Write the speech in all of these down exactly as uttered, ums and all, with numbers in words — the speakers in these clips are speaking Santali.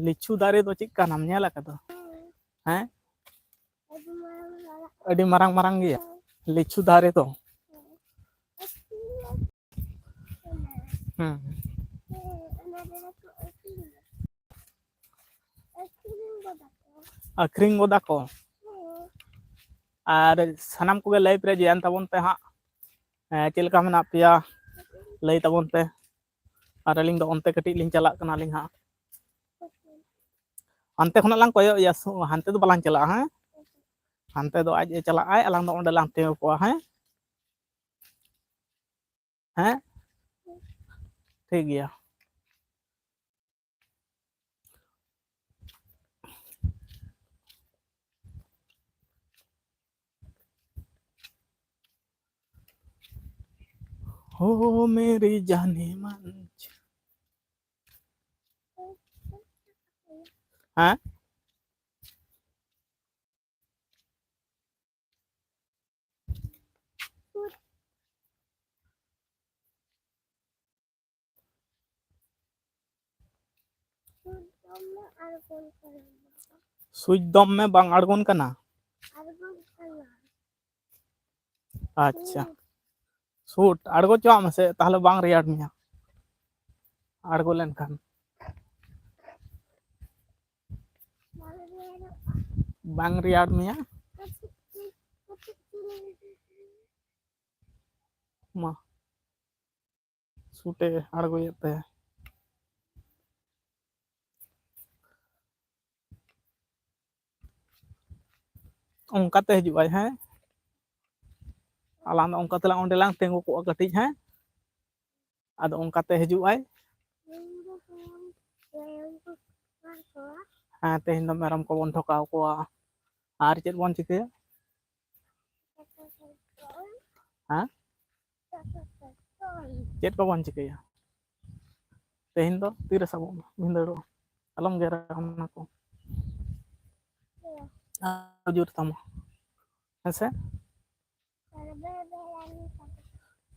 ᱞᱤᱪᱩ ᱫᱟᱨᱮ ᱫᱚ ᱪᱮᱫ ᱠᱟᱱᱟᱢ ᱧᱮᱞ ᱟᱠᱟᱫᱟ? ᱦᱮᱸ? ᱟᱹᱰᱤ ᱢᱟᱨᱟᱝ ᱢᱟᱨᱟᱝ ᱜᱮᱭᱟ ᱞᱤᱪᱩ ᱫᱟᱨᱮ ᱫᱚ᱾ ᱦᱮᱸ᱾ ᱟᱹᱠᱷᱨᱤᱧ ᱜᱚᱫᱟ ᱠᱚ᱾ ᱟᱨ ᱥᱟᱱᱟᱢ ᱠᱚᱜᱮ live ᱨᱮ join ᱛᱟᱵᱚᱱ ᱯᱮ ᱦᱟᱸᱜ᱾ ᱦᱮᱸ, ᱪᱮᱫ ᱞᱮᱠᱟ ᱢᱮᱱᱟᱜ ᱯᱮᱭᱟ? ᱞᱟᱹᱭ ᱛᱟᱵᱚᱱ ᱯᱮ᱾ ᱟᱨ ᱟᱹᱞᱤᱧ ᱫᱚ ᱚᱱᱛᱮ ᱠᱟᱹᱴᱤᱡ ᱞᱤᱧ ᱪᱟᱞᱟᱜ ᱠᱟᱱᱟᱞᱤᱧ ᱦᱟᱸᱜ᱾ ᱦᱟᱱᱛᱮ ᱠᱷᱚᱱᱟᱜ ᱞᱟᱝ ᱠᱚᱭᱚᱜ ᱮᱭᱟ, ᱥᱩ-, ᱦᱟᱱᱛᱮ ᱫᱚ ᱵᱟᱞᱟᱝ ᱪᱟᱞᱟᱜᱼᱟ, ᱦᱮᱸ? ᱦᱟᱱᱛᱮ ᱫᱚ ᱟᱡ ᱮ ᱪᱟᱞᱟᱜ ᱟᱭ, ᱟᱞᱟᱝ ᱫᱚ ᱚᱸᱰᱮ ᱞᱟᱝ ᱛᱤᱸᱜᱩ ᱠᱚᱜᱼᱟ, ᱦᱮᱸ? ᱦᱮᱸ? ᱴᱷᱤᱠ ᱜᱮᱭᱟ᱾ ᱦᱳ ᱢᱮᱨᱤ ᱡᱟᱱᱮ ᱢᱟᱱ᱾ ᱦᱮᱸ? ᱥᱩᱪ ᱫᱚᱢ ᱢᱮ, ᱵᱟᱝ ᱟᱬᱜᱚᱱ ᱠᱟᱱᱟ᱾ ᱟᱪᱪᱷᱟ, ᱥᱩᱴ ᱟᱬᱜᱚ ᱪᱚᱣᱟᱜ ᱢᱮᱥᱮ, ᱛᱟᱦᱞᱮ ᱵᱟᱝ ᱨᱮᱭᱟᱲ ᱢᱮᱭᱟ ᱟᱬᱜᱚ ᱞᱮᱱᱠᱷᱟᱱ᱾ ᱵᱟᱝ ᱨᱮᱭᱟᱲ ᱢᱮᱭᱟ? ᱢᱟ, ᱥᱩᱴᱮ ᱟᱬᱜᱚᱭᱮᱫ ᱛᱟᱭᱟ᱾ ᱚᱱᱠᱟᱛᱮ ᱦᱤᱡᱩᱜ ᱟᱭ, ᱦᱮᱸ? ᱟᱞᱟᱝ ᱫᱚ ᱚᱱᱠᱟ ᱛᱮᱞᱟᱝ, ᱚᱸᱰᱮ ᱞᱟᱝ ᱛᱤᱸᱜᱩ ᱠᱚᱜᱼᱟ ᱠᱟᱹᱴᱤᱡ, ᱦᱮᱸ? ᱟᱫᱚ ᱚᱱᱠᱟᱛᱮ ᱦᱤᱡᱩᱜ ᱟᱭ᱾ ᱦᱮᱸ, ᱛᱮᱦᱮᱧ ᱫᱚ ᱢᱮᱨᱚᱢ ᱠᱚᱵᱚᱱ ᱴᱷᱚᱠᱟᱣ ᱠᱚᱣᱟ᱾ ᱟᱨ ᱪᱮᱫ ᱵᱚᱱ ᱪᱤᱠᱟᱹᱭᱟ? ᱦᱮᱸ? ᱪᱮᱫ ᱠᱚᱵᱚᱱ ᱪᱤᱠᱟᱹᱭᱟ? ᱛᱮᱦᱮᱧ ᱫᱚ ᱛᱤᱨᱮ ᱥᱟᱵᱚᱜ ᱢᱟ, ᱵᱷᱤᱸᱫᱟᱹᱲᱚᱜᱼᱟ᱾ ᱟᱞᱚᱢ ᱜᱮᱨᱟ ᱚᱱᱟ ᱠᱚ᱾ ᱟᱨ ᱡᱳᱨ ᱛᱟᱢᱟ᱾ ᱦᱮᱸ ᱥᱮ?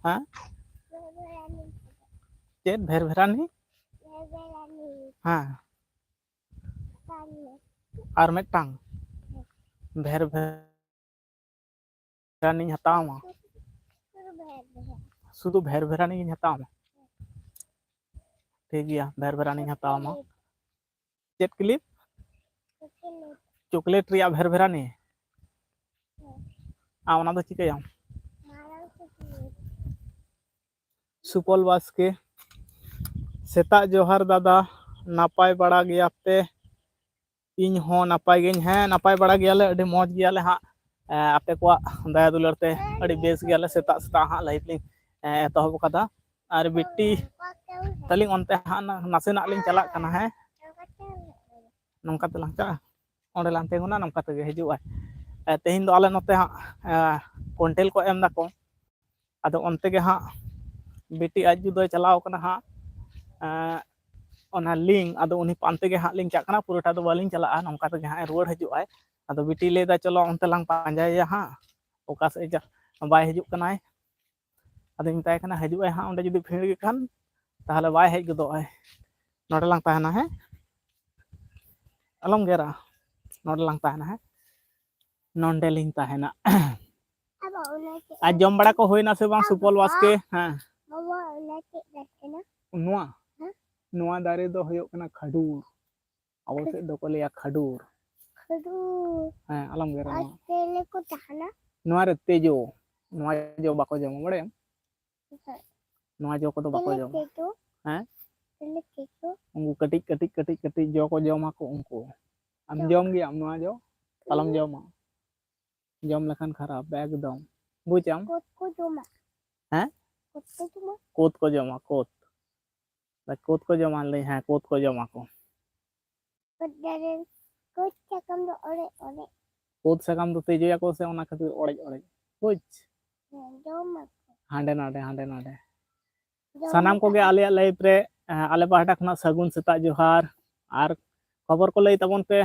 ᱦᱮᱸ? ᱪᱮᱫ ᱵᱷᱮᱨ ᱵᱷᱮᱨᱟᱱᱤ? ᱦᱮᱸ᱾ ᱟᱨ ᱢᱤᱫᱴᱟᱝ ᱵᱷᱮᱨᱵᱷᱮᱨᱟᱱᱤᱧ ᱦᱟᱛᱟᱣ ᱟᱢᱟ᱾ ᱥᱩᱫᱷᱩ ᱵᱷᱮᱨᱵᱷᱮᱨᱟᱱᱤ ᱜᱤᱧ ᱦᱟᱛᱟᱣ ᱟᱢᱟ᱾ ᱴᱷᱤᱠ ᱜᱮᱭᱟ, ᱵᱷᱮᱨᱵᱷᱮᱨᱟᱱᱤᱧ ᱦᱟᱛᱟᱣ ᱟᱢᱟ᱾ ᱪᱮᱫ ᱠᱞᱤᱯ? ᱪᱚᱠᱞᱮᱴ ᱨᱮᱭᱟᱜ ᱵᱷᱮᱨᱵᱷᱮᱨᱟᱱᱤ? ᱟᱨ ᱚᱱᱟ ᱫᱚ ᱪᱤᱠᱟᱹᱭᱟᱢ? ᱥᱩᱯᱚᱞ ᱵᱟᱥᱠᱮ, ᱥᱮᱛᱟᱜ ᱡᱚᱦᱟᱨ ᱫᱟᱫᱟ, ᱱᱟᱯᱟᱭ ᱵᱟᱲᱟ ᱜᱮᱭᱟᱯᱮ? ᱤᱧ ᱦᱚᱸ ᱱᱟᱯᱟᱭ ᱜᱤᱧ᱾ ᱦᱮᱸ, ᱱᱟᱯᱟᱭ ᱵᱟᱲᱟ ᱜᱮᱭᱟᱞᱮ, ᱟᱹᱰᱤ ᱢᱚᱡᱽ ᱜᱮᱭᱟᱞᱮ ᱦᱟᱸᱜ᱾ ᱮᱸ, ᱟᱯᱮ ᱠᱚᱣᱟᱜ ᱫᱟᱭᱟ ᱫᱩᱞᱟᱹᱲ ᱛᱮ ᱟᱹᱰᱤ ᱵᱮᱥ ᱜᱮᱭᱟᱞᱮ᱾ ᱥᱮᱛᱟᱜ ᱥᱮᱛᱟᱜ ᱦᱟᱸᱜ ᱞᱟᱭᱤᱵᱷ ᱞᱤᱧ, ᱮᱸ, ᱮᱛᱚᱦᱚᱵ ᱟᱠᱟᱫᱟ᱾ ᱟᱨ ᱵᱤᱴᱤ ᱛᱟᱹᱞᱤᱧ ᱚᱱᱛᱮ ᱦᱟᱸᱜ ᱱᱟ-, ᱱᱟᱥᱮᱱᱟᱜ ᱞᱤᱧ ᱪᱟᱞᱟᱜ ᱠᱟᱱᱟ᱾ ᱦᱮᱸ, ᱱᱚᱝᱠᱟ ᱛᱮᱞᱟᱝ ᱪᱟᱞᱟᱜᱼᱟ, ᱚᱸᱰᱮ ᱞᱟᱝ ᱛᱤᱸᱜᱩᱱᱟ, ᱱᱚᱝᱠᱟ ᱛᱮᱜᱮ ᱦᱤᱡᱩᱜᱼᱟᱭ᱾ ᱮ, ᱛᱮᱦᱮᱧ ᱫᱚ ᱟᱞᱮ ᱱᱚᱛᱮ ᱦᱟᱸᱜ, ᱮ, ᱠᱚᱱᱴᱮᱞ ᱠᱚ ᱮᱢ ᱫᱟᱠᱚ, ᱟᱫᱚ ᱚᱱᱛᱮ ᱜᱮ ᱦᱟᱸᱜ ᱵᱤᱴᱤ ᱟᱡ ᱡᱩ ᱫᱚᱭ ᱪᱟᱞᱟᱣ ᱠᱟᱱᱟ ᱦᱟᱸᱜ, ᱮ, ᱚᱱᱟ ᱞᱤᱝ, ᱟᱫᱚ ᱩᱱᱤ ᱯᱟᱱᱛᱮ ᱜᱮ ᱦᱟᱸᱜ ᱞᱤᱧ ᱪᱟᱜ ᱠᱟᱱᱟ, ᱯᱩᱨᱟᱹᱴᱟ ᱫᱚ ᱵᱟᱹᱞᱤᱧ ᱪᱟᱞᱟᱜᱼᱟ, ᱱᱚᱝᱠᱟ ᱛᱮᱜᱮ ᱦᱟᱸᱜ ᱨᱩᱣᱟᱹᱲ ᱦᱤᱡᱩᱜᱼᱟᱭ᱾ ᱟᱫᱚ ᱵᱤᱴᱤ ᱞᱟᱹᱭᱫᱟ, "ᱪᱚᱞᱚ ᱚᱱᱛᱮ ᱞᱟᱝ ᱯᱟᱸᱡᱟᱭᱮᱭᱟ ᱦᱟᱸᱜ, ᱚᱠᱟ ᱥᱮᱫ ᱮ ᱪᱟ-, ᱵᱟᱭ ᱦᱤᱡᱩᱜ ᱠᱟᱱᱟᱭ᱾" ᱟᱫᱚᱧ ᱢᱮᱛᱟᱭ ᱠᱟᱱᱟ, "ᱦᱤᱡᱩᱜ ᱟᱭ ᱦᱟᱸᱜ, ᱚᱸᱰᱮ ᱡᱩᱫᱤ ᱵᱷᱤᱲ ᱜᱮ ᱠᱷᱟᱱ, ᱛᱟᱦᱚᱞᱮ ᱵᱟᱭ ᱦᱮᱡ ᱜᱚᱫᱚᱜ ᱟᱭ, ᱱᱚᱰᱮ ᱞᱟᱝ ᱛᱟᱦᱮᱱᱟ, ᱦᱮᱸ, ᱟᱞᱚᱢ ᱜᱮᱨᱟ, ᱱᱚᱰᱮ ᱞᱟᱝ ᱛᱟᱦᱮᱱᱟ, ᱦᱮᱸ, ᱱᱚᱰᱮ ᱞᱤᱧ ᱛᱟᱦᱮᱱᱟ᱾" ᱟᱵᱟ, ᱚᱱᱟ ᱪᱮᱫ ᱟᱨ ᱡᱚᱢ ᱵᱟᱲᱟ ᱠᱚ ᱦᱩᱭᱱᱟ ᱥᱮ ᱵᱟᱝ, ᱟᱵᱟ, ᱥᱩᱯᱚᱞ ᱵᱟᱥᱠᱮ? ᱦᱮᱸ᱾ ᱵᱟᱵᱟ, ᱚᱱᱟ ᱪᱮᱫ ᱫᱟᱨᱮ ᱠᱟᱱᱟ? ᱱᱚᱣᱟ? ᱦᱮᱸ? ᱱᱚᱣᱟ ᱫᱟᱨᱮ ᱫᱚ ᱦᱩᱭᱩᱜ ᱠᱟᱱᱟ ᱠᱷᱟᱹᱰᱩᱨ᱾ ᱟᱵᱚ ᱥᱮᱫ ᱫᱚᱠᱚ ᱞᱟᱹᱭᱟ ᱠᱷᱟᱹᱰᱩᱨ᱾ ᱠᱷᱟᱹᱰᱩᱨ᱾ ᱦᱮᱸ, ᱟᱞᱚᱢ ᱜᱮᱨᱟ ᱟᱨ ᱱᱚᱣᱟ᱾ ᱪᱮᱞᱮ ᱠᱚ ᱛᱟᱦᱮᱱᱟ? ᱱᱚᱣᱟ ᱨᱮ ᱛᱮᱡᱳ᱾ ᱱᱚᱣᱟ ᱡᱚ ᱵᱟᱠᱚ ᱡᱚᱢᱟ, ᱵᱟᱲᱟᱭᱟᱢ? ᱦᱮᱸ᱾ ᱱᱚᱣᱟ ᱡᱚ ᱠᱚᱫᱚ ᱵᱟᱠᱚ ᱪᱮᱞᱮ ᱡᱚᱢᱟ᱾ ᱛᱮᱡᱳ? ᱦᱮᱸ? ᱪᱮᱞᱮ ᱛᱮᱡᱳ? ᱩᱱᱠᱩ ᱠᱟᱹᱴᱤᱡ, ᱠᱟᱹᱴᱤᱡ, ᱠᱟᱹᱴᱤᱡ, ᱠᱟᱹᱴᱤᱡ ᱡᱚ ᱠᱚ ᱡᱚᱢᱟ ᱠᱚ ᱩᱱᱠᱩ᱾ ᱟᱢ ᱡᱚᱢ ᱜᱮᱭᱟᱢ ᱱᱚᱣᱟ ᱡᱚ? ᱟᱞᱚᱢ ᱡᱚᱢᱟ᱾ ᱡᱚᱢ ᱞᱮᱠᱷᱟᱱ ᱠᱷᱟᱨᱟᱯ ᱮᱠᱫᱚᱢ᱾ ᱵᱩᱡᱟᱢ? ᱠᱳᱫ ᱠᱚ ᱡᱚᱢᱟ᱾ ᱦᱮᱸ? ᱠᱳᱫ ᱠᱚ ᱡᱚᱢᱟ᱾ ᱠᱳᱫ ᱠᱚ ᱡᱚᱢᱟ, ᱠᱳᱫ᱾ ᱠᱳᱫ ᱠᱚ ᱡᱚᱢᱟ ᱞᱟᱹᱭ, ᱦᱮᱸ, ᱠᱳᱫ ᱠᱚ ᱡᱚᱢᱟ ᱠᱚ᱾ ᱠᱳᱫ ᱫᱟᱨᱮ, ᱠᱳᱫ ᱥᱟᱠᱟᱢ ᱫᱚ ᱚᱲᱮᱡ ᱚᱲᱮᱡ᱾ ᱠᱳᱫ ᱥᱟᱠᱟᱢ ᱫᱚ ᱛᱮᱡᱳᱭᱟᱠᱚ ᱥᱮ, ᱚᱱᱟ ᱠᱷᱟᱹᱛᱤᱨ ᱚᱲᱮᱡ ᱚᱲᱮᱡ᱾ ᱵᱩᱡᱽ? ᱦᱮᱸ, ᱡᱚᱢᱟᱠᱚ᱾ ᱦᱟᱸᱰᱮ ᱱᱟᱰᱮ, ᱦᱟᱸᱰᱮ ᱱᱟᱰᱮ᱾ ᱡᱚᱢ ᱥᱟᱱᱟᱢ ᱠᱚᱜᱮ ᱠᱟᱜᱼᱟ᱾ ᱟᱞᱮᱭᱟᱜ ᱞᱟᱭᱤᱵᱷ ᱨᱮ, ᱮᱸ, ᱟᱞᱮ ᱯᱟᱦᱴᱟ ᱠᱷᱚᱱᱟᱜ ᱥᱟᱹᱜᱩᱱ ᱥᱮᱛᱟᱜ ᱡᱚᱦᱟᱨ᱾ ᱟᱨ ᱠᱷᱚᱵᱚᱨ ᱠᱚ ᱞᱟᱹᱭ ᱛᱟᱵᱚᱱ ᱯᱮ᱾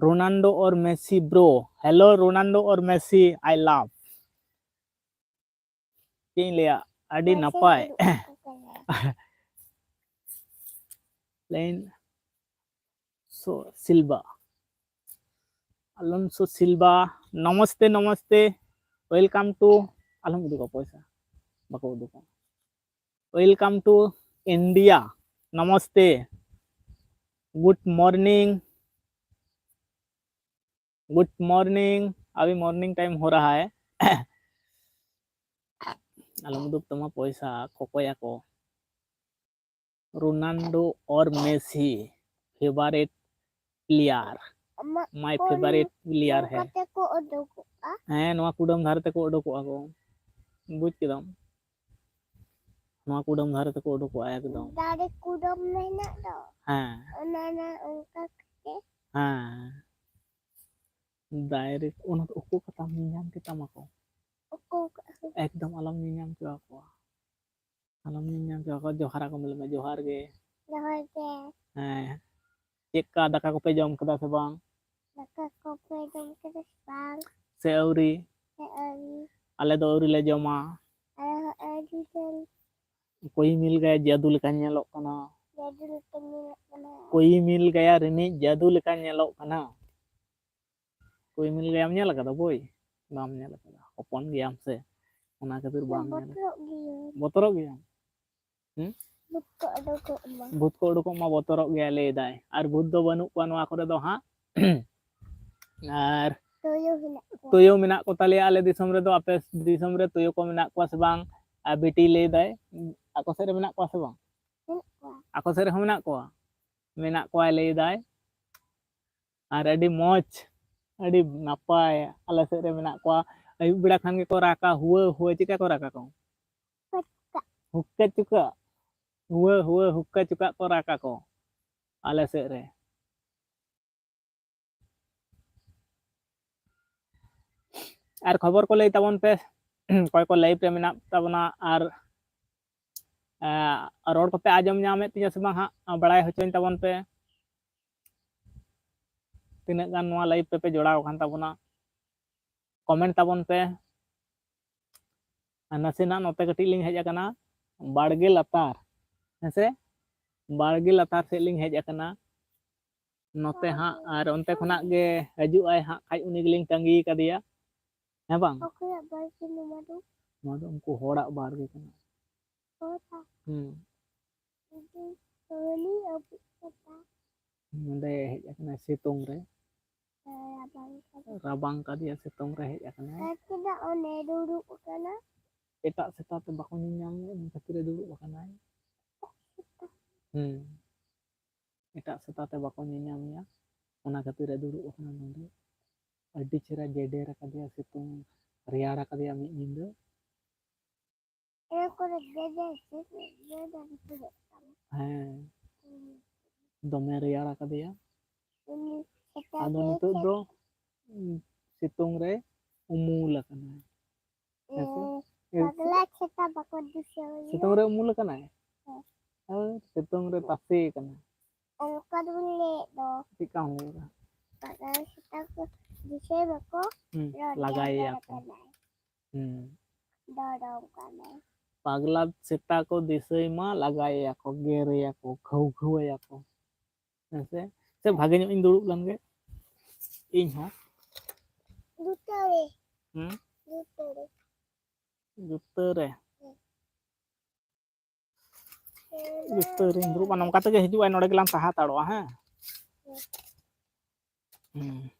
ᱨᱳᱱᱟᱞᱰᱳ ᱚᱨ ᱢᱮᱥᱤ ᱵᱨᱳ? ᱦᱮᱞᱳ, ᱨᱳᱱᱟᱞᱰᱳ ᱚᱨ ᱢᱮᱥᱤ, I love᱾ ᱪᱮᱫ ᱤᱧ ᱞᱟᱹᱭᱟ, ᱟᱹᱰᱤ ᱢᱮᱥᱮ ᱱᱟᱯᱟᱭ᱾ ᱫᱩᱲᱩᱵ ᱟᱠᱟᱱᱟ᱾ ᱞᱟᱹᱭᱤᱱ, ᱟᱞᱚᱱᱥᱳ ᱥᱤᱞᱵᱟ, ᱟᱞᱚᱱᱥᱳ ᱥᱤᱞᱵᱟ, ᱱᱚᱢᱚᱥᱛᱮ, ᱱᱚᱢᱚᱥᱛᱮ, welcome to, ᱟᱞᱚᱢ ᱩᱫᱩᱜᱟ ᱯᱚᱭᱥᱟ, ᱵᱟᱠᱚ ᱩᱫᱩᱜᱟ᱾ Welcome to India, नमस्ते, good morning, good morning, अभी morning time हो रहा है। ᱟᱞᱚᱢ ᱩᱫᱩᱜ ᱛᱟᱢᱟ ᱯᱚᱭᱥᱟ, ᱠᱚᱠᱚᱭᱟᱠᱚ᱾ Ronaldo or Messi, favourite player, ᱟᱢᱟᱜ my ᱠᱚᱞ favourite player ᱱᱚᱝᱠᱟ ᱦᱮ᱾ ᱛᱮᱠᱚ ᱩᱰᱩᱠᱚᱜᱼᱟ? ᱦᱮᱸ, ᱱᱚᱣᱟ ᱠᱩᱰᱟᱹᱢ ᱫᱷᱟᱨᱮ ᱛᱮᱠᱚ ᱩᱰᱩᱠᱚᱜᱼᱟ ᱠᱚ, ᱵᱩᱡᱽ ᱠᱮᱫᱟᱢ? ᱱᱚᱣᱟ ᱠᱩᱰᱟᱹᱢ ᱫᱷᱟᱨᱮ ᱛᱮᱠᱚ ᱩᱰᱩᱠᱚᱜᱼᱟ ᱮᱠᱫᱚᱢ᱾ ᱫᱟᱨᱮ ᱠᱩᱰᱟᱹᱢ ᱢᱮᱱᱟᱜ ᱫᱚ᱾ ᱦᱮᱸ᱾ ᱚᱱᱟ ᱨᱮ ᱚᱱᱠᱟ ᱠᱟᱛᱮ᱾ ᱦᱮᱸ᱾ Direct ᱚᱱᱟ ᱫᱚ ᱩᱠᱩ ᱠᱟᱛᱟᱢ ᱧᱮᱧᱟᱢ ᱠᱮᱛᱟᱢᱟ ᱠᱚ᱾ ᱩᱠᱩ ᱠᱟᱜᱼᱟ᱾ ᱮᱠᱫᱚᱢ ᱟᱞᱚᱢ ᱧᱮᱧᱟᱢ ᱦᱚᱪᱚ ᱟᱠᱚᱣᱟ᱾ ᱟᱞᱚᱢ ᱧᱮᱧᱟᱢ ᱦᱚᱪᱚ ᱟᱠᱚᱣᱟ᱾ ᱡᱚᱦᱟᱨ ᱟᱠᱚ ᱢᱮ, ᱞᱟᱹᱭ ᱢᱮ, "ᱡᱚᱦᱟᱨ ᱜᱮ᱾" ᱡᱚᱦᱟᱨ ᱜᱮ᱾ ᱦᱮᱸ᱾ ᱪᱮᱫ ᱠᱟ ᱫᱟᱠᱟ ᱠᱚᱯᱮ ᱡᱚᱢ ᱠᱮᱫᱟ ᱥᱮ ᱵᱟᱝ? ᱫᱟᱠᱟ ᱠᱚᱯᱮ ᱡᱚᱢ ᱠᱮᱫᱟ ᱥᱮ ᱵᱟᱝ? ᱥᱮ ᱟᱹᱣᱨᱤ? ᱥᱮ ᱟᱹᱣᱨᱤ? ᱟᱞᱮ ᱫᱚ ᱟᱹᱣᱨᱤ ᱞᱮ ᱡᱚᱢᱟ᱾ ᱟᱞᱮ ᱦᱚᱸ ᱟᱹᱣᱨᱤ ᱞᱮ ᱠᱚᱭᱤ ᱢᱤᱞ ᱜᱟᱭᱟ ᱡᱟᱹᱫᱩ ᱞᱮᱠᱟ ᱧᱮᱞᱚᱜ ᱠᱟᱱᱟ᱾ ᱡᱟᱹᱫᱩ ᱞᱮᱠᱟ ᱧᱮᱞᱚᱜ ᱠᱟᱱᱟ᱾ ᱠᱚᱭᱤ ᱢᱤᱞ ᱜᱟᱭᱟ ᱨᱤᱢᱤᱡ ᱡᱟᱹᱫᱩ ᱞᱮᱠᱟ ᱧᱮᱞᱚᱜ ᱠᱟᱱᱟ᱾ ᱠᱚᱭᱤ ᱢᱤᱞ ᱜᱟᱭᱟᱢ ᱧᱮᱞ ᱟᱠᱟᱫᱟ ᱵᱳᱭ? ᱵᱟᱢ ᱧᱮᱞ ᱟᱠᱟᱫᱟ, ᱦᱚᱯᱚᱱ ᱜᱮᱭᱟᱢ ᱥᱮ, ᱚᱱᱟ ᱠᱷᱟᱹᱛᱤᱨ ᱵᱟᱢ ᱧᱮᱞ ᱟᱠᱟᱫᱟ᱾ ᱵᱚᱛᱚᱨᱚᱜ ᱜᱮᱭᱟᱹᱧ᱾ ᱵᱚᱛᱚᱨᱚᱜ ᱜᱮᱭᱟᱢ? ᱦᱩᱸ? ᱵᱷᱩᱛ ᱠᱚ ᱩᱰᱩᱠᱚᱜ ᱢᱟ᱾ ᱵᱷᱩᱛ ᱠᱚ ᱩᱰᱩᱠᱚᱜ ᱢᱟ, ᱵᱚᱛᱚᱨᱚᱜ ᱜᱮᱭᱟᱭ ᱞᱟᱹᱭ ᱫᱟᱭ᱾ ᱟᱨ ᱵᱷᱩᱛ ᱫᱚ ᱵᱟᱹᱱᱩᱜ ᱠᱚᱣᱟ ᱱᱚᱣᱟ ᱠᱚᱨᱮ ᱫᱚ ᱦᱟᱸᱜ᱾ ᱟᱨ ᱛᱩᱭᱩ ᱦᱮᱱᱟᱜ ᱠᱚᱣᱟ᱾ ᱛᱩᱭᱩ ᱢᱮᱱᱟᱜ ᱠᱚ ᱛᱟᱞᱮᱭᱟ ᱟᱞᱮ ᱫᱤᱥᱚᱢ ᱨᱮᱫᱚ᱾ ᱟᱯᱮ ᱫᱤᱥᱚᱢ ᱨᱮ ᱛᱩᱭᱩ ᱠᱚ ᱢᱮᱱᱟᱜ ᱠᱚᱣᱟ ᱥᱮ ᱵᱟᱝ? ᱟᱨ ᱵᱤᱴᱤ ᱞᱟᱹᱭ ᱫᱟᱭ, ᱟᱠᱚ ᱥᱮᱫ ᱨᱮ ᱢᱮᱱᱟᱜ ᱠᱚᱣᱟ ᱥᱮ ᱵᱟᱝ? ᱢᱮᱱᱟᱜ ᱠᱚᱣᱟ᱾ ᱟᱠᱚ ᱥᱮᱫ ᱨᱮᱦᱚᱸ ᱢᱮᱱᱟᱜ ᱠᱚᱣᱟ? ᱢᱮᱱᱟᱜ ᱠᱚᱣᱟᱭ ᱞᱟᱹᱭ ᱫᱟᱭ᱾ ᱟᱨ ᱟᱹᱰᱤ ᱢᱚᱡᱽ, ᱟᱹᱰᱤ ᱱᱟᱯᱟᱭ ᱟᱞᱮ ᱥᱮᱫ ᱨᱮ ᱢᱮᱱᱟᱜ ᱠᱚᱣᱟ᱾ ᱟᱹᱭᱩᱵ ᱵᱮᱲᱟ ᱠᱷᱟᱱ ᱜᱮᱠᱚ ᱨᱟᱜᱟ, ᱦᱩᱣᱟᱹ ᱦᱩᱣᱟᱹ᱾ ᱪᱮᱫᱠᱟ ᱠᱚ ᱨᱟᱜᱟ ᱠᱚ? ᱦᱩᱠᱠᱟ ᱪᱩᱠᱟᱹᱜ᱾ ᱦᱩᱣᱟᱹ ᱦᱩᱣᱟᱹ ᱦᱩᱠᱠᱟ ᱪᱩᱠᱟᱹᱜ ᱠᱚ ᱨᱟᱜᱟ ᱠᱚ ᱟᱞᱮ ᱥᱮᱫ ᱨᱮ᱾ ᱟᱨ ᱠᱷᱚᱵᱚᱨ ᱠᱚ ᱞᱟᱹᱭ ᱛᱟᱵᱚᱱ ᱯᱮ, ᱚᱠᱚᱭ ᱠᱚ live ᱨᱮ ᱢᱮᱱᱟᱜ ᱛᱟᱵᱚᱱᱟ, ᱟᱨ, ᱮᱸ, ᱨᱚᱲ ᱠᱚᱯᱮ ᱟᱸᱡᱚᱢ ᱧᱟᱢᱮᱫ ᱛᱤᱧᱟᱹ ᱥᱮ ᱵᱟᱝ ᱦᱟᱸᱜ, ᱵᱟᱲᱟᱭ ᱦᱚᱪᱚᱧ ᱛᱟᱵᱚᱱ ᱯᱮ᱾ ᱛᱤᱱᱟᱹᱜ ᱜᱟᱱ ᱱᱚᱣᱟ live ᱨᱮᱯᱮ ᱡᱚᱲᱟᱣ ᱟᱠᱟᱱ ᱛᱟᱵᱚᱱᱟ, comment ᱛᱟᱵᱚᱱ ᱯᱮ᱾ ᱟᱨ ᱱᱟᱥᱮᱱᱟᱜ ᱱᱚᱛᱮ ᱠᱟᱹᱴᱤᱡ ᱞᱤᱧ ᱦᱮᱡ ᱟᱠᱟᱱᱟ ᱵᱟᱲᱜᱮ ᱞᱟᱛᱟᱨ, ᱦᱮᱸᱥᱮ, ᱵᱟᱲᱜᱮ ᱞᱟᱛᱟᱨ ᱥᱮᱫ ᱞᱤᱧ ᱦᱮᱡ ᱟᱠᱟᱱᱟ᱾ ᱱᱚᱛᱮ ᱦᱟᱸᱜ, ᱟᱨ ᱚᱱᱛᱮ ᱠᱷᱚᱱᱟᱜ ᱜᱮ ᱦᱤᱡᱩᱜ ᱟᱭ ᱦᱟᱸᱜ ᱠᱷᱟᱡ, ᱩᱱᱤ ᱜᱮᱞᱤᱧ ᱛᱟᱺᱜᱤ ᱠᱟᱫᱮᱭᱟ᱾ ᱦᱮᱸ ᱵᱟᱝ? ᱚᱠᱚᱭᱟᱜ ᱵᱟᱲᱜᱮ ᱱᱚᱣᱟ ᱫᱚ? ᱱᱚᱣᱟ ᱫᱚ ᱩᱱᱠᱩ ᱦᱚᱲᱟᱜ ᱵᱟᱲᱜᱮ ᱠᱟᱱᱟ᱾ ᱦᱚᱲᱟᱜ? ᱦᱩᱸ᱾ ᱩᱱᱤ ᱟᱹᱵᱩᱜ ᱠᱟᱫᱟ᱾ ᱱᱚᱰᱮ ᱦᱮᱡ ᱟᱠᱟᱱᱟᱭ ᱥᱤᱛᱩᱝ ᱨᱮ᱾ ᱨᱟᱵᱟᱝ ᱠᱟᱫᱟ᱾ ᱨᱟᱵᱟᱝ ᱠᱟᱫᱮᱭᱟ, ᱥᱤᱛᱩᱝ ᱨᱮ ᱦᱮᱡ ᱟᱠᱟᱱᱟᱭ᱾ ᱟᱨ ᱪᱮᱫᱟᱜ ᱚᱸᱰᱮ ᱫᱩᱲᱩᱵ ᱟᱠᱟᱱᱟ? ᱮᱴᱟᱜ ᱥᱮᱛᱟ ᱛᱮ ᱵᱟᱠᱚ ᱧᱮᱧᱟᱢᱮᱭᱟ, ᱤᱱᱟᱹ ᱠᱷᱟᱹᱛᱤᱨ ᱮ ᱫᱩᱲᱩᱵ ᱟᱠᱟᱱᱟᱭ᱾ ᱦᱩᱸ᱾ ᱮᱴᱟᱜ ᱥᱮᱛᱟ ᱛᱮ ᱵᱟᱠᱚ ᱧᱮᱧᱟᱢᱮᱭᱟ, ᱚᱱᱟ ᱠᱷᱟᱹᱛᱤᱨ ᱮ ᱫᱩᱲᱩᱵ ᱟᱠᱟᱱᱟ ᱱᱚᱰᱮ᱾ ᱟᱹᱰᱤ ᱪᱮᱦᱨᱟ ᱜᱮᱰᱮᱨ ᱟᱠᱟᱫᱮᱭᱟ ᱥᱤᱛᱩᱝ, ᱨᱮᱭᱟᱲ ᱟᱠᱟᱫᱮᱭᱟ ᱢᱤᱫ ᱧᱤᱫᱟᱹ᱾ ᱚᱱᱟ ᱠᱚᱨᱮ ᱜᱮᱰᱮᱨ, ᱜᱮᱰᱮᱨ ᱯᱩᱨᱟᱹᱜ ᱠᱟᱱᱟ᱾ ᱦᱮᱸ᱾ ᱦᱩᱸ᱾ ᱫᱚᱢᱮ ᱨᱮᱭᱟᱲ ᱟᱠᱟᱫᱮᱭᱟ᱾ ᱩᱱᱤ ᱥᱮᱛᱟ ᱟᱫᱚ ᱜᱮ ᱱᱤᱛᱚᱜ ᱪᱮᱫ ᱫᱚ, ᱩᱸ, ᱥᱤᱛᱩᱝ ᱨᱮ ᱩᱢᱩᱞ ᱟᱠᱟᱱᱟᱭ᱾ ᱦᱮᱸ ᱥᱮ? ᱮ, ᱯᱟᱜᱽᱞᱟ ᱪᱷᱟᱛᱟ ᱵᱟᱠᱚ ᱫᱤᱥᱟᱹᱭᱟ᱾ ᱥᱤᱛᱩᱝ ᱨᱮ ᱩᱢᱩᱞ ᱟᱠᱟᱱᱟᱭ? ᱦᱮᱸ᱾ ᱟᱨ ᱥᱤᱛᱩᱝ ᱨᱮ ᱛᱟᱥᱮ ᱟᱠᱟᱱᱟᱭ᱾ ᱚᱱᱠᱟ ᱫᱚᱵᱚᱱ ᱞᱟᱹᱭᱮᱫ ᱫᱚ᱾ ᱪᱮᱫ ᱠᱟᱢ ᱞᱟᱹᱭ ᱮᱫᱟ? ᱯᱟᱜᱽᱞᱟ ᱥᱮᱛᱟ ᱠᱚ ᱫᱤᱥᱟᱹᱭ ᱵᱟᱠᱚ, ᱦᱩᱸ, ᱨᱚᱲ ᱞᱟᱜᱟᱭᱮᱭᱟ ᱡᱟᱸᱜᱟ ᱠᱚ᱾ ᱨᱟᱠᱟᱵᱟᱭ᱾ ᱦᱩᱸ᱾ ᱫᱚ ᱫᱚ ᱚᱱᱠᱟ ᱞᱮ᱾ ᱯᱟᱜᱽᱞᱟ ᱥᱮᱛᱟ ᱠᱚ ᱫᱤᱥᱟᱹᱭ ᱢᱟ, ᱞᱟᱜᱟᱭᱮᱭᱟ ᱠᱚ, ᱜᱮᱨᱮᱭᱟ ᱠᱚ, ᱜᱷᱟᱹᱣ ᱜᱷᱟᱹᱣ ᱟᱭᱟ ᱠᱚ᱾ ᱦᱮᱸ ᱥᱮ? ᱥᱮ ᱵᱷᱟᱜᱮ ᱧᱚᱜ ᱤᱧ ᱫᱩᱲᱩᱵ ᱞᱮᱱ ᱜᱮ᱾ ᱤᱧ ᱦᱚᱸ᱾ ᱡᱩᱛᱟᱹ ᱨᱮ᱾ ᱦᱩᱸ? ᱡᱩᱛᱟᱹ ᱨᱮ᱾ ᱡᱩᱛᱟᱹ ᱨᱮ᱾ ᱦᱮᱸ᱾ ᱡᱩᱛᱟᱹ ᱨᱮᱧ ᱫᱩᱲᱩᱵᱼᱟ, ᱱᱚᱝᱠᱟ ᱛᱮᱜᱮ ᱦᱤᱡᱩᱜᱼᱟᱭ, ᱱᱚᱰᱮ ᱜᱮᱞᱟᱝ ᱛᱟᱦᱮᱸ ᱦᱟᱛᱟᱲᱚᱜᱼᱟ, ᱦᱮᱸ? ᱦᱮᱸ᱾ ᱦᱩᱸ᱾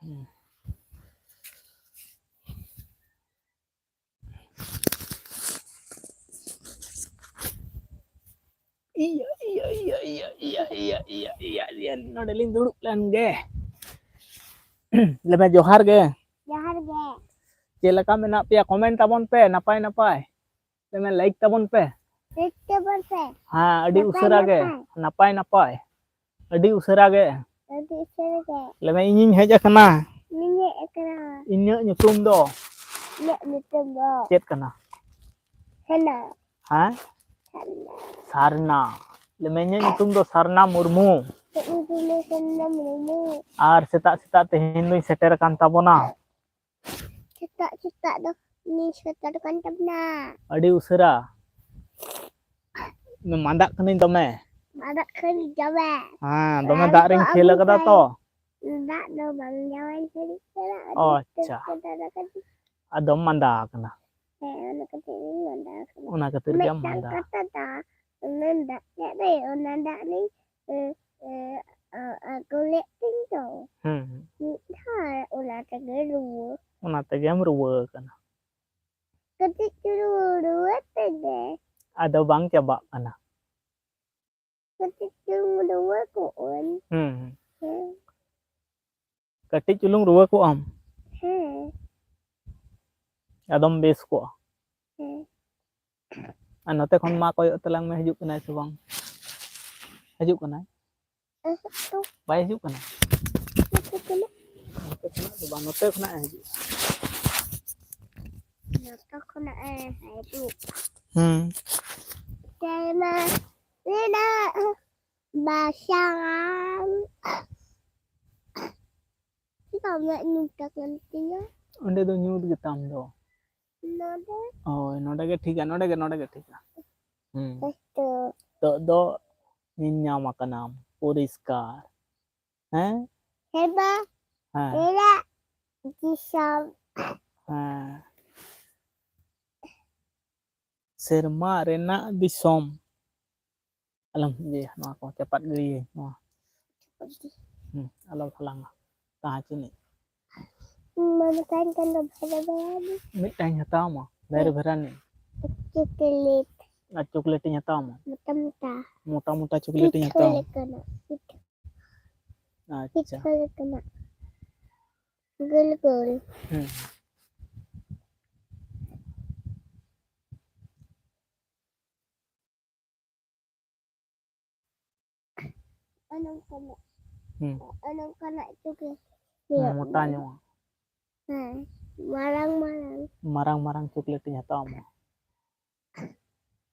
ᱦᱩᱸ᱾ ᱤᱭᱟᱹ, ᱤᱭᱟᱹ, ᱤᱭᱟᱹ, ᱱᱚᱰᱮ ᱞᱤᱧ ᱫᱩᱲᱩᱵ ᱞᱮᱱ ᱜᱮ᱾ ᱞᱟᱹᱭ ᱢᱮ, ᱡᱚᱦᱟᱨ ᱜᱮ᱾ ᱡᱚᱦᱟᱨ ᱜᱮ᱾ ᱪᱮᱫ ᱞᱮᱠᱟ ᱢᱮᱱᱟᱜ ᱯᱮᱭᱟ? Comment ᱛᱟᱵᱚᱱ ᱯᱮ, ᱱᱟᱯᱟᱭ ᱱᱟᱯᱟᱭ᱾ ᱞᱟᱹᱭ ᱢᱮ, like ᱛᱟᱵᱚᱱ ᱯᱮ᱾ Like ᱛᱟᱵᱚᱱ ᱯᱮ᱾ ᱦᱮᱸ, ᱟᱹᱰᱤ ᱱᱟᱯᱟᱭ ᱩᱥᱟᱹᱨᱟ ᱜᱮ, ᱱᱟᱯᱟᱭ᱾ ᱱᱟᱯᱟᱭ ᱱᱟᱯᱟᱭ᱾ ᱟᱹᱰᱤ ᱩᱥᱟᱹᱨᱟ ᱜᱮ᱾ ᱟᱹᱰᱤ ᱩᱥᱟᱹᱨᱟ ᱜᱮ᱾ ᱞᱟᱹᱭ ᱢᱮ, ᱤᱧᱤᱧ ᱦᱮᱡ ᱟᱠᱟᱱᱟ᱾ ᱤᱧᱤᱧ ᱦᱮᱡ ᱟᱠᱟᱱᱟ᱾ ᱤᱧᱟᱹᱜ ᱧᱩᱛᱩᱢ ᱫᱚ? ᱤᱧᱟᱹᱜ ᱧᱩᱛᱩᱢ ᱫᱚ? ᱪᱮᱫ ᱠᱟᱱᱟ? ᱥᱟᱨᱱᱟ᱾ ᱦᱮᱸ? ᱥᱟᱨᱱᱟ᱾ ᱥᱟᱨᱱᱟ᱾ ᱞᱟᱹᱭ ᱢᱮ, ᱤᱧᱟᱹᱜ ᱧᱩᱛᱩᱢ ᱫᱚ ᱥᱟᱨᱱᱟ ᱢᱩᱨᱢᱩ᱾ ᱤᱧᱟᱹᱜ ᱧᱩᱛᱩᱢ ᱫᱚ ᱥᱟᱨᱱᱟ ᱢᱩᱨᱢᱩ᱾ ᱟᱨ ᱥᱮᱛᱟᱜ ᱥᱮᱛᱟᱜ ᱛᱮᱦᱮᱧ ᱫᱚᱧ ᱥᱮᱴᱮᱨ ᱟᱠᱟᱱ ᱛᱟᱵᱚᱱᱟ᱾ ᱥᱮᱛᱟᱜ ᱥᱮᱛᱟᱜ ᱫᱚ ᱩᱱᱤ ᱥᱮᱴᱮᱨ ᱠᱟᱱ ᱛᱟᱵᱚᱱᱟ᱾ ᱟᱹᱰᱤ ᱩᱥᱟᱹᱨᱟ᱾ ᱢᱟᱸᱫᱟᱜ ᱠᱟᱹᱱᱟᱹᱧ ᱫᱚᱢᱮ᱾ ᱟᱫᱚ ᱠᱷᱟᱹᱞᱤ ᱡᱚᱢᱮ᱾ ᱦᱮᱸ, ᱫᱚᱢᱮ ᱟᱨ ᱫᱟᱜ ᱨᱤᱧ ᱠᱚ ᱠᱷᱮᱞ ᱟᱹᱜᱩ ᱠᱟᱫᱟ ᱠᱟᱭ᱾ ᱛᱚ᱾ ᱫᱟᱜ ᱫᱚ ᱵᱟᱝ ᱡᱟᱶᱟᱭ ᱥᱟᱹᱨᱤ ᱠᱟᱱᱟ, ᱚ, ᱟᱹᱰᱤ ᱟᱪᱪᱷᱟ᱾ ᱩᱛᱟᱹᱨ ᱠᱟᱫᱟ ᱠᱟᱹᱴᱤᱡ᱾ ᱟᱫᱚᱢ ᱢᱟᱸᱫᱟ ᱟᱠᱟᱱᱟ᱾ ᱦᱮᱸ, ᱚᱱᱟ ᱠᱷᱟᱹᱛᱤᱨ ᱜᱤᱧ ᱢᱟᱸᱫᱟ ᱟᱠᱟᱱᱟ᱾ ᱚᱱᱟ ᱠᱷᱟᱹᱛᱤᱨ ᱜᱮᱢ ᱢᱤᱫᱴᱟᱝ ᱢᱟᱸᱫᱟ᱾ ᱠᱟᱛᱷᱟ ᱫᱚ, ᱚᱱᱟ ᱫᱟᱜ ᱨᱮ, ᱚᱱᱟ ᱫᱟᱜ ᱨᱤᱧ, ᱮ, ᱮ, ᱟ-, ᱟᱹᱜᱩ ᱞᱮᱫ ᱛᱤᱧ ᱫᱚ᱾ ᱦᱩᱸ, ᱦᱩᱸ᱾ ᱢᱤᱫ ᱫᱷᱟᱣ ᱚᱱᱟ ᱛᱮᱜᱮ ᱨᱩᱣᱟᱹ᱾ ᱚᱱᱟ ᱛᱮᱜᱮᱢ ᱨᱩᱣᱟᱹ ᱟᱠᱟᱱᱟ᱾ ᱠᱟᱹᱴᱤᱡ ᱪᱩᱞᱩᱝ ᱨᱩᱣᱟᱹ ᱛᱮᱜᱮ᱾ ᱟᱫᱚ ᱵᱟᱝ ᱪᱟᱵᱟᱜ ᱠᱟᱱᱟ᱾ ᱠᱟᱹᱴᱤᱡ ᱪᱩᱞᱩᱝ ᱨᱩᱣᱟᱹ ᱠᱚᱜ ᱟᱹᱧ᱾ ᱦᱩᱸ, ᱦᱩᱸ᱾ ᱦᱮᱸ᱾ ᱠᱟᱹᱴᱤᱡ ᱪᱩᱞᱩᱝ ᱨᱩᱣᱟᱹ ᱠᱚᱜ ᱟᱢ? ᱦᱮᱸ᱾ ᱟᱫᱚᱢ ᱵᱮᱥ ᱠᱚᱜᱼᱟ? ᱦᱮᱸ᱾ ᱟᱨ ᱱᱚᱛᱮ ᱠᱷᱚᱱ ᱢᱟ ᱠᱚᱭᱚᱜ ᱛᱟᱞᱟᱝ ᱢᱮ, ᱦᱤᱡᱩᱜ ᱠᱟᱱᱟᱭ ᱥᱮ ᱵᱟᱝ? ᱦᱤᱡᱩᱜ ᱠᱟᱱᱟᱭ? ᱮᱦᱮᱸᱜ ᱛᱚ᱾ ᱵᱟᱭ ᱦᱤᱡᱩᱜ ᱠᱟᱱᱟ? ᱱᱚᱛᱮ ᱠᱷᱚᱱᱟᱜ? ᱱᱚᱛᱮ ᱠᱷᱚᱱᱟᱜ ᱫᱚ ᱵᱟᱝ, ᱱᱚᱛᱮ ᱠᱷᱚᱱᱟᱜ ᱮ ᱦᱤᱡᱩᱜᱼᱟ᱾ ᱱᱚᱛᱮ ᱠᱷᱚᱱᱟᱜ ᱮ ᱦᱤᱡᱩᱜ᱾ ᱦᱩᱸ᱾ ᱛᱮ ᱢᱟ ᱢᱮᱱᱟᱜ ᱵᱟᱥᱟᱱ᱾ ᱪᱮᱫᱟᱜ ᱢᱮᱫ ᱧᱩᱛ ᱟᱠᱟᱱ ᱛᱤᱧᱟ? ᱚᱸᱰᱮ ᱫᱚ ᱧᱩᱛ ᱜᱮᱛᱟᱢ ᱫᱚ᱾ ᱱᱚᱰᱮ? ᱦᱳᱭ, ᱱᱚᱰᱮ ᱜᱮ ᱴᱷᱤᱠᱟ, ᱱᱚᱰᱮ ᱜᱮ, ᱱᱚᱰᱮ ᱜᱮ ᱴᱷᱤᱠᱟ᱾ ᱦᱩᱸ᱾ ᱦᱳᱭᱛᱚ᱾ ᱱᱤᱛᱚᱜ ᱫᱚ ᱧᱮᱞ ᱧᱟᱢ ᱟᱠᱟᱱᱟᱢ ᱯᱚᱨᱤᱥᱠᱟᱨ᱾ ᱦᱮᱸ? ᱦᱮᱸ ᱵᱟ᱾ ᱦᱮᱸ᱾ ᱮᱨᱟᱜ ᱫᱤᱥᱚᱢ᱾ ᱦᱮᱸ᱾ ᱥᱮᱨᱢᱟ ᱨᱮᱱᱟᱜ ᱫᱤᱥᱚᱢ᱾ ᱟᱞᱚᱢ ᱤᱭᱟᱹᱭᱟ, ᱱᱚᱣᱟ ᱠᱚ ᱪᱟᱯᱟᱫ ᱜᱤᱰᱤᱭᱟᱹᱧ, ᱱᱚᱣᱟ᱾ ᱦᱩᱸ, ᱟᱞᱚᱢ ᱦᱟᱞᱟᱝᱟ᱾ ᱛᱟᱦᱮᱸ ᱪᱤᱱᱤᱡ᱾ ᱢᱟᱢᱟ ᱛᱟᱦᱮᱱ ᱠᱷᱟᱱ ᱫᱚ ᱵᱷᱮᱨᱟ ᱵᱷᱮᱨᱟ ᱜᱮ᱾ ᱢᱤᱫᱴᱟᱝ ᱤᱧ ᱦᱟᱛᱟᱣ ᱟᱢᱟ, ᱵᱷᱮᱨ ᱦᱮᱸ᱾ ᱵᱷᱮᱨᱟ ᱨᱤᱱᱤᱡ᱾ ᱪᱚᱠᱞᱮᱴ᱾ ᱟᱨ ᱪᱚᱠᱞᱮᱴ ᱤᱧ ᱦᱟᱛᱟᱣ ᱟᱢᱟ᱾ ᱢᱚᱴᱟ ᱢᱚᱴᱟ᱾ ᱢᱚᱴᱟ ᱢᱚᱴᱟ ᱪᱚᱠᱞᱮᱴ ᱤᱧ ᱯᱤᱴᱷᱟᱹ ᱦᱟᱛᱟᱣ ᱟᱢᱟ᱾ ᱞᱮᱠᱟᱱᱟᱜ᱾ ᱯᱤᱴᱷᱟᱹ᱾ ᱟᱪᱪᱷᱟ᱾ ᱯᱤᱴᱷᱟᱹ ᱞᱮᱠᱟᱱᱟᱜ᱾ ᱜᱳᱞ ᱜᱳᱞ᱾ ᱦᱩᱸ᱾ ᱚᱱᱚᱝᱠᱟᱱᱟᱜ᱾ ᱦᱩᱸ᱾ ᱚᱱᱚᱝᱠᱟᱱᱟᱜ ᱪᱚᱠᱞᱮᱴ᱾ ᱦᱩᱸ, ᱢᱚᱴᱟ ᱧᱚᱜ᱾ ᱦᱮᱸ, ᱢᱟᱨᱟᱝ ᱢᱟᱨᱟᱝ᱾ ᱢᱟᱨᱟᱝ ᱢᱟᱨᱟᱝ ᱪᱚᱠᱞᱮᱴ ᱤᱧ ᱦᱟᱛᱟᱣ ᱟᱢᱟ᱾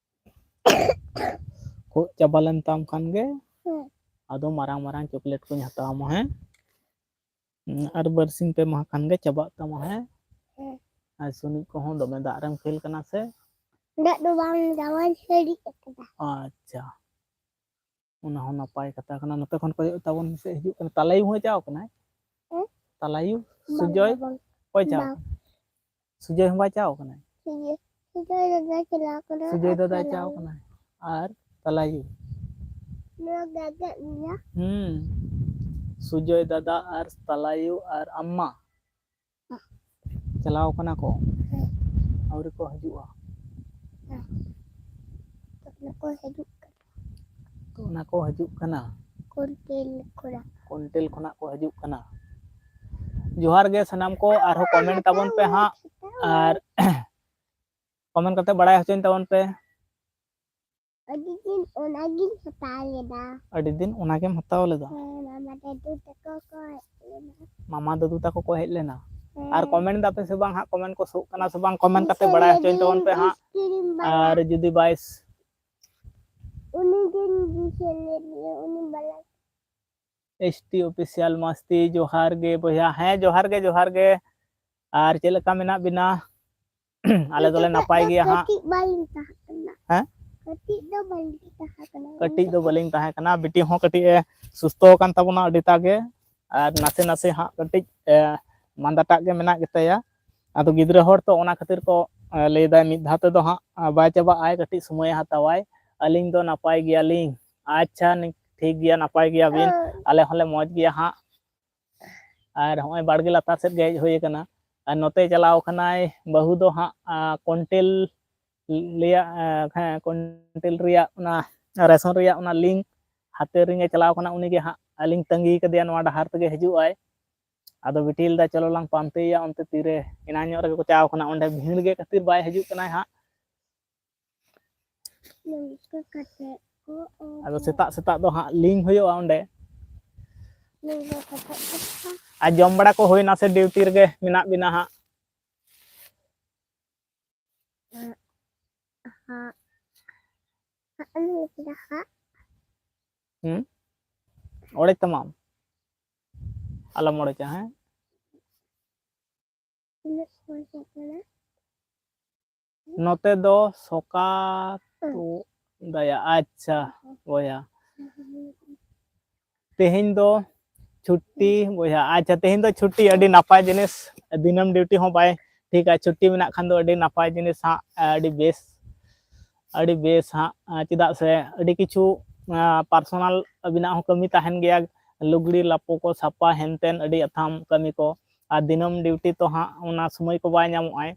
ᱠᱷᱩᱜ ᱪᱟᱵᱟ ᱞᱮᱱ ᱛᱟᱢ ᱠᱷᱟᱱ ᱜᱮ, ᱦᱮᱸ᱾ ᱟᱫᱚ ᱢᱟᱨᱟᱝ ᱢᱟᱨᱟᱝ ᱪᱚᱠᱞᱮᱴ ᱠᱚᱧ ᱦᱟᱛᱟᱣ ᱟᱢᱟ, ᱦᱮᱸ? ᱟᱨ ᱵᱟᱨᱥᱤᱧ ᱯᱮ ᱢᱟᱦᱟ ᱠᱷᱟᱱ ᱜᱮ ᱪᱟᱵᱟᱜ ᱛᱟᱢᱟ, ᱦᱮᱸ? ᱦᱮᱸ᱾ ᱟᱨ ᱥᱩᱱᱩᱡ ᱠᱚᱦᱚᱸ ᱫᱚᱢᱮ ᱫᱟᱜ ᱨᱮᱢ ᱠᱷᱮᱞ ᱠᱟᱱᱟ ᱥᱮ? ᱫᱟᱜ ᱫᱚ ᱵᱟᱝ ᱡᱟᱶᱟᱭ ᱥᱟᱹᱨᱤ ᱟᱠᱟᱫᱟ᱾ ᱟᱪᱪᱷᱟ᱾ ᱚᱱᱟ ᱦᱚᱸ ᱱᱟᱯᱟᱭ ᱠᱟᱛᱷᱟ ᱠᱟᱱᱟ᱾ ᱱᱚᱛᱮ ᱠᱷᱚᱱ ᱠᱚᱭᱚᱜ ᱛᱟᱵᱚᱱ ᱢᱮᱥᱮ, ᱦᱤᱡᱩᱜ ᱠᱟᱱᱟ᱾ ᱛᱟᱞᱟᱭᱩ ᱦᱚᱸᱭ ᱪᱟᱣ ᱠᱟᱱᱟᱭ? ᱦᱮᱸ? ᱛᱟᱞᱟᱭᱩ, ᱵᱟᱝ, ᱥᱩᱡᱚᱭ, ᱵᱟᱝ᱾ ᱚᱠᱚᱭ ᱪᱟᱣ ᱵᱟᱝ᱾ ᱠᱟᱱᱟᱭ? ᱥᱩᱡᱚᱭ ᱦᱚᱸ ᱵᱟᱭ ᱪᱟᱣ ᱠᱟᱱᱟᱭ? ᱥᱩᱡᱚᱭ, ᱥᱩᱡᱚᱭ ᱫᱟᱫᱟ ᱪᱟᱞᱟᱣ ᱠᱟᱱᱟᱭ᱾ ᱥᱩᱡᱚᱭ ᱟᱨ ᱫᱟᱫᱟᱭ ᱛᱟᱞᱟᱭᱩ᱾ ᱪᱟᱣ ᱠᱟᱱᱟᱭ᱾ ᱟᱨ ᱛᱟᱞᱟᱭᱩ? ᱱᱚᱣᱟ ᱜᱟᱜᱟᱜ ᱜᱮᱭᱟ᱾ ᱦᱩᱸ᱾ ᱥᱩᱡᱚᱭ ᱫᱟᱫᱟ ᱟᱨ ᱛᱟᱞᱟᱭᱩ ᱟᱨ ᱟᱢᱢᱟ? ᱪᱟᱞᱟᱣ ᱠᱟᱱᱟ ᱠᱚ᱾ ᱦᱮᱸ᱾ ᱟᱹᱣᱨᱤ ᱠᱚ ᱦᱤᱡᱩᱜᱼᱟ᱾ ᱦᱮᱸ᱾ ᱛᱚ ᱚᱱᱟ ᱠᱚ ᱦᱤᱡᱩᱜ ᱠᱟᱱᱟ᱾ ᱛᱚ ᱚᱱᱟ ᱠᱚ ᱦᱤᱡᱩᱜ ᱠᱟᱱᱟ᱾ ᱠᱚᱱᱴᱮᱞ ᱠᱷᱚᱱᱟᱜ᱾ ᱠᱚᱱᱴᱮᱞ ᱠᱷᱚᱱᱟᱜ ᱠᱚ ᱦᱤᱡᱩᱜ ᱠᱟᱱᱟ᱾ ᱡᱚᱦᱟᱨ ᱜᱮ ᱥᱟᱱᱟᱢ ᱠᱚ, ᱟᱨᱦᱚᱸ comment ᱛᱟᱵᱚᱱ ᱯᱮ ᱦᱟᱸᱜ, ᱟᱨ comment ᱠᱟᱛᱮ ᱵᱟᱲᱟᱭ ᱦᱚᱪᱚᱧ ᱛᱟᱵᱚᱱ ᱯᱮ᱾ ᱟᱹᱰᱤ ᱫᱤᱱ ᱚᱱᱟᱜᱤᱧ ᱦᱟᱛᱟᱣ ᱞᱮᱫᱟ᱾ ᱟᱹᱰᱤ ᱫᱤᱱ ᱚᱱᱟᱜᱮᱢ ᱦᱟᱛᱟᱣ ᱞᱮᱫᱟ? ᱦᱮᱸ, ᱢᱟᱢᱟ ᱫᱟᱫᱩ ᱛᱟᱠᱚ ᱠᱚ ᱦᱮᱡ ᱞᱮᱱᱟ᱾ ᱢᱟᱢᱟ ᱫᱟᱫᱩ ᱛᱟᱠᱚ ᱠᱚ ᱦᱮᱡ ᱞᱮᱱᱟ? ᱦᱮᱸ᱾ ᱟᱨ comment ᱫᱟᱯᱮ ᱥᱮ ᱵᱟᱝ ᱦᱟᱸᱜ? Comment ᱠᱚ ᱥᱳᱜ ᱠᱟᱱᱟ ᱥᱮ ᱵᱟᱝ? Comment ᱠᱟᱛᱮ ᱵᱟᱲᱟᱭ ᱦᱚᱪᱚᱧ ᱛᱟᱵᱚᱱ ᱯᱮ ᱦᱟᱸᱜ᱾ ᱟᱨ ᱡᱩᱫᱤ ᱵᱟᱭ ᱩᱱᱤ ᱫᱤᱱ ᱫᱤᱥᱟᱹ ᱞᱮᱫ ᱢᱮᱭᱟ, ᱩᱱᱤ ᱵᱟᱞᱟ᱾ S T Official ᱢᱟᱥᱛᱤ, ᱡᱚᱦᱟᱨ ᱜᱮ ᱵᱚᱭᱦᱟ᱾ ᱦᱮᱸ, ᱡᱚᱦᱟᱨ ᱜᱮ, ᱡᱚᱦᱟᱨ ᱜᱮ᱾ ᱟᱨ ᱪᱮᱫ ᱞᱮᱠᱟ ᱢᱮᱱᱟᱜ ᱵᱤᱱᱟ? ᱟᱞᱮ ᱫᱚᱞᱮ ᱱᱟᱯᱟᱭ ᱜᱮᱭᱟ ᱦᱟᱸᱜ᱾ ᱠᱟᱹᱴᱤᱡ ᱵᱟᱹᱞᱤᱧ ᱛᱟᱦᱮᱸ ᱠᱟᱱᱟ᱾ ᱦᱮᱸ? ᱠᱟᱹᱴᱤᱡ ᱫᱚ ᱵᱟᱹᱞᱤᱧ ᱛᱟᱦᱮᱸ ᱠᱟᱱᱟ᱾ ᱠᱟᱹᱴᱤᱡ ᱫᱚ ᱵᱟᱹᱞᱤᱧ ᱛᱟᱦᱮᱸ ᱠᱟᱱᱟ᱾ ᱵᱤᱴᱤ ᱦᱚᱸ ᱠᱟᱹᱴᱤᱡ ᱮ ᱥᱩᱥᱛᱷᱚ ᱟᱠᱟᱱ ᱛᱟᱵᱚᱱᱟ ᱟᱹᱰᱤᱴᱟ ᱜᱮ᱾ ᱟᱨ ᱱᱟᱥᱮ ᱱᱟᱥᱮ ᱦᱟᱸᱜ ᱠᱟᱹᱴᱤᱡ, ᱮ, ᱢᱟᱸᱫᱟᱴᱟᱜ ᱜᱮ ᱢᱮᱱᱟᱜ ᱜᱮᱛᱟᱭᱟ᱾ ᱟᱫᱚ ᱜᱤᱫᱽᱨᱟᱹ ᱦᱚᱲ ᱛᱚ, ᱚᱱᱟ ᱠᱷᱟᱹᱛᱤᱨ ᱠᱚ, ᱮ, ᱞᱟᱹᱭᱫᱟ ᱢᱤᱫ ᱫᱷᱟᱣ ᱛᱮᱫᱚ ᱦᱟᱸᱜ, ᱮ, ᱵᱟᱭ ᱪᱟᱵᱟᱜ ᱟᱭ, ᱠᱟᱹᱴᱤᱡ ᱥᱚᱢᱚᱭᱮ ᱦᱟᱛᱟᱣᱟᱭ᱾ ᱟᱹᱞᱤᱧ ᱫᱚ ᱱᱟᱯᱟᱭ ᱜᱮᱭᱟᱞᱤᱧ᱾ ᱟᱪᱪᱷᱟ, ᱱᱤ-, ᱴᱷᱤᱠ ᱜᱮᱭᱟ, ᱱᱟᱯᱟᱭ ᱜᱮᱭᱟᱵᱤᱱ᱾ ᱟᱞᱮ ᱦᱚᱸᱞᱮ ᱢᱚᱡᱽ ᱜᱮᱭᱟ ᱦᱟᱸᱜ᱾ ᱟᱨ ᱦᱚᱸᱜᱼᱚᱭ ᱵᱟᱲᱜᱮ ᱞᱟᱛᱟᱨ ᱥᱮᱫ ᱜᱮ ᱦᱮᱡ ᱦᱩᱭ ᱟᱠᱟᱱᱟ᱾ ᱟᱨ ᱱᱚᱛᱮ ᱪᱟᱞᱟᱣ ᱠᱟᱱᱟᱭ ᱵᱟᱹᱦᱩ ᱫᱚ ᱦᱟᱸᱜ, ᱟ, ᱠᱚᱱᱴᱮᱞ ᱨᱮᱭᱟᱜ, ᱟ, ᱦᱮᱸ, ᱠᱚᱱᱴᱮᱞ ᱨᱮᱭᱟᱜ ᱚᱱᱟ ᱨᱮᱥᱚᱱ ᱨᱮᱭᱟᱜ ᱚᱱᱟ link ᱦᱟᱛᱮ ᱨᱮᱜᱮ ᱪᱟᱞᱟᱣ ᱠᱟᱱᱟ᱾ ᱩᱱᱤ ᱜᱮ ᱦᱟᱸᱜ ᱟᱹᱞᱤᱧ ᱛᱟᱺᱜᱤ ᱠᱟᱫᱮᱭᱟ, ᱱᱚᱣᱟ ᱰᱟᱦᱟᱨ ᱛᱮᱜᱮ ᱦᱤᱡᱩᱜ ᱟᱭ᱾ ᱟᱫᱚ ᱵᱤᱴᱤ ᱞᱟᱹᱭᱫᱟ, "ᱪᱚᱞᱚ ᱞᱟᱝ ᱯᱟᱱᱛᱮᱭᱟ ᱚᱱᱛᱮ ᱛᱤᱨᱮ", ᱮᱱᱟᱱ ᱧᱚᱜ ᱨᱮᱜᱮ ᱠᱚ ᱪᱟᱣ ᱠᱟᱱᱟ, ᱚᱸᱰᱮ ᱵᱷᱤᱲ ᱜᱮ ᱠᱷᱟᱹᱛᱤᱨ ᱵᱟᱭ ᱦᱤᱡᱩᱜ ᱠᱟᱱᱟᱭ ᱦᱟᱸᱜ᱾ ᱱᱚᱝᱠᱟ ᱠᱟᱛᱮ ᱠᱚ ᱟᱫᱚ ᱥᱮᱛᱟᱜ ᱥᱮᱛᱟᱜ ᱫᱚ ᱦᱟᱸᱜ link ᱦᱩᱭᱩᱜᱼᱟ ᱚᱸᱰᱮ᱾ ᱱᱚᱝᱠᱟ ᱠᱟᱛᱮ ᱠᱚ ᱟᱨ ᱡᱚᱢ ᱵᱟᱲᱟ ᱠᱚ ᱦᱩᱭᱱᱟ ᱥᱮ duty ᱨᱮᱜᱮ ᱢᱮᱱᱟᱜ ᱵᱤᱱᱟ ᱦᱟᱸᱜ? ᱦᱟᱸᱜ, ᱦᱟᱸᱜ, ᱦᱟᱸᱜ, ᱦᱟᱸᱜ᱾ ᱦᱩᱸ? ᱚᱲᱮᱡ ᱛᱟᱢᱟᱢ? ᱟᱞᱚᱢ ᱚᱲᱮᱡᱟ, ᱦᱮᱸ? ᱛᱤᱱᱟᱹᱜ ᱯᱚᱭᱥᱟ ᱠᱟᱱᱟ? ᱱᱚᱛᱮ ᱫᱚ ᱥᱚᱠᱟ ᱛᱩᱫ ᱫᱟᱭᱟ᱾ ᱟᱪᱪᱷᱟ, ᱵᱚᱭᱦᱟ᱾ ᱛᱮᱦᱮᱧ ᱫᱚ ᱪᱷᱩᱴᱤ ᱵᱚᱭᱦᱟ᱾ ᱟᱪᱪᱷᱟ, ᱛᱮᱦᱮᱧ ᱫᱚ ᱪᱷᱩᱴᱤ, ᱟᱹᱰᱤ ᱱᱟᱯᱟᱭ ᱡᱤᱱᱤᱥ᱾ ᱫᱤᱱᱟᱹᱢ ᱰᱤᱭᱩᱴᱤ ᱦᱚᱸ ᱵᱟᱭ ᱴᱷᱤᱠᱟ, ᱪᱷᱩᱴᱤ ᱢᱮᱱᱟᱜ ᱠᱷᱟᱱ ᱫᱚ ᱟᱹᱰᱤ ᱱᱟᱯᱟᱭ ᱡᱤᱱᱤᱥ ᱦᱟᱸᱜ, ᱟᱹᱰᱤ ᱵᱮᱥ, ᱟᱹᱰᱤ ᱵᱮᱥ ᱦᱟᱸᱜ᱾ ᱪᱮᱫᱟᱜ ᱥᱮ ᱟᱹᱰᱤ ᱠᱤᱪᱷᱩ ᱯᱟᱨᱥᱚᱱᱟᱞ ᱟᱹᱵᱤᱱᱟᱜ ᱦᱚᱸ ᱠᱟᱹᱢᱤ ᱛᱟᱦᱮᱱ ᱜᱮᱭᱟ, ᱞᱩᱜᱽᱲᱤ ᱞᱟᱯᱚ ᱠᱚ ᱥᱟᱯᱟ, ᱦᱮᱱᱛᱮᱱ ᱟᱹᱰᱤ ᱟᱛᱷᱟᱢ ᱠᱟᱹᱢᱤ ᱠᱚ, ᱟᱨ ᱫᱤᱱᱟᱹᱢ ᱰᱤᱭᱩᱴᱤ ᱛᱚ ᱦᱟᱸᱜ ᱚᱱᱟ ᱥᱚᱢᱚᱭ ᱠᱚ ᱵᱟᱭ ᱧᱟᱢᱚᱜᱼᱟᱭ᱾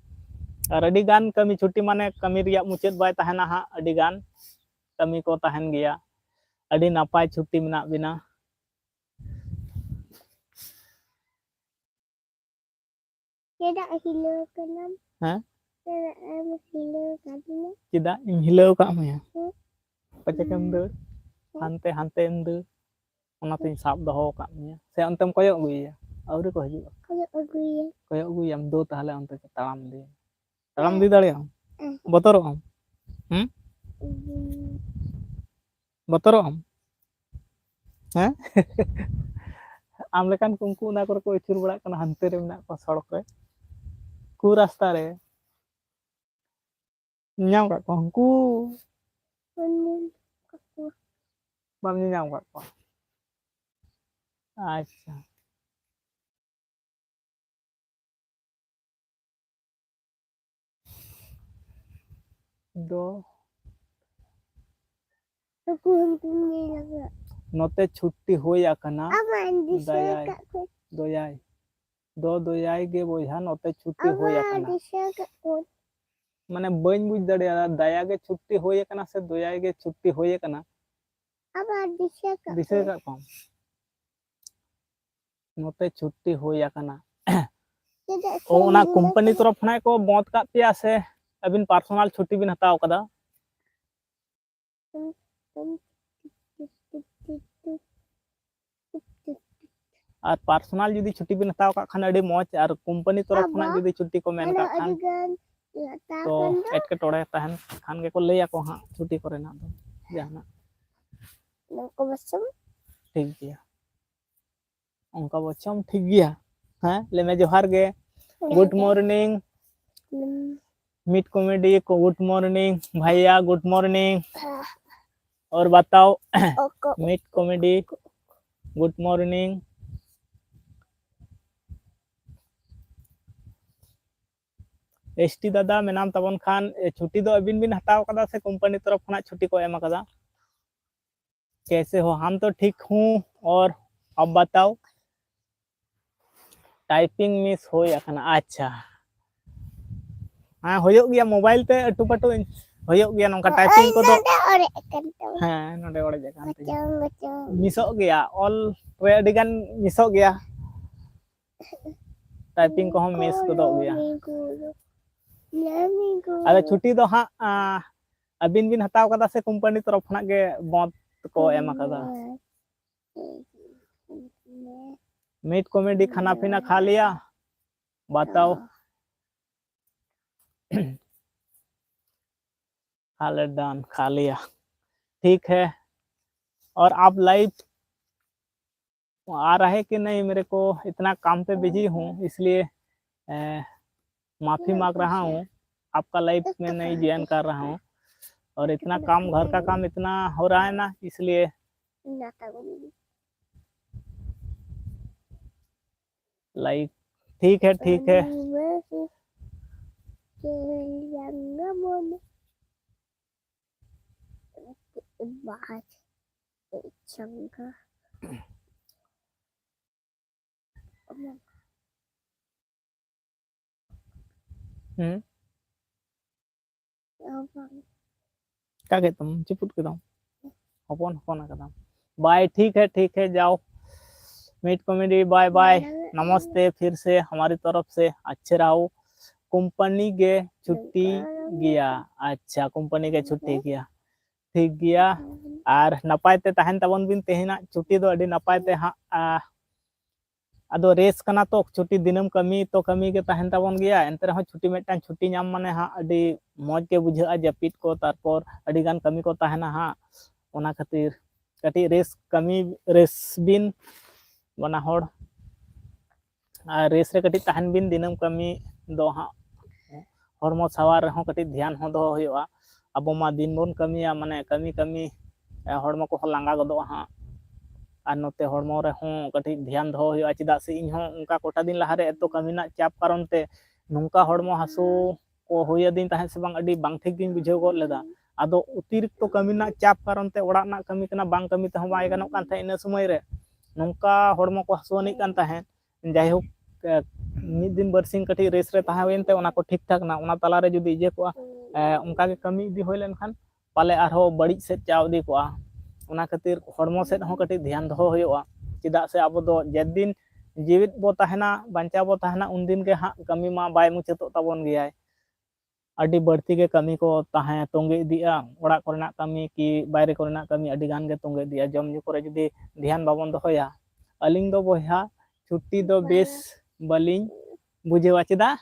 ᱟᱨ ᱟᱹᱰᱤ ᱜᱟᱱ ᱠᱟᱹᱢᱤ, ᱪᱷᱩᱴᱤ ᱢᱟᱱᱮ ᱠᱟᱹᱢᱤ ᱨᱮᱭᱟᱜ ᱢᱩᱪᱟᱹᱫ ᱵᱟᱭ ᱛᱟᱦᱮᱱᱟ ᱦᱟᱸᱜ, ᱟᱹᱰᱤ ᱜᱟᱱ ᱠᱟᱹᱢᱤ ᱠᱚ ᱛᱟᱦᱮᱱ ᱜᱮᱭᱟ᱾ ᱟᱹᱰᱤ ᱱᱟᱯᱟᱭ ᱪᱷᱩᱴᱤ ᱢᱮᱱᱟᱜ ᱵᱤᱱᱟ᱾ ᱪᱮᱫᱟᱜ ᱦᱤᱞᱟᱹᱣ ᱠᱟᱱᱟᱢ? ᱦᱮᱸ? ᱪᱮᱫᱟᱜ ᱮᱢ ᱦᱤᱞᱟᱹᱣ ᱠᱟᱫᱤᱧᱟ? ᱪᱮᱫᱟᱜ ᱤᱧ ᱦᱤᱞᱟᱹᱣ ᱠᱟᱜ ᱢᱮᱭᱟ? ᱦᱮᱸ? ᱯᱟᱪᱮ ᱠᱟᱢ ᱫᱟᱹᱲ? ᱦᱮᱸ? ᱦᱟᱱᱛᱮ, ᱦᱟᱱᱛᱮᱢ ᱫᱟᱹᱲ᱾ ᱚᱱᱟᱛᱤᱧ ᱥᱟᱵ ᱫᱚᱦᱚ ᱟᱠᱟᱫ ᱢᱮᱭᱟ᱾ ᱥᱮ ᱚᱱᱛᱮᱢ ᱠᱚᱭᱚᱜ ᱟᱹᱜᱩᱭᱮᱭᱟ? ᱟᱹᱣᱨᱤ ᱠᱚ ᱦᱤᱡᱩᱜᱼᱟ᱾ ᱠᱚᱭᱚᱜ ᱟᱹᱜᱩᱭᱮᱭᱟ᱾ ᱠᱚᱭᱚᱜ ᱟᱹᱜᱩᱭᱮᱭᱟᱢ, ᱫᱩ ᱛᱟᱦᱞᱮ ᱚᱱᱛᱮ ᱛᱟᱲᱟᱢ ᱤᱫᱤᱭᱮᱢ᱾ ᱛᱟᱲᱟᱢ ᱤᱫᱤ ᱫᱟᱲᱮᱭᱟᱜ ᱟᱢ? ᱦᱮᱸ᱾ ᱵᱚᱛᱚᱨᱚᱜ ᱟᱢ? ᱦᱩᱸ? ᱦᱩᱸ᱾ ᱵᱚᱛᱚᱨᱚᱜ ᱟᱢ? ᱦᱮᱸ? ᱟᱢ ᱞᱮᱠᱟᱱ ᱠᱚ ᱩᱱᱠᱩ ᱚᱱᱟ ᱠᱚᱨᱮ ᱠᱚ ᱟᱹᱪᱩᱨ ᱵᱟᱲᱟᱜ ᱠᱟᱱᱟ, ᱦᱟᱱᱛᱮ ᱨᱮ ᱢᱮᱱᱟᱜ ᱠᱚᱣᱟ ᱥᱚᱲᱚᱠ ᱨᱮ᱾ ᱠᱩ ᱨᱟᱥᱛᱟ ᱨᱮ᱾ ᱧᱟᱢ ᱠᱟᱜ ᱠᱚᱣᱟ ᱩᱱᱠᱩ? ᱵᱟᱹᱧ ᱧᱟᱢ ᱠᱟᱜ ᱠᱚᱣᱟ᱾ ᱵᱟᱢ ᱧᱮᱧᱟᱢ ᱠᱟᱜ ᱠᱚᱣᱟ? ᱟᱪᱪᱷᱟ᱾ ᱫᱚ ᱱᱩᱠᱩ ᱦᱚᱸ ᱵᱟᱹᱧ ᱧᱮᱧᱟᱢ ᱠᱟᱜ ᱱᱚᱛᱮ ᱪᱷᱩᱴᱴᱤ ᱦᱩᱭ ᱟᱠᱟᱱᱟ᱾ ᱟᱢᱟᱜ ᱤᱧ ᱫᱤᱥᱟᱹ ᱫᱟᱭᱟᱭ᱾ ᱠᱟᱜ ᱠᱚᱣᱟ᱾ ᱫᱚᱭᱟᱭ᱾ ᱫᱚ ᱫᱚᱭᱟᱭ ᱜᱮ ᱵᱚᱭᱦᱟ, ᱱᱚᱛᱮ ᱪᱷᱩᱴᱴᱤ ᱦᱩᱭ ᱟᱢᱟᱜ ᱟᱠᱟᱱᱟ᱾ ᱫᱤᱥᱟᱹ ᱠᱟᱜ ᱠᱚᱣᱟ᱾ ᱢᱟᱱᱮ ᱵᱟᱹᱧ ᱵᱩᱡᱽ ᱫᱟᱲᱮᱭᱟᱫᱟ, ᱫᱟᱭᱟ ᱜᱮ ᱪᱷᱩᱴᱴᱤ ᱦᱩᱭ ᱟᱠᱟᱱᱟ ᱥᱮ ᱫᱚᱭᱟᱭ ᱜᱮ ᱪᱷᱩᱴᱴᱤ ᱦᱩᱭ ᱟᱠᱟᱱᱟ? ᱟᱢᱟᱜ ᱫᱤᱥᱟᱹ ᱠᱟᱜ ᱫᱤᱥᱟᱹ ᱠᱚᱣᱟ᱾ ᱠᱟᱜ ᱠᱚᱣᱟᱢ? ᱱᱚᱛᱮ ᱪᱷᱩᱴᱴᱤ ᱦᱩᱭ ᱟᱠᱟᱱᱟ᱾ ᱪᱮᱫᱟᱜ ᱚ, ᱥᱮ ᱚᱱᱟ ᱤᱧ ᱠᱳᱢᱯᱟᱱᱤ ᱫᱚ ᱛᱚᱨᱚᱯ ᱠᱷᱚᱱᱟᱜ ᱠᱚ ᱵᱚᱸᱫᱽ ᱠᱟᱜ ᱯᱮᱭᱟ ᱥᱮ ᱟᱹᱵᱤᱱ ᱯᱟᱨᱥᱚᱱᱟᱞ ᱪᱷᱩᱴᱤ ᱵᱤᱱ ᱦᱟᱛᱟᱣ ᱠᱟᱫᱟ? ᱩᱸ, ᱩᱸ, ᱟᱨ ᱯᱟᱨᱥᱚᱱᱟᱞ ᱡᱩᱫᱤ ᱪᱷᱩᱴᱤ ᱵᱤᱱ ᱦᱟᱛᱟᱣ ᱠᱟᱜ ᱠᱷᱟᱱ ᱟᱹᱰᱤ ᱢᱚᱡᱽ, ᱟᱨ ᱠᱳᱢᱯᱟᱱᱤ ᱛᱚᱨᱚᱯ ᱠᱷᱚᱱᱟᱜ ᱟᱵᱟ, ᱡᱩᱫᱤ ᱪᱷᱩᱴᱤ ᱠᱚ ᱢᱮᱱ ᱟᱨᱚ ᱠᱟᱜ ᱠᱷᱟᱱ ᱟᱹᱰᱤ ᱜᱟᱱ ᱦᱟᱛᱟᱣ ᱛᱚ ᱠᱷᱟᱱ ᱫᱚ ᱮᱴᱠᱮᱴᱚᱬᱮ ᱛᱟᱦᱮᱱ ᱠᱷᱟᱱ ᱜᱮᱠᱚ ᱞᱟᱹᱭ ᱟᱠᱚ ᱦᱟᱸᱜ ᱪᱷᱩᱴᱤ ᱠᱚᱨᱮᱱᱟᱜ ᱫᱚ ᱡᱟᱦᱟᱱᱟᱜ᱾ ᱱᱚᱝᱠᱟ ᱵᱚᱪᱚᱝ᱾ ᱴᱷᱤᱠ ᱜᱮᱭᱟ᱾ ᱚᱱᱠᱟ ᱵᱚᱪᱚᱝ ᱴᱷᱤᱠ ᱜᱮᱭᱟ᱾ ᱦᱮᱸ, ᱞᱟᱹᱭ ᱢᱮ ᱡᱚᱦᱟᱨ ᱜᱮ᱾ ᱡᱚᱦᱟᱨ ᱜᱮ᱾ Good morning᱾ ᱦᱩᱸ᱾ Meet comedy ᱠᱚ, good morning᱾ ᱵᱷᱟᱭᱭᱟ, good morning᱾ ᱦᱮᱸ᱾ और बताओ। Meet comedy, good morning. S T ᱫᱟᱫᱟ ᱢᱮᱱᱟᱢ ᱛᱟᱵᱚᱱ ᱠᱷᱟᱱ, ᱮ, ᱪᱷᱩᱴᱤ ᱫᱚ ᱟᱹᱵᱤᱱ ᱵᱤᱱ ᱦᱟᱛᱟᱣ ᱠᱟᱫᱟ ᱥᱮ ᱠᱳᱢᱯᱟᱱᱤ ᱛᱚᱨᱚᱯ ᱠᱷᱚᱱᱟᱜ ᱪᱷᱩᱴᱤ ᱠᱚ ᱮᱢ ᱠᱟᱫᱟ? कैसे हो? हम तो ठीक हूँ, और आप बताओ। ᱴᱟᱭᱯᱤᱝ ᱢᱤᱥ ᱦᱩᱭ ᱟᱠᱟᱱᱟ᱾ ᱟᱪᱪᱷᱟ, ᱦᱮᱸ, ᱦᱩᱭᱩᱜ ᱜᱮᱭᱟ, ᱢᱳᱵᱟᱭᱤᱞ ᱛᱮ ᱟᱹᱴᱩ ᱯᱟᱹᱴᱩ ᱦᱩᱭᱩᱜ ᱜᱮᱭᱟ ᱱᱚᱝᱠᱟ ᱴᱟᱭᱯᱤᱝ ᱠᱚᱫᱚ᱾ ᱱᱚᱰᱮ ᱚᱲᱮᱡ ᱟᱠᱟᱱ ᱛᱟᱢᱟ᱾ ᱦᱮᱸ, ᱱᱚᱰᱮ ᱚᱲᱮᱡ ᱟᱠᱟᱱ ᱛᱤᱧᱟ᱾ ᱠᱟᱪᱚᱝ, ᱠᱟᱪᱚᱝ᱾ ᱢᱤᱥᱚᱜ ᱜᱮᱭᱟ, ᱚᱞ ᱨᱮ ᱟᱹᱰᱤ ᱜᱟᱱ ᱢᱤᱥᱚᱜ ᱜᱮᱭᱟ, ᱴᱟᱭᱯᱤᱝ ᱠᱚᱦᱚᱸ ᱢᱤᱥ ᱜᱚᱫᱚᱜ ᱜᱮᱭᱟ᱾ ᱞᱟᱢᱤ ᱜᱩᱞᱩ, ᱞᱟᱢᱤ ᱜᱩᱞᱩ᱾ ᱟᱫᱚ ᱪᱷᱩᱴᱤ ᱫᱚ ᱦᱟᱸᱜ, ᱟ, ᱟᱹᱵᱤᱱ ᱵᱤᱱ ᱦᱟᱛᱟᱣ ᱠᱟᱫᱟ ᱥᱮ ᱠᱳᱢᱯᱟᱱᱤ ᱛᱚᱨᱚᱯ ᱠᱷᱚᱱᱟᱜ ᱜᱮ ᱵᱚᱱᱫ ᱠᱚ ᱮᱢ ᱠᱟᱫᱟ? मीट कॉमेडी, खाना पीना खा लिया? बताओ। हाँ। खा ले, डन, खा लिया। ठीक है। और आप लाइव आ रहे कि नहीं, मेरे को इतना काम पे बिजी हूँ, इसलिए, ए, माफ़ी मांग रहा हूँ, आपका लाइव में नहीं ज्वाइन कर रहा हूँ। और इतना काम, घर का काम इतना हो रहा है ना, इसलिए। लाइव, ठीक है, ठीक है। बाहर चंगा। ᱦᱩᱸ᱾ ᱚᱠᱟ ᱠᱮᱫ ᱛᱟᱢ? ᱪᱤᱯᱩᱫ ᱠᱮᱫᱟᱢ? ᱦᱚᱯᱚᱱ ᱦᱚᱯᱚᱱ ᱟᱠᱟᱫᱟᱢ᱾ बाय, ठीक है, ठीक है, जाओ। Meet comedy, bye bye. नमस्ते फिर से हमारी तरफ से, अच्छे रहो। कंपनी ᱜᱮ ᱪᱷᱩᱴᱤ ᱜᱮᱭᱟ। ᱟᱪᱪᱷᱟ, ᱠᱳᱢᱯᱟᱱᱤ ᱜᱮ ᱪᱷᱩᱴᱤ ᱜᱮᱭᱟ। ᱴᱷᱤᱠ ᱜᱮᱭᱟ, ᱟᱨ ᱱᱟᱯᱟᱭ ᱛᱮ ᱛᱟᱦᱮᱱ ᱛᱟᱵᱚᱱ ᱵᱤᱱ᱾ ᱛᱮᱦᱮᱧᱟᱜ ᱪᱷᱩᱴᱤ ᱫᱚ ᱟᱹᱰᱤ ᱱᱟᱯᱟᱭ ᱛᱮ ᱦᱟᱸᱜ, ᱟ, ᱟᱫᱚ ᱨᱮᱥ ᱠᱟᱱᱟ ᱛᱚ, ᱪᱷᱩᱴᱤ ᱫᱤᱱᱟᱹᱢ ᱠᱟᱹᱢᱤ ᱛᱚ ᱠᱟᱹᱢᱤ ᱜᱮ ᱛᱟᱦᱮᱱ ᱛᱟᱵᱚᱱ ᱜᱮᱭᱟ, ᱮᱱᱛᱮ ᱨᱮᱦᱚᱸ ᱪᱷᱩᱴᱤ ᱢᱤᱫᱴᱟᱝ ᱪᱷᱩᱴᱤ ᱧᱟᱢ ᱢᱟᱱᱮ ᱦᱟᱸᱜ ᱟᱹᱰᱤ ᱢᱚᱡᱽ ᱜᱮ ᱵᱩᱡᱷᱟᱹᱜᱼᱟ, ᱡᱟᱹᱯᱤᱫ ᱠᱚ, ᱛᱟᱨᱯᱚᱨ ᱟᱹᱰᱤ ᱜᱟᱱ ᱠᱟᱹᱢᱤ ᱠᱚ ᱛᱟᱦᱮᱱᱟ ᱦᱟᱸᱜ, ᱚᱱᱟ ᱠᱷᱟᱹᱛᱤᱨ ᱠᱟᱹᱴᱤᱡ ᱨᱮᱥ ᱠᱟᱹᱢᱤ, ᱨᱮᱥ ᱵᱤᱱ ᱵᱟᱱᱟ ᱦᱚᱲ᱾ ᱟᱨ ᱨᱮᱥ ᱨᱮ ᱠᱟᱹᱴᱤᱡ ᱛᱟᱦᱮᱱ ᱵᱤᱱ, ᱫᱤᱱᱟᱹᱢ ᱠᱟᱹᱢᱤ ᱫᱚ ᱦᱟᱸᱜ ᱦᱚᱲᱢᱚ ᱥᱟᱶᱟᱨ ᱨᱮᱦᱚᱸ ᱠᱟᱹᱴᱤᱡ ᱫᱷᱮᱭᱟᱱ ᱦᱚᱸ ᱫᱚᱦᱚ ᱦᱩᱭᱩᱜᱼᱟ᱾ ᱟᱵᱚ ᱢᱟ ᱫᱤᱱ ᱵᱚᱱ ᱠᱟᱹᱢᱤᱭᱟ, ᱢᱟᱱᱮ ᱠᱟᱹᱢᱤ ᱠᱟᱹᱢᱤ ᱦᱚᱲᱢᱚ ᱠᱚᱦᱚᱸ ᱞᱟᱸᱜᱟ ᱜᱚᱫᱚᱜᱼᱟ ᱦᱟᱸᱜ᱾ ᱟᱨ ᱱᱚᱛᱮ ᱦᱚᱲᱢᱚ ᱨᱮᱦᱚᱸ ᱠᱟᱹᱴᱤᱡ ᱫᱷᱮᱭᱟᱱ ᱫᱚᱦᱚ ᱦᱩᱭᱩᱜᱼᱟ, ᱪᱮᱫᱟᱜ ᱥᱮ ᱤᱧ ᱦᱚᱸ ᱚᱱᱠᱟ ᱠᱚᱴᱟ ᱫᱤᱱ ᱞᱟᱦᱟᱨᱮ ᱮᱛᱚ ᱠᱟᱹᱢᱤ ᱨᱮᱱᱟᱜ ᱪᱟᱯ ᱠᱟᱨᱚᱱ ᱛᱮ ᱱᱚᱝᱠᱟ ᱦᱚᱲᱢᱚ ᱦᱟᱹᱥᱩ ᱠᱚ ᱦᱩᱭ ᱟᱹᱫᱤᱧ ᱛᱟᱦᱮᱸᱫ ᱥᱮ ᱵᱟᱝ, ᱟᱹᱰᱤ ᱵᱟᱝ ᱴᱷᱤᱠ ᱜᱤᱧ ᱵᱩᱡᱷᱟᱹᱣ ᱜᱚᱫ ᱞᱮᱫᱟ᱾ ᱟᱫᱚ ᱚᱛᱤᱨᱤᱠᱛᱚ ᱠᱟᱹᱢᱤ ᱨᱮᱱᱟᱜ ᱪᱟᱯ ᱠᱟᱨᱚᱱ ᱛᱮ ᱚᱲᱟᱜ ᱨᱮᱱᱟᱜ ᱠᱟᱹᱢᱤ ᱠᱟᱱᱟ, ᱵᱟᱝ ᱠᱟᱹᱢᱤ ᱛᱮᱦᱚᱸ ᱵᱟᱭ ᱜᱟᱱᱚᱜ ᱠᱟᱱ ᱛᱟᱦᱮᱸᱫ᱾ ᱤᱱᱟᱹ ᱥᱚᱢᱚᱭ ᱨᱮ ᱱᱚᱝᱠᱟ ᱦᱚᱲᱢᱚ ᱠᱚ ᱦᱟᱹᱥᱩ ᱟᱹᱱᱤᱡ ᱠᱟᱱ ᱛᱟᱦᱮᱸᱫ᱾ ᱡᱟᱭᱦᱳᱠ, ᱢᱤᱫ ᱫᱤᱱ ᱵᱟᱨᱥᱤᱧ ᱠᱟᱹᱴᱤᱡ ᱨᱮᱥᱴ ᱨᱮ ᱛᱟᱦᱮᱸ ᱦᱩᱭᱮᱱ ᱛᱮ ᱚᱱᱟ ᱠᱚ ᱴᱷᱤᱠ ᱴᱷᱟᱠ ᱮᱱᱟ᱾ ᱚᱱᱟ ᱛᱟᱞᱟᱨᱮ ᱡᱩᱫᱤ ᱤᱭᱟᱹ ᱠᱚᱜᱼᱟ, ᱚᱱᱠᱟ ᱜᱮ ᱠᱟᱹᱢᱤ ᱤᱫᱤ ᱦᱩᱭ ᱞᱮᱱᱠᱷᱟᱱ ᱯᱟᱞᱮ ᱟᱨᱦᱚᱸ ᱵᱟᱹᱲᱤᱡ ᱥᱮᱫ ᱪᱟᱣ ᱤᱫᱤ ᱠᱚᱜᱼᱟ᱾ ᱚᱱᱟ ᱠᱷᱟᱹᱛᱤᱨ ᱦᱚᱲᱢᱚ ᱥᱮᱫ ᱦᱚᱸ ᱠᱟᱹᱴᱤᱡ ᱫᱷᱮᱭᱟᱱ ᱫᱚᱦᱚ ᱦᱩᱭᱩᱜᱼᱟ, ᱪᱮᱫᱟᱜ ᱥᱮ ᱟᱵᱚ ᱫᱚ ᱡᱮᱫᱤᱱ ᱡᱤᱣᱤᱫ ᱵᱚ ᱛᱟᱦᱮᱱᱟ, ᱵᱟᱧᱪᱟᱣ ᱵᱚ ᱛᱟᱦᱮᱱᱟ, ᱩᱱᱫᱤᱱ ᱜᱮ ᱦᱟᱸᱜ ᱠᱟᱹᱢᱤ ᱢᱟ ᱵᱟᱭ ᱢᱩᱪᱟᱹᱫᱚᱜ ᱛᱟᱵᱚᱱ ᱜᱮᱭᱟᱭ᱾ ᱟᱹᱰᱤ ᱵᱟᱹᱲᱛᱤ ᱜᱮ ᱠᱟᱹᱢᱤ ᱠᱚ ᱛᱟᱦᱮᱸ ᱛᱚᱸᱜᱮ ᱤᱫᱤᱜᱼᱟ, ᱚᱲᱟᱜ ᱠᱚᱨᱮᱱᱟᱜ ᱠᱟᱹᱢᱤ ᱠᱤ ᱵᱟᱭᱨᱮ ᱠᱚᱨᱮᱱᱟᱜ ᱠᱟᱹᱢᱤ ᱟᱹᱰᱤ ᱜᱟᱱ ᱜᱮ ᱛᱚᱸᱜᱮ ᱤᱫᱤᱜᱼᱟ᱾ ᱡᱚᱢ ᱧᱩ ᱠᱚᱨᱮ ᱡᱩᱫᱤ ᱫᱷᱮᱭᱟᱱ ᱵᱟᱵᱚᱱ ᱫᱚᱦᱚᱭᱟ, ᱟᱹᱞᱤᱧ ᱫᱚ ᱵᱚᱭᱦᱟ ᱪᱷᱩᱴᱤ ᱫᱚ ᱵᱮᱥ ᱵᱟᱹᱞᱤᱧ ᱵᱩᱡᱷᱟᱹᱣᱟ᱾ ᱪᱮᱫᱟᱜ?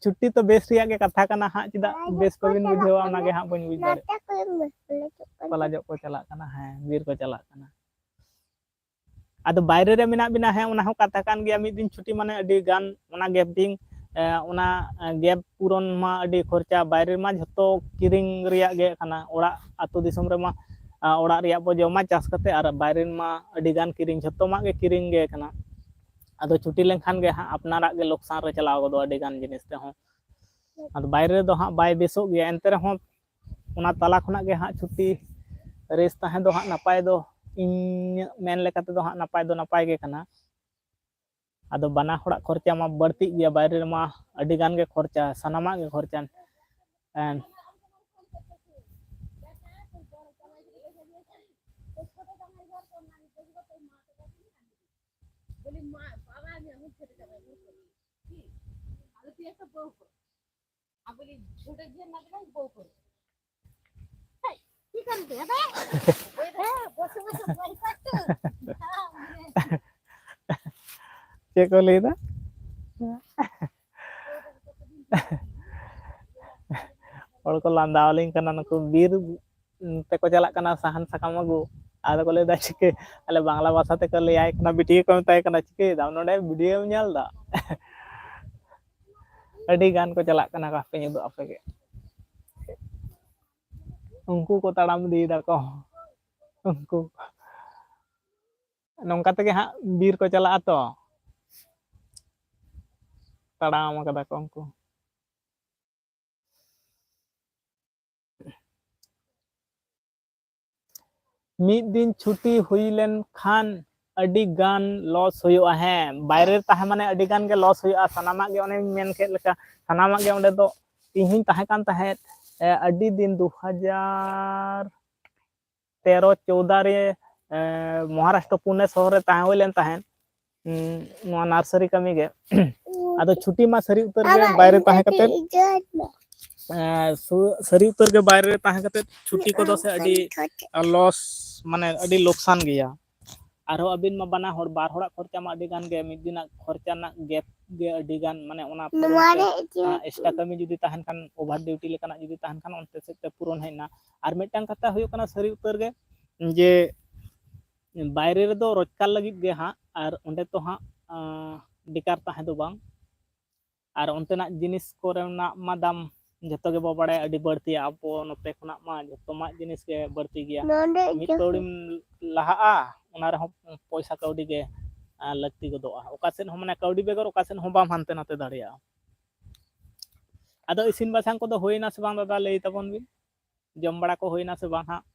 ᱪᱷᱩᱴᱤ ᱛᱚ ᱵᱮᱥ ᱨᱮᱭᱟᱜ ᱜᱮ ᱠᱟᱛᱷᱟ ᱠᱟᱱᱟ ᱦᱟᱸᱜ, ᱪᱮᱫᱟᱜ ᱵᱮᱥ ᱵᱟᱹᱵᱤᱱ ᱵᱩᱡᱷᱟᱹᱣᱟ ᱚᱱᱟ ᱜᱮ ᱦᱟᱸᱜ ᱵᱟᱹᱧ ᱵᱩᱡᱽ ᱫᱟᱲᱮᱭᱟᱜ᱾ ᱯᱟᱞᱟ ᱡᱚᱜ ᱠᱚ ᱪᱟᱞᱟᱜ ᱠᱟᱱᱟ, ᱦᱮᱸ, ᱵᱤᱨ ᱠᱚ ᱪᱟᱞᱟᱜ ᱠᱟᱱᱟ᱾ ᱟᱫᱚ ᱵᱟᱭᱨᱮ ᱨᱮ ᱢᱮᱱᱟᱜ ᱵᱤᱱᱟ, ᱦᱮᱸ, ᱚᱱᱟ ᱦᱚᱸ ᱠᱟᱛᱷᱟ ᱠᱟᱱ ᱜᱮᱭᱟ᱾ ᱢᱤᱫ ᱫᱤᱱ ᱪᱷᱩᱴᱤ ᱢᱟᱱᱮ ᱟᱹᱰᱤ ᱜᱟᱱ ᱚᱱᱟ ᱜᱮᱯ ᱫᱤᱱ, ᱮ, ᱚᱱᱟ, ᱮ, ᱜᱮᱯ ᱯᱩᱨᱚᱱ ᱢᱟ ᱟᱹᱰᱤ ᱠᱷᱚᱨᱪᱟ᱾ ᱵᱟᱭᱨᱮ ᱢᱟ ᱡᱷᱚᱛᱚ ᱠᱤᱨᱤᱧ ᱨᱮᱭᱟᱜ ᱜᱮ ᱠᱟᱱᱟ᱾ ᱚᱲᱟᱜ ᱟᱹᱛᱩ ᱫᱤᱥᱚᱢ ᱨᱮᱢᱟ, ᱟ, ᱚᱲᱟᱜ ᱨᱮᱭᱟᱜ ᱵᱚ ᱡᱚᱢᱟ ᱪᱟᱥ ᱠᱟᱛᱮ, ᱟᱨ ᱵᱟᱭᱨᱮ ᱢᱟ ᱟᱹᱰᱤ ᱜᱟᱱ ᱠᱤᱨᱤᱧ, ᱡᱷᱚᱛᱚᱢᱟᱜ ᱜᱮ ᱠᱤᱨᱤᱧ ᱜᱮ ᱠᱟᱱᱟ᱾ ᱟᱫᱚ ᱪᱷᱩᱴᱤ ᱞᱮᱱᱠᱷᱟᱱ ᱜᱮ ᱦᱟᱸᱜ ᱟᱯᱱᱟᱨᱟᱜ ᱜᱮ ᱞᱚᱠᱥᱟᱱ ᱨᱮ ᱪᱟᱞᱟᱣ ᱜᱚᱫᱚᱜᱼᱟ ᱟᱹᱰᱤ ᱜᱟᱱ ᱡᱤᱱᱤᱥ ᱛᱮᱦᱚᱸ᱾ ᱟᱫᱚ ᱵᱟᱭᱨᱮ ᱨᱮᱫᱚ ᱦᱟᱸᱜ ᱵᱟᱭ ᱵᱮᱥᱚᱜ ᱜᱮᱭᱟ, ᱮᱱᱛᱮ ᱨᱮᱦᱚᱸ ᱚᱱᱟ ᱛᱟᱞᱟ ᱠᱷᱚᱱᱟᱜ ᱜᱮ ᱦᱟᱸᱜ ᱪᱷᱩᱴᱤ ᱨᱮᱥ ᱛᱟᱦᱮᱸ ᱫᱚ ᱦᱟᱸᱜ ᱱᱟᱯᱟᱭ ᱫᱚ, ᱤᱧᱟᱹᱜ ᱢᱮᱱ ᱞᱮᱠᱟ ᱛᱮᱫᱚ ᱦᱟᱸᱜ ᱱᱟᱯᱟᱭ ᱫᱚ ᱱᱟᱯᱟᱭ ᱜᱮ ᱠᱟᱱᱟ᱾ ᱟᱫᱚ ᱵᱟᱱᱟ ᱦᱚᱲᱟᱜ ᱠᱷᱚᱨᱪᱟ ᱢᱟ ᱵᱟᱹᱲᱛᱤᱜ ᱜᱮᱭᱟ, ᱵᱟᱭᱨᱮ ᱨᱮᱢᱟ ᱟᱹᱰᱤ ᱜᱟᱱ ᱜᱮ ᱠᱷᱚᱨᱪᱟ, ᱥᱟᱱᱟᱢᱟᱜ ᱜᱮ ᱠᱷᱚᱨᱪᱟ᱾ ᱮᱱ ᱪᱮᱫ ᱠᱚ ᱞᱟᱹᱭᱫᱟ? ᱦᱚᱲ ᱠᱚ ᱞᱟᱸᱫᱟ ᱟᱹᱞᱤᱧ ᱠᱟᱱᱟ, ᱱᱩᱠᱩ ᱵᱤᱨ ᱛᱮᱠᱚ ᱪᱟᱞᱟᱜ ᱠᱟᱱᱟ ᱥᱟᱦᱟᱱ ᱥᱟᱠᱟᱢ ᱟᱹᱜᱩ, ᱟᱫᱚ ᱠᱚ ᱞᱟᱹᱭᱫᱟ, "ᱪᱤᱠᱟᱹ?" ᱟᱞᱮ ᱵᱟᱝᱞᱟ ᱵᱷᱟᱥᱟ ᱛᱮᱠᱚ ᱞᱟᱹᱭᱟᱭ ᱠᱟᱱᱟ, ᱵᱤᱴᱤ ᱜᱮᱠᱚ ᱢᱮᱛᱟᱭ ᱠᱟᱱᱟ, "ᱪᱤᱠᱟᱹᱭᱮᱫᱟᱢ ᱱᱚᱰᱮ, ᱵᱷᱤᱰᱤᱭᱳᱢ ᱧᱮᱞ ᱮᱫᱟ?" ᱟᱹᱰᱤ ᱜᱟᱱ ᱠᱚ ᱪᱟᱞᱟᱜ ᱠᱟᱱᱟ, ᱦᱟᱯᱮᱧ ᱩᱫᱩᱜ ᱟᱯᱮ ᱜᱮ᱾ ᱩᱱᱠᱩ ᱠᱚ ᱛᱟᱲᱟᱢ ᱤᱫᱤᱭᱮᱫᱟ ᱠᱚ᱾ ᱩᱱᱠᱩ ᱱᱚᱝᱠᱟ ᱛᱮᱜᱮ ᱦᱟᱸᱜ ᱵᱤᱨ ᱠᱚ ᱪᱟᱞᱟᱜᱼᱟ ᱛᱚ᱾ ᱛᱟᱲᱟᱢ ᱠᱟᱫᱟ ᱠᱚ ᱩᱱᱠᱩ᱾ ᱢᱤᱫ ᱫᱤᱱ ᱪᱷᱩᱴᱤ ᱦᱩᱭ ᱞᱮᱱ ᱠᱷᱟᱱ ᱟᱹᱰᱤ ᱜᱟᱱ ᱞᱚᱥ ᱦᱩᱭᱩᱜᱼᱟ᱾ ᱦᱮᱸ, ᱵᱟᱭᱨᱮ ᱨᱮ ᱛᱟᱦᱮᱸ ᱢᱟᱱᱮ ᱟᱹᱰᱤ ᱜᱟᱱ ᱜᱮ ᱞᱚᱥ ᱦᱩᱭᱩᱜᱼᱟ᱾ ᱥᱟᱱᱟᱢᱟᱜ ᱜᱮ, ᱚᱱᱮᱧ ᱢᱮᱱ ᱠᱮᱫ ᱞᱮᱠᱟ, ᱥᱟᱱᱟᱢᱟᱜ ᱜᱮ ᱚᱸᱰᱮ ᱫᱚ᱾ ᱤᱧ ᱦᱚᱧ ᱛᱟᱦᱮᱸ ᱠᱟᱱ ᱛᱟᱦᱮᱸᱫ, ᱮ, ᱟᱹᱰᱤ ᱫᱤᱱ, ᱫᱩ ᱦᱟᱡᱟᱨ ᱛᱮᱨᱚ ᱪᱳᱣᱫᱟ ᱨᱮ, ᱮ, ᱢᱚᱦᱟᱨᱟᱥᱴᱨᱚ ᱯᱩᱱᱮ ᱥᱚᱦᱚᱨ ᱨᱮ ᱛᱟᱦᱮᱸ ᱦᱩᱭ ᱞᱮᱱ ᱛᱟᱦᱮᱸᱫ, ᱩᱸ, ᱱᱚᱣᱟ ᱱᱟᱨᱥᱟᱨᱤ ᱠᱟᱹᱢᱤ ᱜᱮ᱾ ᱟᱫᱚ ᱪᱷᱩᱴᱤ ᱢᱟ ᱥᱟᱹᱨᱤ ᱩᱛᱟᱹᱨ ᱜᱮ ᱵᱟᱭᱨᱮ ᱛᱟᱦᱮᱸ ᱠᱟᱛᱮᱫ, ᱮ, ᱥᱩ-, ᱥᱟᱹᱨᱤ ᱩᱛᱟᱹᱨ ᱜᱮ ᱵᱟᱭᱨᱮ ᱨᱮ ᱛᱟᱦᱮᱸ ᱠᱟᱛᱮᱫ ᱪᱷᱩᱴᱤ ᱠᱚᱫᱚ ᱥᱮ ᱟᱹᱰᱤ ᱞᱚᱥ, ᱢᱟᱱᱮ ᱟᱹᱰᱤ ᱞᱚᱠᱥᱟᱱ ᱜᱮᱭᱟ᱾ ᱟᱨᱦᱚᱸ ᱟᱹᱵᱤᱱ ᱢᱟ ᱵᱟᱱᱟ ᱦᱚᱲ, ᱵᱟᱨ ᱦᱚᱲᱟᱜ ᱠᱷᱚᱨᱪᱟ ᱢᱟ ᱟᱹᱰᱤ ᱜᱟᱱ ᱜᱮ, ᱢᱤᱫ ᱫᱤᱱᱟᱜ ᱠᱷᱚᱨᱪᱟ ᱨᱮᱱᱟᱜ ᱜᱮᱯ ᱜᱮ ᱟᱹᱰᱤ ᱜᱟᱱ, ᱢᱟᱱᱮ ᱚᱱᱟ ᱱᱚᱣᱟ ᱨᱮ ᱯᱚᱨᱮ ᱮᱠᱥᱴᱨᱟ ᱠᱟᱹᱢᱤ ᱡᱩᱫᱤ ᱛᱟᱦᱮᱱ ᱠᱷᱟᱱ, ᱳᱵᱷᱟᱨ ᱰᱤᱭᱩᱴᱤ ᱞᱮᱠᱟᱱᱟᱜ ᱡᱩᱫᱤ ᱛᱟᱦᱮᱱ ᱠᱷᱟᱱ, ᱚᱱᱛᱮ ᱥᱮᱫ ᱛᱮ ᱯᱩᱨᱚᱱ ᱦᱮᱡ ᱮᱱᱟ᱾ ᱟᱨ ᱢᱤᱫᱴᱟᱝ ᱠᱟᱛᱷᱟ ᱦᱩᱭᱩᱜ ᱠᱟᱱᱟ ᱥᱟᱹᱨᱤ ᱩᱛᱟᱹᱨ ᱜᱮ, ᱡᱮ ᱵᱟᱭᱨᱮ ᱨᱮᱫᱚ ᱨᱳᱡᱽᱜᱟᱨ ᱞᱟᱹᱜᱤᱫ ᱜᱮ ᱦᱟᱸᱜ, ᱟᱨ ᱚᱸᱰᱮ ᱛᱚ ᱦᱟᱸᱜ, ᱟᱸ, ᱵᱮᱠᱟᱨ ᱛᱟᱦᱮᱸ ᱫᱚ ᱵᱟᱝ᱾ ᱟᱨ ᱚᱱᱛᱮᱱᱟᱜ ᱡᱤᱱᱤᱥ ᱠᱚᱨᱮᱱᱟᱜ ᱢᱟ ᱫᱟᱢ ᱡᱷᱚᱛᱚ ᱜᱮᱵᱚ ᱵᱟᱲᱟᱭᱟ, ᱟᱹᱰᱤ ᱵᱟᱹᱲᱛᱤᱭᱟ᱾ ᱟᱵᱚ ᱱᱚᱛᱮ ᱠᱷᱚᱱᱟᱜ ᱢᱟ ᱡᱷᱚᱛᱚᱢᱟᱜ ᱡᱤᱱᱤᱥ ᱜᱮ ᱵᱟᱹᱲᱛᱤ ᱜᱮᱭᱟ᱾ ᱱᱚᱰᱮ ᱢᱤᱫ ᱡᱚᱠᱷᱚᱱ ᱯᱟᱹᱣᱲᱤᱢ ᱞᱟᱦᱟᱜᱼᱟ, ᱚᱱᱟ ᱨᱮᱦᱚᱸ ᱯᱚᱭᱥᱟ ᱠᱟᱹᱣᱰᱤ ᱜᱮ, ᱟᱸ, ᱞᱟᱹᱠᱛᱤ ᱜᱚᱫᱚᱜᱼᱟ᱾ ᱚᱠᱟ ᱥᱮᱫ ᱦᱚᱸ, ᱢᱟᱱᱮ, ᱠᱟᱹᱣᱰᱤ ᱵᱮᱜᱚᱨ ᱚᱠᱟ ᱥᱮᱫ ᱦᱚᱸ ᱵᱟᱢ ᱦᱟᱱᱛᱮ ᱱᱟᱛᱮ ᱫᱟᱲᱮᱭᱟᱜᱼᱟ᱾ ᱟᱫᱚ ᱤᱥᱤᱱ ᱵᱟᱥᱟᱝ ᱠᱚᱫᱚ ᱦᱩᱭᱱᱟ ᱥᱮ ᱵᱟᱝ ᱫᱟᱫᱟ, ᱞᱟᱹᱭ ᱛᱟᱵᱚᱱ ᱵᱤᱱ? ᱡᱚᱢ ᱵᱟᱲᱟ ᱠᱚ ᱦᱩᱭᱱᱟ ᱥᱮ ᱵᱟᱝ ᱦᱟᱸᱜ?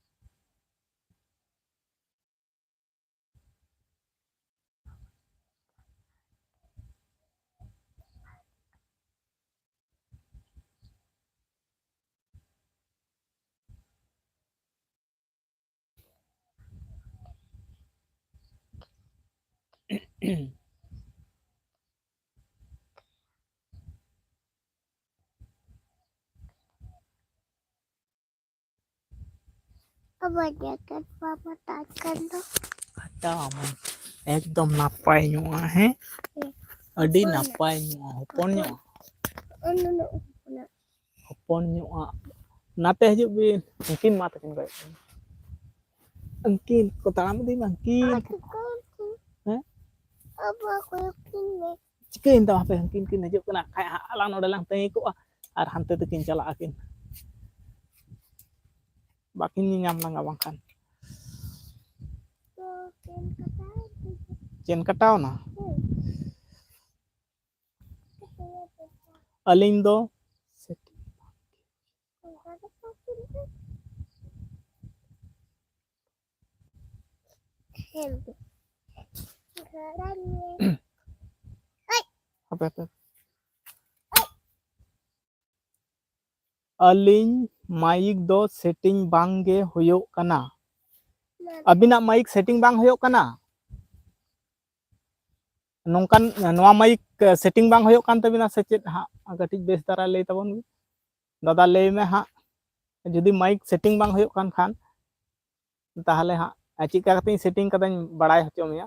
ᱟᱵᱟᱨ ᱡᱟᱠᱮᱴ ᱵᱟᱵᱟ ᱛᱟᱦᱮᱸ ᱠᱟᱱ ᱫᱚ᱾ ᱠᱟᱴᱟᱣ ᱟᱢᱟᱹᱧ᱾ ᱮᱠᱫᱚᱢ ᱱᱟᱯᱟᱭ ᱧᱚᱜᱼᱟ, ᱦᱮᱸ? ᱦᱮᱸ᱾ ᱟᱹᱰᱤ ᱦᱚᱯᱚᱱ ᱱᱟᱯᱟᱭ ᱧᱚᱜᱼᱟ, ᱦᱚᱯᱚᱱ ᱧᱚᱜᱼᱟ᱾ ᱚᱱ-, ᱚᱱ-, ᱚᱱ-, ᱦᱚᱯᱚᱱ ᱧᱚᱜᱼᱟ᱾ ᱱᱟᱛᱮ ᱦᱤᱡᱩᱜ ᱵᱤᱱ᱾ ᱩᱱᱠᱤᱱ ᱢᱟ ᱛᱟᱹᱠᱤᱱ ᱠᱚᱭᱚᱜ ᱠᱤᱱ᱾ ᱩᱱᱠᱤᱱ ᱠᱚ ᱛᱟᱲᱟᱢ ᱤᱫᱤ ᱢᱟ, ᱩᱱᱠᱤᱱ᱾ ᱟᱨ ᱛᱤᱠᱤᱱ᱾ ᱦᱮᱸ? ᱟᱵᱟ ᱠᱚᱭᱚᱜ ᱠᱤᱱ ᱢᱮ᱾ ᱪᱤᱠᱟᱹᱭᱮᱱ ᱛᱟᱢᱟ ᱦᱟᱯᱮ, ᱩᱱᱠᱤᱱ ᱠᱤᱱ ᱦᱤᱡᱩᱜ ᱠᱟᱱᱟ᱾ ᱠᱷᱟᱡ ᱦᱟᱸᱜ ᱟᱞᱟᱝ ᱱᱚᱰᱮ ᱞᱟᱝ ᱛᱟᱹᱝᱜᱤ ᱠᱚᱜᱼᱟ ᱟᱨ ᱦᱟᱱᱛᱮ ᱛᱮᱠᱤᱱ ᱪᱟᱞᱟᱜ ᱟᱹᱠᱤᱱ᱾ ᱵᱟᱹᱠᱤᱱ ᱧᱮᱧᱟᱢ ᱞᱟᱝᱟ ᱵᱟᱝᱠᱷᱟᱱ᱾ ᱪᱮᱱ ᱠᱟᱴᱟᱣᱱᱟ? ᱟᱹᱞᱤᱧ ᱫᱚ ᱥᱮᱴᱤᱝ ᱦᱟᱯᱮ, ᱦᱟᱯᱮ᱾ ᱟᱹᱞᱤᱧ ᱢᱟᱭᱤᱠ ᱫᱚ ᱥᱮᱴᱤᱝ ᱵᱟᱝ ᱜᱮ ᱦᱩᱭᱩᱜ ᱠᱟᱱᱟ᱾ ᱟᱹᱵᱤᱱᱟᱜ ᱢᱟᱭᱤᱠ ᱥᱮᱴᱤᱝ ᱵᱟᱝ ᱦᱩᱭᱩᱜ ᱠᱟᱱᱟ? ᱱᱚᱝᱠᱟᱱ, ᱱᱚᱣᱟ ᱢᱟᱭᱤᱠ ᱥᱮᱴᱤᱝ ᱵᱟᱝ ᱦᱩᱭᱩᱜ ᱠᱟᱱ ᱛᱟᱹᱵᱤᱱᱟ ᱥᱮ ᱪᱮᱫ? ᱦᱟᱸᱜ ᱠᱟᱹᱴᱤᱡ ᱵᱮᱥ ᱫᱷᱟᱨᱟ ᱞᱟᱹᱭ ᱛᱟᱵᱚᱱ ᱵᱤᱱ᱾ ᱫᱟᱫᱟ, ᱞᱟᱹᱭ ᱢᱮ ᱦᱟᱸᱜ, ᱡᱩᱫᱤ ᱢᱟᱭᱤᱠ ᱥᱮᱴᱤᱝ ᱵᱟᱝ ᱦᱩᱭᱩᱜ ᱠᱟᱱ ᱠᱷᱟᱱ, ᱛᱟᱦᱚᱞᱮ ᱦᱟᱸᱜ ᱪᱮᱫ ᱞᱮᱠᱟ ᱠᱟᱛᱮᱧ ᱥᱮᱴᱤᱝ ᱠᱟᱫᱟᱧ ᱵᱟᱲᱟᱭ ᱦᱚᱪᱚ ᱢᱮᱭᱟ᱾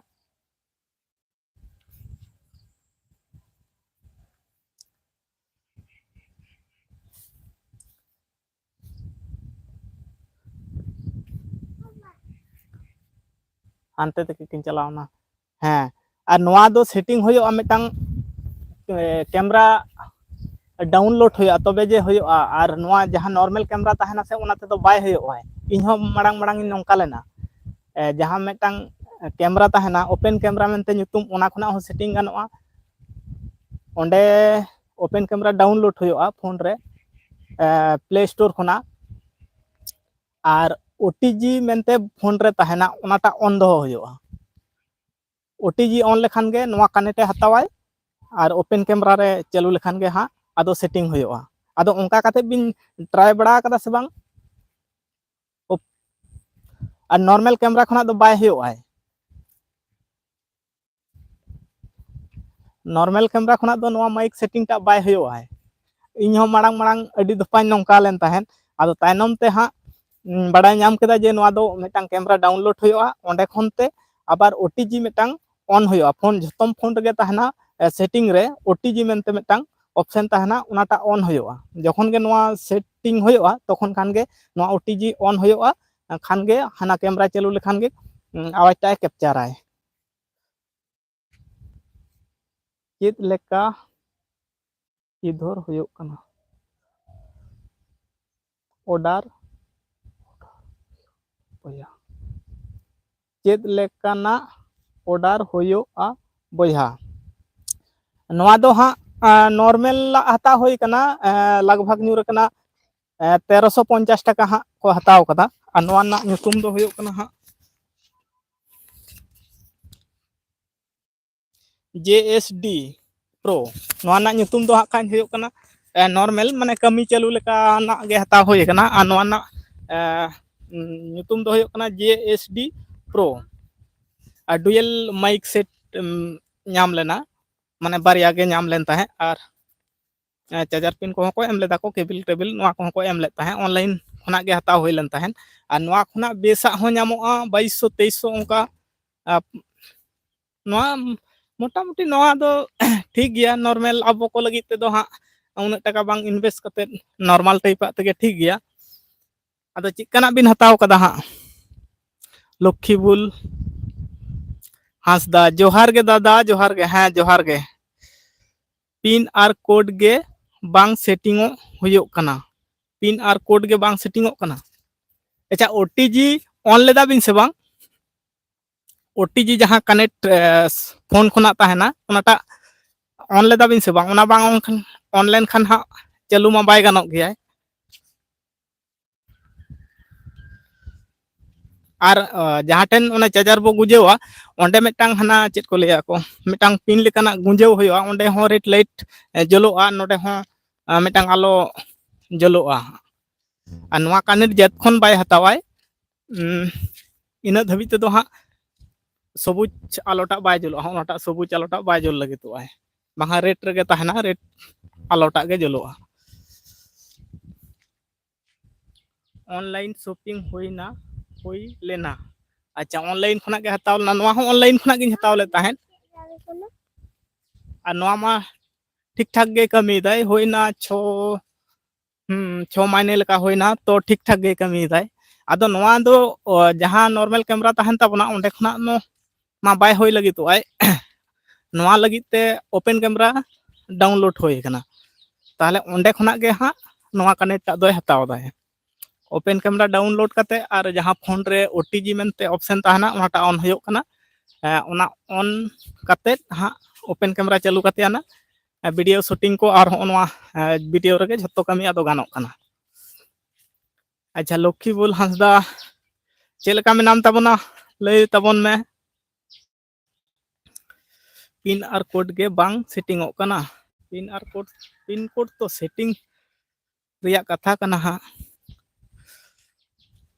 ᱦᱟᱱᱛᱮ ᱛᱮᱠᱤᱱ ᱪᱟᱞᱟᱣᱱᱟ᱾ ᱦᱮᱸ, ᱟᱨ ᱱᱚᱣᱟ ᱫᱚ ᱥᱮᱴᱤᱝ ᱦᱩᱭᱩᱜᱼᱟ ᱢᱤᱫᱴᱟᱝ, ᱮ, ᱠᱮᱢᱨᱟ ᱰᱟᱣᱩᱱᱞᱳᱰ ᱦᱩᱭᱩᱜᱼᱟ, ᱛᱚᱵᱮ ᱡᱮ ᱦᱩᱭᱩᱜᱼᱟ᱾ ᱟᱨ ᱱᱚᱣᱟ ᱡᱟᱦᱟᱸ ᱱᱚᱨᱢᱟᱞ ᱠᱮᱢᱨᱟ ᱛᱟᱦᱮᱱᱟ ᱥᱮ, ᱚᱱᱟ ᱛᱮᱫᱚ ᱵᱟᱭ ᱦᱩᱭᱩᱜᱼᱟ᱾ ᱤᱧ ᱦᱚᱸ ᱢᱟᱲᱟᱝ ᱢᱟᱲᱟᱝ ᱤᱧ ᱱᱚᱝᱠᱟ ᱞᱮᱱᱟ᱾ ᱮ, ᱡᱟᱦᱟᱸ ᱢᱤᱫᱴᱟᱝ ᱠᱮᱢᱨᱟ ᱛᱟᱦᱮᱱᱟ, ᱳᱯᱮᱱ ᱠᱮᱢᱨᱟ ᱢᱮᱱᱛᱮ ᱧᱩᱛᱩᱢ, ᱚᱱᱟ ᱠᱷᱚᱱᱟᱜ ᱦᱚᱸ ᱥᱮᱴᱤᱝ ᱜᱟᱱᱚᱜᱼᱟ᱾ ᱚᱸᱰᱮ ᱳᱯᱮᱱ ᱠᱮᱢᱨᱟ ᱰᱟᱣᱩᱱᱞᱳᱰ ᱦᱩᱭᱩᱜᱼᱟ ᱯᱷᱳᱱ ᱨᱮ, ᱮ, ᱯᱞᱮ ᱥᱴᱳᱨ ᱠᱷᱚᱱᱟᱜ᱾ ᱟᱨ ᱳ ᱴᱤ ᱡᱤ ᱢᱮᱱᱛᱮ ᱯᱷᱳᱱ ᱨᱮ ᱛᱟᱦᱮᱱᱟ, ᱚᱱᱟᱴᱟᱜ ᱚᱱ ᱫᱚᱦᱚ ᱦᱩᱭᱩᱜᱼᱟ᱾ ᱳ ᱴᱤ ᱡᱤ ᱚᱱ ᱞᱮᱠᱷᱟᱱ ᱜᱮ ᱱᱚᱣᱟ ᱠᱟᱱᱮᱠᱴ ᱮ ᱦᱟᱛᱟᱣᱟᱭ, ᱟᱨ ᱳᱯᱮᱱ ᱠᱮᱢᱨᱟ ᱨᱮ ᱪᱟᱹᱞᱩ ᱞᱮᱠᱷᱟᱱ ᱜᱮ ᱦᱟᱸᱜ ᱟᱫᱚ ᱥᱮᱴᱤᱝ ᱦᱩᱭᱩᱜᱼᱟ᱾ ᱟᱫᱚ ᱚᱱᱠᱟ ᱠᱟᱛᱮ ᱵᱤᱱ ᱴᱨᱟᱭ ᱵᱟᱲᱟ ᱟᱠᱟᱫᱟ ᱥᱮ ᱵᱟᱝ? ᱳᱯ-, ᱟᱨ ᱱᱚᱨᱢᱟᱞ ᱠᱮᱢᱨᱟ ᱠᱷᱚᱱᱟᱜ ᱫᱚ ᱵᱟᱭ ᱦᱩᱭᱩᱜᱼᱟᱭ᱾ ᱱᱚᱨᱢᱟᱞ ᱠᱮᱢᱨᱟ ᱠᱷᱚᱱᱟᱜ ᱫᱚ ᱱᱚᱣᱟ ᱢᱟᱭᱤᱠ ᱥᱮᱴᱤᱝ ᱴᱟᱜ ᱵᱟᱭ ᱦᱩᱭᱩᱜᱼᱟᱭ᱾ ᱤᱧ ᱦᱚᱸ ᱢᱟᱲᱟᱝ ᱢᱟᱲᱟᱝ ᱟᱹᱰᱤ ᱫᱚᱯᱷᱟᱧ ᱱᱚᱝᱠᱟ ᱞᱮᱱ ᱛᱟᱦᱮᱸᱫ, ᱟᱫᱚ ᱛᱟᱭᱱᱚᱢ ᱛᱮ ᱦᱟᱸᱜ, ᱩᱸ, ᱵᱟᱲᱟᱭ ᱧᱟᱢ ᱠᱮᱫᱟ ᱡᱮ ᱱᱚᱣᱟ ᱫᱚ ᱢᱤᱫᱴᱟᱝ ᱠᱮᱢᱨᱟ ᱰᱟᱣᱩᱱᱞᱳᱰ ᱦᱩᱭᱩᱜᱼᱟ, ᱚᱸᱰᱮ ᱠᱷᱚᱱ ᱛᱮ ᱟᱵᱟᱨ ᱳ ᱴᱤ ᱡᱤ ᱢᱤᱫᱴᱟᱝ ᱚᱱ ᱦᱩᱭᱩᱜᱼᱟ᱾ ᱯᱷᱳᱱ ᱡᱷᱚᱛᱚᱢ ᱯᱷᱳᱱ ᱨᱮᱜᱮ ᱛᱟᱦᱮᱱᱟ, ᱮ, ᱥᱮᱴᱤᱝ ᱨᱮ ᱳ ᱴᱤ ᱡᱤ ᱢᱮᱱᱛᱮ ᱢᱤᱫᱴᱟᱝ ᱚᱯᱥᱮᱱ ᱛᱟᱦᱮᱱᱟ, ᱚᱱᱟᱴᱟᱜ ᱚᱱ ᱦᱩᱭᱩᱜᱼᱟ᱾ ᱡᱚᱠᱷᱚᱱ ᱜᱮ ᱱᱚᱣᱟ ᱥᱮᱴᱤᱝ ᱦᱩᱭᱩᱜᱼᱟ, ᱛᱚᱠᱷᱚᱱ ᱠᱷᱟᱱ ᱜᱮ ᱱᱚᱣᱟ ᱳ ᱴᱤ ᱡᱤ ᱚᱱ ᱦᱩᱭᱩᱜᱼᱟ, ᱠᱷᱟᱱ ᱜᱮ ᱦᱟᱱᱟ ᱠᱮᱢᱨᱟ ᱪᱟᱹᱞᱩ ᱞᱮᱠᱷᱟᱱ ᱜᱮ, ᱩᱸ, ᱟᱣᱟᱡᱽ ᱴᱟᱜ ᱮ ᱠᱮᱯᱪᱟᱨᱟᱭ᱾ ᱪᱮᱫ ᱞᱮᱠᱟ ᱤᱫᱷᱚᱨ ᱦᱩᱭᱩᱜ ᱠᱟᱱᱟ? ᱚᱰᱟᱨ ᱵᱚᱭᱦᱟ᱾ ᱪᱮᱫ ᱞᱮᱠᱟᱱᱟᱜ ᱚᱰᱟᱨ ᱦᱩᱭᱩᱜᱼᱟ ᱵᱚᱭᱦᱟ? ᱱᱚᱣᱟ ᱫᱚ ᱦᱟᱸᱜ ᱱᱚᱨᱢᱮᱞᱟᱜ ᱦᱟᱛᱟᱣ ᱦᱩᱭ ᱠᱟᱱᱟ, ᱞᱟᱜᱽ ᱵᱷᱟᱜᱽ ᱧᱩᱨ ᱟᱠᱟᱱᱟ ᱛᱮᱨᱚᱥᱚ ᱯᱚᱧᱪᱟᱥ ᱴᱟᱠᱟ ᱦᱟᱸᱜ ᱠᱚ ᱦᱟᱛᱟᱣ ᱠᱟᱫᱟ᱾ ᱟᱨ ᱱᱚᱣᱟ ᱨᱮᱱᱟᱜ ᱧᱩᱛᱩᱢ ᱫᱚ ᱦᱩᱭᱩᱜ ᱠᱟᱱᱟ ᱦᱟᱸᱜ ᱡᱮ ᱮᱥ ᱰᱤ ᱯᱨᱳ᱾ ᱱᱚᱣᱟ ᱨᱮᱱᱟᱜ ᱧᱩᱛᱩᱢ ᱫᱚ ᱦᱟᱸᱜ ᱠᱷᱟᱱ ᱦᱩᱭᱩᱜ ᱠᱟᱱᱟ ᱱᱚᱨᱢᱮᱞ, ᱢᱟᱱᱮ ᱠᱟᱹᱢᱤ ᱪᱟᱹᱞᱩ ᱞᱮᱠᱟᱱᱟᱜ ᱜᱮ ᱦᱟᱛᱟᱣ ᱦᱩᱭ ᱠᱟᱱᱟ᱾ ᱟᱨ ᱱᱚᱣᱟ ᱨᱮᱱᱟᱜ ᱧᱩᱛᱩᱢ ᱫᱚ ᱦᱩᱭᱩᱜ ᱠᱟᱱᱟ ᱡᱮ ᱮᱥ ᱰᱤ ᱯᱨᱳ᱾ ᱟᱨ ᱰᱩᱭᱮᱞ ᱢᱟᱭᱤᱠ ᱥᱮᱴ ᱧᱟᱢ ᱞᱮᱱᱟ, ᱢᱟᱱᱮ ᱵᱟᱨᱭᱟ ᱜᱮ ᱧᱟᱢ ᱞᱮᱱ ᱛᱟᱦᱮᱸᱫ᱾ ᱟᱨ ᱪᱟᱨᱡᱟᱨ ᱯᱤᱱ ᱠᱚᱦᱚᱸ ᱠᱚ ᱮᱢ ᱞᱮᱫᱟ ᱠᱚ, ᱠᱮᱵᱤᱞ ᱴᱮᱵᱤᱞ ᱱᱚᱣᱟ ᱠᱚᱦᱚᱸ ᱠᱚ ᱮᱢ ᱞᱮᱫ ᱛᱟᱦᱮᱸᱫ᱾ ᱚᱱᱞᱟᱭᱤᱱ ᱠᱷᱚᱱᱟᱜ ᱜᱮ ᱦᱟᱛᱟᱣ ᱦᱩᱭ ᱞᱮᱱ ᱛᱟᱦᱮᱸᱫ᱾ ᱟᱨ ᱱᱚᱣᱟ ᱠᱷᱚᱱᱟᱜ ᱵᱮᱥᱟᱜ ᱦᱚᱸ ᱧᱟᱢᱚᱜᱼᱟ, ᱵᱟᱭᱤᱥᱥᱚ ᱛᱮᱭᱤᱥᱥᱚ ᱚᱱᱠᱟ᱾ ᱟᱨ ᱱᱚᱣᱟ ᱢᱚᱴᱟᱢᱩᱴᱤ ᱱᱚᱣᱟ ᱫᱚ ᱴᱷᱤᱠ ᱜᱮᱭᱟ, ᱱᱚᱨᱢᱮᱞ ᱟᱵᱚ ᱠᱚ ᱞᱟᱹᱜᱤᱫ ᱛᱮᱫᱚ ᱦᱟᱸᱜ ᱩᱱᱟᱹᱜ ᱴᱟᱠᱟ ᱵᱟᱝ ᱤᱱᱵᱷᱮᱥᱴ ᱠᱟᱛᱮᱫ ᱱᱚᱨᱢᱟᱞ ᱴᱟᱭᱤᱯᱟᱜ ᱛᱮᱜᱮ ᱴᱷᱤᱠ ᱜᱮᱭᱟ᱾ ᱟᱫᱚ ᱪᱮᱫ ᱞᱮᱠᱟᱱᱟᱜ ᱵᱤᱱ ᱦᱟᱛᱟᱣ ᱠᱟᱫᱟ ᱦᱟᱸᱜ? ᱞᱚᱠᱠᱷᱤᱵᱩᱞ ᱦᱟᱸᱥᱫᱟ, ᱡᱚᱦᱟᱨ ᱜᱮ ᱫᱟᱫᱟ, ᱡᱚᱦᱟᱨ ᱜᱮ᱾ ᱦᱮᱸ, ᱡᱚᱦᱟᱨ ᱜᱮ᱾ ᱯᱤᱱ ᱟᱨ ᱠᱳᱰ ᱜᱮ ᱵᱟᱝ ᱥᱮᱴᱤᱝᱚᱜ ᱦᱩᱭᱩᱜ ᱠᱟᱱᱟ᱾ ᱯᱤᱱ ᱟᱨ ᱠᱳᱰ ᱜᱮ ᱵᱟᱝ ᱥᱮᱴᱤᱝᱚᱜ ᱠᱟᱱᱟ᱾ ᱟᱪᱪᱷᱟ, ᱳ ᱴᱤ ᱡᱤ ᱚᱱ ᱞᱮᱫᱟ ᱵᱤᱱ ᱥᱮ ᱵᱟᱝ? ᱳ ᱴᱤ ᱡᱤ ᱡᱟᱦᱟᱸ ᱠᱟᱱᱮᱠᱴ ᱯᱷᱳᱱ ᱠᱷᱚᱱᱟᱜ ᱛᱟᱦᱮᱱᱟ, ᱚᱱᱟᱴᱟᱜ ᱚᱱ ᱞᱮᱫᱟ ᱵᱤᱱ ᱥᱮ ᱵᱟᱝ? ᱚᱱᱟ ᱵᱟᱝ ᱚᱱ ᱠᱷᱟᱱ, ᱚᱱ ᱞᱮᱱᱠᱷᱟᱱ ᱦᱟᱸᱜ ᱪᱟᱹᱞᱩ ᱢᱟ ᱵᱟᱭ ᱜᱟᱱᱚᱜ ᱜᱮᱭᱟᱭ᱾ ᱟᱨ ᱡᱟᱦᱟᱸ ᱴᱷᱮᱱ ᱚᱱᱟ ᱪᱟᱨᱡᱟᱨ ᱵᱚ ᱜᱩᱸᱡᱟᱹᱣᱟ, ᱚᱸᱰᱮ ᱢᱤᱫᱴᱟᱝ ᱦᱟᱱᱟ ᱪᱮᱫ ᱠᱚ ᱞᱟᱹᱭᱟ ᱠᱚ, ᱢᱤᱫᱴᱟᱝ ᱯᱤᱱ ᱞᱮᱠᱟᱱᱟᱜ ᱜᱩᱸᱡᱟᱹᱣ ᱦᱩᱭᱩᱜᱼᱟ᱾ ᱚᱸᱰᱮ ᱦᱚᱸ ᱨᱮᱰ ᱞᱟᱭᱤᱴ ᱡᱚᱞᱚᱜᱼᱟ, ᱱᱚᱰᱮ ᱦᱚᱸ ᱢᱤᱫᱴᱟᱝ ᱟᱞᱚ ᱡᱚᱞᱚᱜᱼᱟ᱾ ᱟᱨ ᱱᱚᱣᱟ ᱠᱟᱱᱮᱠᱴ ᱡᱮᱛᱠᱷᱚᱱ ᱵᱟᱭ ᱦᱟᱛᱟᱣᱟᱭ, ᱤᱱᱟᱹᱜ ᱫᱷᱟᱹᱵᱤᱡ ᱛᱮᱫᱚ ᱦᱟᱸᱜ ᱥᱚᱵᱩᱡ ᱟᱞᱚᱴᱟᱜ ᱵᱟᱭ ᱡᱚᱞᱚᱜᱼᱟ᱾ ᱚᱱᱟᱴᱟᱜ ᱥᱚᱵᱩᱡ ᱟᱞᱚᱴᱟᱜ ᱵᱟᱭ ᱡᱚᱞ ᱞᱟᱹᱜᱤᱫᱚᱜᱼᱟᱭ, ᱵᱟᱝᱠᱷᱟᱱ ᱨᱮᱰ ᱨᱮᱜᱮ ᱛᱟᱦᱮᱱᱟ, ᱨᱮᱰ ᱟᱞᱚᱴᱟᱜ ᱜᱮ ᱡᱚᱞᱚᱜᱼᱟ᱾ ᱚᱱᱞᱟᱭᱤᱱ ᱥᱚᱯᱤᱝ ᱦᱩᱭᱱᱟ, ᱦᱩᱭ ᱞᱮᱱᱟ᱾ ᱟᱪᱪᱷᱟ, ᱚᱱᱞᱟᱭᱤᱱ ᱠᱷᱚᱱᱟᱜ ᱜᱮ ᱦᱟᱛᱟᱣ ᱞᱮᱱᱟ᱾ ᱱᱚᱣᱟ ᱦᱚᱸ ᱚᱱᱞᱟᱭᱤᱱ ᱠᱷᱚᱱᱟᱜ ᱜᱤᱧ ᱦᱟᱛᱟᱣ ᱞᱮᱫ ᱛᱟᱦᱮᱸᱫ᱾ ᱟᱨ ᱱᱚᱣᱟ ᱢᱟ ᱴᱷᱤᱠ ᱴᱷᱟᱠ ᱜᱮ ᱠᱟᱹᱢᱤᱭᱮᱫᱟᱭ᱾ ᱦᱩᱭᱱᱟ ᱪᱷᱚ, ᱦᱩᱸ, ᱪᱷᱚ ᱢᱟᱭᱱᱮ ᱞᱮᱠᱟ ᱦᱩᱭᱱᱟ, ᱛᱚ ᱴᱷᱤᱠ ᱴᱷᱟᱠ ᱜᱮ ᱠᱟᱹᱢᱤᱭᱮᱫᱟᱭ᱾ ᱟᱫᱚ ᱱᱚᱣᱟ ᱫᱚ, ᱚ, ᱡᱟᱦᱟᱸ ᱱᱚᱨᱢᱟᱞ ᱠᱮᱢᱮᱨᱟ ᱛᱟᱦᱮᱱ ᱛᱟᱵᱚᱱᱟ, ᱚᱸᱰᱮ ᱠᱷᱚᱱᱟᱜ ᱱᱚ-, ᱢᱟ ᱵᱟᱭ ᱦᱩᱭ ᱞᱟᱹᱜᱤᱫᱚᱜ ᱟᱭ᱾ ᱱᱚᱣᱟ ᱞᱟᱹᱜᱤᱫ ᱛᱮ ᱳᱯᱮᱱ ᱠᱮᱢᱮᱨᱟ ᱰᱟᱣᱩᱱᱞᱳᱰ ᱦᱩᱭ ᱠᱟᱱᱟ᱾ ᱛᱟᱦᱚᱞᱮ ᱚᱸᱰᱮ ᱠᱷᱚᱱᱟᱜ ᱜᱮ ᱦᱟᱸᱜ ᱱᱚᱣᱟ ᱠᱟᱱᱮᱠᱴ ᱴᱟᱜ ᱫᱚᱭ ᱦᱟᱛᱟᱣ ᱮᱫᱟᱭ᱾ Open camera download ᱠᱟᱛᱮ ᱟᱨ ᱡᱟᱦᱟᱸ ᱯᱷᱳᱱ ᱨᱮ ᱳ ᱴᱤ ᱡᱤ ᱢᱮᱱᱛᱮ ᱚᱯᱥᱮᱱ ᱛᱟᱦᱮᱱᱟ, ᱚᱱᱟᱴᱟᱜ ᱚᱱ ᱦᱩᱭᱩᱜ ᱠᱟᱱᱟ᱾ ᱮᱸ, ᱚᱱᱟ ᱚᱱ ᱠᱟᱛᱮ ᱦᱟᱸᱜ ᱳᱯᱮᱱ ᱠᱮᱢᱮᱨᱟ ᱪᱟᱹᱞᱩ ᱠᱟᱛᱮ ᱟᱱᱟ ᱵᱷᱤᱰᱤᱭᱳ ᱥᱩᱴᱤᱝ ᱠᱚ ᱟᱨ ᱦᱚᱸᱜᱼᱚ ᱱᱚᱣᱟ ᱵᱷᱤᱰᱤᱭᱳ ᱨᱮᱜᱮ ᱡᱷᱚᱛᱚ ᱠᱟᱹᱢᱤ ᱟᱫᱚ ᱜᱟᱱᱚᱜ ᱠᱟᱱᱟ᱾ ᱟᱪᱪᱷᱟ, ᱞᱚᱠᱠᱷᱤᱵᱩᱞ ᱦᱟᱸᱥᱫᱟ, ᱪᱮᱫ ᱞᱮᱠᱟ ᱢᱮᱱᱟᱢ ᱛᱟᱵᱚᱱᱟ? ᱞᱟᱹᱭ ᱛᱟᱵᱚᱱ ᱢᱮ᱾ ᱯᱤᱱ ᱟᱨ ᱠᱳᱰ ᱜᱮ ᱵᱟᱝ ᱥᱮᱴᱤᱝᱚᱜ ᱠᱟᱱᱟ᱾ Pin R code, pin code ᱛᱚ ᱥᱮᱴᱤᱝ ᱨᱮᱭᱟᱜ ᱠᱟᱛᱷᱟ ᱠᱟᱱᱟ ᱦᱟᱸᱜ᱾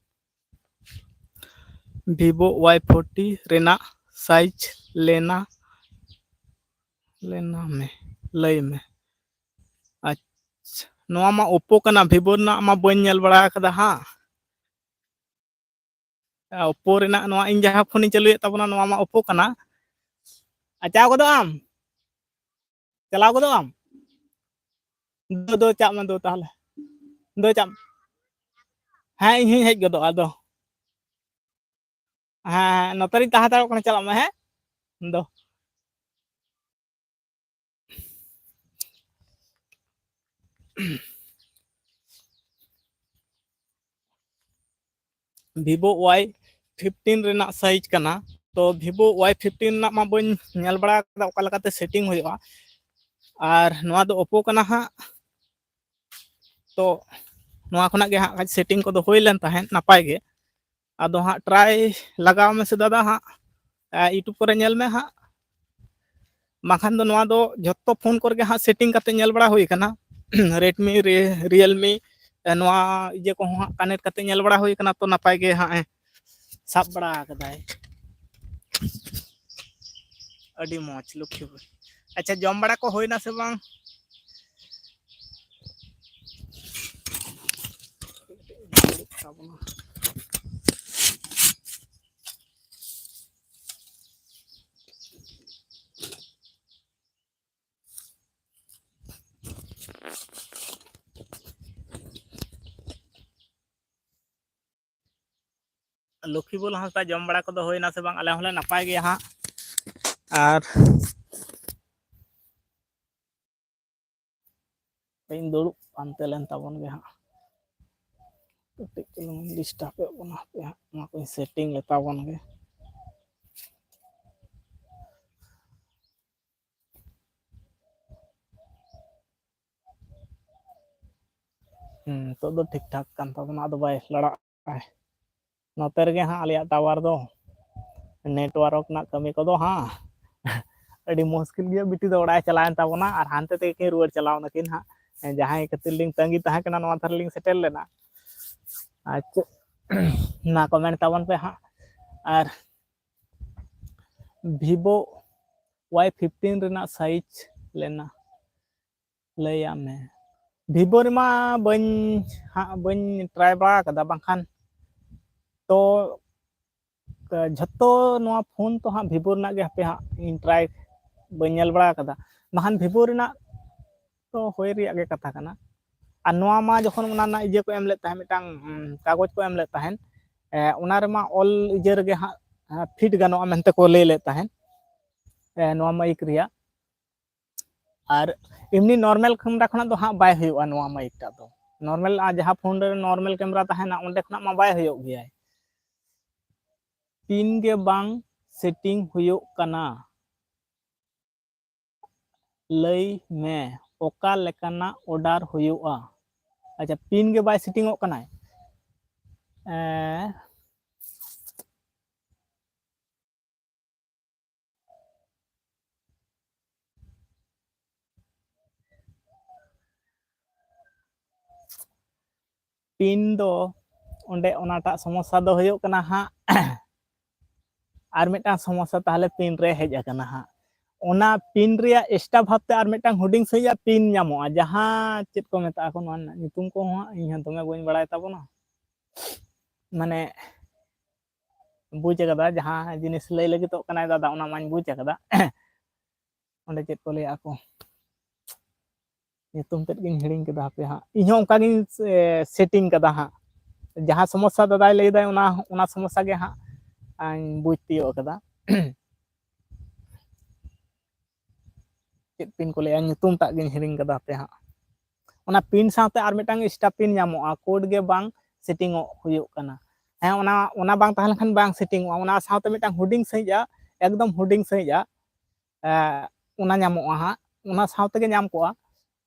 ᱵᱷᱤᱵᱳ ᱣᱟᱭ ᱯᱷᱳᱨᱴᱤ ᱨᱮᱱᱟᱜ ᱥᱟᱭᱤᱡᱽ ᱞᱮᱱᱟ, ᱞᱮᱱᱟ ᱢᱮ, ᱞᱟᱹᱭ ᱢᱮ᱾ ᱟᱪᱪᱷᱟ, ᱱᱚᱣᱟ ᱢᱟ ᱳᱯᱳ ᱠᱟᱱᱟ, ᱵᱷᱤᱵᱳ ᱨᱮᱱᱟᱜ ᱢᱟ ᱵᱟᱹᱧ ᱧᱮᱞ ᱵᱟᱲᱟ ᱟᱠᱟᱫᱟ ᱦᱟᱸᱜ᱾ ᱳᱯᱳ ᱨᱮᱱᱟᱜ ᱱᱚᱣᱟ ᱤᱧ ᱡᱟᱦᱟᱸ ᱯᱷᱳᱱᱤᱧ ᱪᱟᱹᱞᱩᱭᱮᱫ ᱛᱟᱵᱚᱱᱟ, ᱱᱚᱣᱟ ᱢᱟ ᱳᱯᱳ ᱠᱟᱱᱟ᱾ ᱟᱪᱟᱣ ᱜᱚᱫᱚᱜ ᱟᱢ? ᱪᱟᱞᱟᱣ ᱜᱚᱫᱚᱜ ᱟᱢ? ᱫᱳ, ᱫᱳ, ᱪᱟᱜ ᱢᱮ, ᱫᱳ, ᱛᱟᱦᱚᱞᱮ᱾ ᱫᱳ, ᱪᱟᱜ ᱢᱮ᱾ ᱦᱮᱸ, ᱤᱧ ᱦᱚᱧ ᱦᱮᱡ ᱜᱚᱫᱚᱜᱼᱟ, ᱟᱫᱚ᱾ ᱦᱮᱸ, ᱦᱮᱸ, ᱱᱚᱛᱮ ᱨᱤᱧ ᱛᱟᱦᱮᱸ ᱦᱟᱛᱟᱲᱚᱜ ᱠᱟᱱᱟ, ᱪᱟᱞᱟᱜ ᱢᱮ, ᱦᱮᱸ? ᱫᱳ᱾ ᱵᱷᱤᱵᱳ ᱣᱟᱭ ᱯᱷᱤᱯᱴᱤᱱ ᱨᱮᱱᱟᱜ ᱥᱟᱭᱤᱡᱽ ᱠᱟᱱᱟ᱾ ᱛᱚ, ᱵᱷᱤᱵᱳ ᱣᱟᱭ ᱯᱷᱤᱯᱴᱤᱱ ᱨᱮᱱᱟᱜ ᱢᱟ ᱵᱟᱹᱧ ᱧᱮᱞ ᱵᱟᱲᱟ ᱟᱠᱟᱫᱟ ᱚᱠᱟ ᱞᱮᱠᱟᱛᱮ ᱥᱮᱴᱤᱝ ᱦᱩᱭᱩᱜᱼᱟ᱾ ᱟᱨ ᱱᱚᱣᱟ ᱫᱚ ᱳᱯᱳ ᱠᱟᱱᱟ ᱦᱟᱸᱜ᱾ ᱛᱚ, ᱱᱚᱣᱟ ᱠᱷᱚᱱᱟᱜ ᱜᱮ ᱦᱟᱸᱜ ᱠᱷᱟᱡ ᱥᱮᱴᱤᱝ ᱠᱚᱫᱚ ᱦᱩᱭ ᱞᱮᱱ ᱛᱟᱦᱮᱸᱫ ᱱᱟᱯᱟᱭ ᱜᱮ᱾ ᱟᱫᱚ ᱦᱟᱸᱜ ᱴᱨᱟᱭ ᱞᱟᱜᱟᱣ ᱢᱮᱥᱮ ᱫᱟᱫᱟ ᱦᱟᱸᱜ, ᱮ, YouTube ᱠᱚᱨᱮ ᱧᱮᱞ ᱢᱮ ᱦᱟᱸᱜ᱾ ᱵᱟᱝᱠᱷᱟᱱ ᱫᱚ ᱱᱚᱣᱟ ᱫᱚ ᱡᱷᱚᱛᱚ ᱯᱷᱳᱱ ᱠᱚᱨᱮ ᱜᱮ ᱦᱟᱸᱜ ᱥᱮᱴᱤᱝ ᱠᱟᱛᱮ ᱧᱮᱞ ᱵᱟᱲᱟ ᱦᱩᱭ ᱠᱟᱱᱟ᱾ ᱨᱮᱰᱢᱤ, ᱨᱤ-, ᱨᱤᱭᱮᱞᱢᱤ, ᱮ, ᱱᱚᱣᱟ ᱤᱭᱟᱹ ᱠᱚᱦᱚᱸ ᱦᱟᱸᱜ ᱠᱟᱱᱮᱠᱴ ᱠᱟᱛᱮ ᱧᱮᱞ ᱵᱟᱲᱟ ᱦᱩᱭ ᱠᱟᱱᱟ, ᱛᱚ ᱱᱟᱯᱟᱭ ᱜᱮ ᱦᱟᱸᱜ ᱮ ᱥᱟᱵ ᱵᱟᱲᱟ ᱟᱠᱟᱫᱟᱭ᱾ ᱟᱹᱰᱤ ᱢᱚᱡᱽ, ᱞᱚᱠᱠᱷᱤ ᱵᱟᱹᱵᱩ᱾ ᱟᱪᱪᱷᱟ, ᱡᱚᱢ ᱵᱟᱲᱟ ᱠᱚ ᱦᱩᱭᱱᱟ ᱥᱮ ᱵᱟᱝ? ᱞᱚᱠᱠᱷᱤᱵᱚᱞ ᱦᱟᱸᱥᱫᱟ, ᱡᱚᱢ ᱵᱟᱲᱟ ᱠᱚᱫᱚ ᱦᱩᱭᱱᱟ ᱥᱮ ᱵᱟᱝ? ᱟᱞᱮ ᱦᱚᱸᱞᱮ ᱱᱟᱯᱟᱭ ᱜᱮᱭᱟ ᱦᱟᱸᱜ᱾ ᱟᱨ ᱤᱧ ᱫᱩᱲᱩᱵ ᱯᱟᱱᱛᱮ ᱞᱮᱱ ᱛᱟᱵᱚᱱ ᱜᱮ ᱦᱟᱸᱜ᱾ ᱠᱟᱹᱴᱤᱡ ᱪᱩᱞᱩᱝ ᱰᱤᱥᱴᱟᱵᱮᱫ ᱵᱚᱱᱟ, ᱦᱟᱯᱮ ᱦᱟᱸᱜ ᱱᱚᱣᱟ ᱠᱚᱧ ᱥᱮᱴᱤᱝ ᱞᱮᱛᱟ ᱵᱚᱱ ᱜᱮ᱾ ᱦᱩᱸ, ᱱᱤᱛᱚᱜ ᱫᱚ ᱴᱷᱤᱠ ᱴᱷᱟᱠ ᱠᱟᱱ ᱛᱟᱵᱚᱱᱟ, ᱟᱫᱚ ᱵᱟᱭ ᱞᱟᱲᱟᱜᱼᱟ᱾ ᱱᱚᱛᱮ ᱨᱮᱜᱮ ᱦᱟᱸᱜ ᱟᱞᱮᱭᱟᱜ ᱴᱟᱣᱟᱨ ᱫᱚ, ᱱᱮᱴᱣᱟᱨᱠ ᱨᱮᱱᱟᱜ ᱠᱟᱹᱢᱤ ᱠᱚᱫᱚ ᱦᱟᱸᱜ ᱟᱹᱰᱤ ᱢᱩᱥᱠᱤᱞ ᱜᱮᱭᱟ᱾ ᱵᱤᱴᱤ ᱫᱚ ᱚᱲᱟᱜ ᱮ ᱪᱟᱞᱟᱣᱮᱱ ᱛᱟᱵᱚᱱᱟ ᱟᱨ ᱦᱟᱱᱛᱮ ᱛᱮᱜᱮ ᱠᱤᱱ ᱨᱩᱣᱟᱹᱲ ᱪᱟᱞᱟᱣ ᱱᱟᱠᱤᱱ ᱦᱟᱸᱜ᱾ ᱡᱟᱦᱟᱸᱭ ᱠᱷᱟᱹᱛᱤᱨ ᱞᱤᱧ ᱛᱟᱺᱜᱤ ᱛᱟᱦᱮᱸ ᱠᱟᱱᱟ, ᱱᱚᱣᱟ ᱫᱷᱟᱨᱮ ᱞᱤᱧ ᱥᱮᱴᱮᱨ ᱞᱮᱱᱟ᱾ ᱟᱪᱪᱷᱟ, ᱢᱟ ᱠᱚᱢᱮᱱᱴ ᱛᱟᱵᱚᱱ ᱯᱮ ᱦᱟᱸᱜ᱾ ᱟᱨ ᱵᱷᱤᱵᱳ ᱣᱟᱭ ᱯᱷᱤᱯᱴᱤᱱ ᱨᱮᱱᱟᱜ ᱥᱟᱭᱤᱡᱽ ᱞᱮᱱᱟ, ᱞᱟᱹᱭᱟᱜ ᱢᱮ᱾ ᱵᱷᱤᱵᱳ ᱨᱮᱢᱟ ᱵᱟᱹᱧ ᱦᱟᱸᱜ ᱵᱟᱹᱧ ᱴᱨᱟᱭ ᱵᱟᱲᱟ ᱟᱠᱟᱫᱟ, ᱵᱟᱝᱠᱷᱟᱱ ᱛᱚ ᱡᱷᱚᱛᱚ ᱱᱚᱣᱟ ᱯᱷᱳᱱ ᱛᱚ ᱦᱟᱸᱜ ᱵᱷᱤᱵᱳ ᱨᱮᱱᱟᱜ ᱜᱮ ᱦᱟᱯᱮ ᱦᱟᱸᱜ ᱤᱧ ᱴᱨᱟᱭ ᱵᱟᱹᱧ ᱧᱮᱞ ᱵᱟᱲᱟ ᱟᱠᱟᱫᱟ᱾ ᱵᱟᱠᱷᱟᱱ ᱵᱷᱤᱵᱳ ᱨᱮᱱᱟᱜ ᱛᱚ ᱦᱩᱭ ᱨᱮᱭᱟᱜ ᱜᱮ ᱠᱟᱛᱷᱟ ᱠᱟᱱᱟ᱾ ᱟᱨ ᱱᱚᱣᱟ ᱢᱟ ᱡᱚᱠᱷᱚᱱ ᱚᱱᱟ ᱨᱮᱱᱟᱜ ᱤᱭᱟᱹ ᱠᱚ ᱮᱢ ᱞᱮᱫ ᱛᱟᱦᱮᱸᱫ, ᱢᱤᱫᱴᱟᱝ ᱩᱸ, ᱠᱟᱜᱚᱡᱽ ᱠᱚ ᱮᱢ ᱞᱮᱫ ᱛᱟᱦᱮᱸᱫ, ᱮ, ᱚᱱᱟ ᱨᱮᱢᱟ ᱚᱞ ᱤᱭᱟᱹ ᱨᱮᱜᱮ ᱦᱟᱸᱜ ᱮ, ᱯᱷᱤᱴ ᱜᱟᱱᱚᱜᱼᱟ ᱢᱮᱱᱛᱮ ᱠᱚ ᱞᱟᱹᱭ ᱞᱮᱫ ᱛᱟᱦᱮᱸᱫ, ᱮ, ᱱᱚᱣᱟ ᱢᱟᱭᱤᱠ ᱨᱮᱭᱟᱜ᱾ ᱟᱨ ᱮᱢᱱᱤ ᱱᱚᱨᱢᱟᱞ ᱠᱮᱢᱮᱨᱟ ᱠᱷᱚᱱᱟᱜ ᱫᱚ ᱦᱟᱸᱜ ᱵᱟᱭ ᱦᱩᱭᱩᱜᱼᱟ ᱱᱚᱣᱟ ᱢᱟᱭᱤᱠ ᱴᱟᱜ ᱫᱚ᱾ ᱱᱚᱨᱢᱟᱞ, ᱟᱨ ᱡᱟᱦᱟᱸ ᱯᱷᱳᱱ ᱨᱮ ᱱᱚᱨᱢᱟᱞ ᱠᱮᱢᱮᱨᱟ ᱛᱟᱦᱮᱱᱟ, ᱚᱸᱰᱮ ᱠᱷᱚᱱᱟᱜ ᱢᱟ ᱵᱟᱭ ᱦᱩᱭᱩᱜ ᱜᱮᱭᱟᱭ᱾ ᱯᱤᱱ ᱜᱮ ᱵᱟᱝ ᱥᱮᱴᱤᱝ ᱦᱩᱭᱩᱜ ᱠᱟᱱᱟ᱾ ᱞᱟᱹᱭ ᱢᱮ, ᱚᱠᱟ ᱞᱮᱠᱟᱱᱟᱜ ᱚᱰᱟᱨ ᱦᱩᱭᱩᱜᱼᱟ? ᱟᱪᱪᱷᱟ, ᱯᱤᱱ ᱜᱮ ᱵᱟᱭ ᱥᱮᱴᱤᱝᱚᱜ ᱠᱟᱱᱟᱭ᱾ ᱮᱸ, ᱯᱤᱱ ᱫᱚ ᱚᱸᱰᱮ ᱚᱱᱟᱴᱟᱜ ᱥᱚᱢᱚᱥᱥᱟ ᱫᱚ ᱦᱩᱭᱩᱜ ᱠᱟᱱᱟ ᱦᱟᱸᱜ, ᱟᱨ ᱢᱤᱫᱴᱟᱝ ᱥᱚᱢᱚᱥᱥᱟ ᱛᱟᱦᱚᱞᱮ ᱯᱤᱱ ᱨᱮ ᱦᱮᱡ ᱟᱠᱟᱱᱟ ᱦᱟᱸᱜ᱾ ᱚᱱᱟ ᱯᱤᱱ ᱨᱮᱭᱟᱜ ᱮᱠᱥᱴᱨᱟ ᱵᱷᱟᱵᱽᱛᱮ ᱟᱨ ᱢᱤᱫᱴᱟᱝ ᱦᱩᱰᱤᱧ ᱥᱟᱺᱦᱤᱡᱟᱜ ᱯᱤᱱ ᱧᱟᱢᱚᱜᱼᱟ, ᱡᱟᱦᱟᱸ ᱪᱮᱫ ᱠᱚ ᱢᱮᱛᱟᱜᱼᱟ ᱠᱚ, ᱱᱚᱣᱟ ᱨᱮᱱᱟᱜ ᱧᱩᱛᱩᱢ ᱠᱚᱦᱚᱸ ᱦᱟᱸᱜ ᱤᱧ ᱦᱚᱸ ᱫᱚᱢᱮ ᱵᱟᱹᱧ ᱵᱟᱲᱟᱭ ᱛᱟᱵᱚᱱᱟ᱾ ᱢᱟᱱᱮ, ᱵᱩᱡᱽ ᱟᱠᱟᱫᱟ, ᱡᱟᱦᱟᱸ ᱡᱤᱱᱤᱥ ᱞᱟᱹᱭ ᱞᱟᱹᱜᱤᱫᱚᱜ ᱠᱟᱱᱟᱭ ᱫᱟᱫᱟ, ᱚᱱᱟ ᱢᱟᱧ ᱵᱩᱡᱽ ᱟᱠᱟᱫᱟ᱾ ᱚᱸᱰᱮ ᱪᱮᱫ ᱠᱚ ᱞᱟᱹᱭᱟ ᱠᱚ, ᱧᱩᱛᱩᱢ ᱛᱮᱫ ᱜᱤᱧ ᱦᱤᱲᱤᱧ ᱠᱮᱫᱟ ᱦᱟᱯᱮ ᱦᱟᱸᱜ᱾ ᱤᱧ ᱦᱚᱸ ᱚᱱᱠᱟ ᱜᱤᱧ ᱥᱮ-, ᱥᱮᱴᱤᱝ ᱠᱟᱫᱟ ᱦᱟᱸᱜ᱾ ᱡᱟᱦᱟᱸ ᱥᱚᱢᱚᱥᱥᱟ ᱫᱟᱫᱟᱭ ᱞᱟᱹᱭᱫᱟᱭ, ᱚᱱᱟ, ᱚᱱᱟ ᱥᱚᱢᱚᱥᱥᱟ ᱜᱮ ᱦᱟᱸᱜ ᱟᱧ ᱵᱩᱡᱽ ᱛᱤᱭᱳᱜ ᱟᱠᱟᱫᱟ᱾ ᱪᱮᱫ ᱯᱤᱱ ᱠᱚ ᱞᱟᱹᱭᱟ, ᱧᱩᱛᱩᱢ ᱴᱟᱜ ᱜᱤᱧ ᱦᱤᱲᱤᱧ ᱠᱟᱫᱟ ᱦᱟᱯᱮ ᱦᱟᱸᱜ᱾ ᱚᱱᱟ ᱯᱤᱱ ᱥᱟᱶᱛᱮ ᱟᱨ ᱢᱤᱫᱴᱟᱝ ᱮᱠᱥᱴᱨᱟ ᱯᱤᱱ ᱧᱟᱢᱚᱜᱼᱟ, ᱠᱳᱰ ᱜᱮ ᱵᱟᱝ ᱥᱮᱴᱤᱝ ᱚᱜ ᱦᱩᱭᱩᱜ ᱠᱟᱱᱟ᱾ ᱦᱮᱸ, ᱚᱱᱟ ᱚᱱᱟ ᱵᱟᱝ ᱛᱟᱦᱮᱸ ᱞᱮᱱᱠᱷᱟᱱ ᱵᱟᱝ ᱥᱮᱴᱤᱝ ᱚᱜᱼᱟ᱾ ᱚᱱᱟ ᱥᱟᱶᱛᱮ ᱢᱤᱫᱴᱟᱝ ᱦᱩᱰᱤᱧ ᱥᱟᱺᱦᱤᱡᱼᱟ, ᱮᱠᱫᱚᱢ ᱦᱩᱰᱤᱧ ᱥᱟᱺᱦᱤᱡᱼᱟ, ᱮ, ᱚᱱᱟ ᱧᱟᱢᱚᱜᱼᱟ ᱦᱟᱸᱜ, ᱚᱱᱟ ᱥᱟᱶ ᱛᱮᱜᱮ ᱧᱟᱢ ᱠᱚᱜᱼᱟ᱾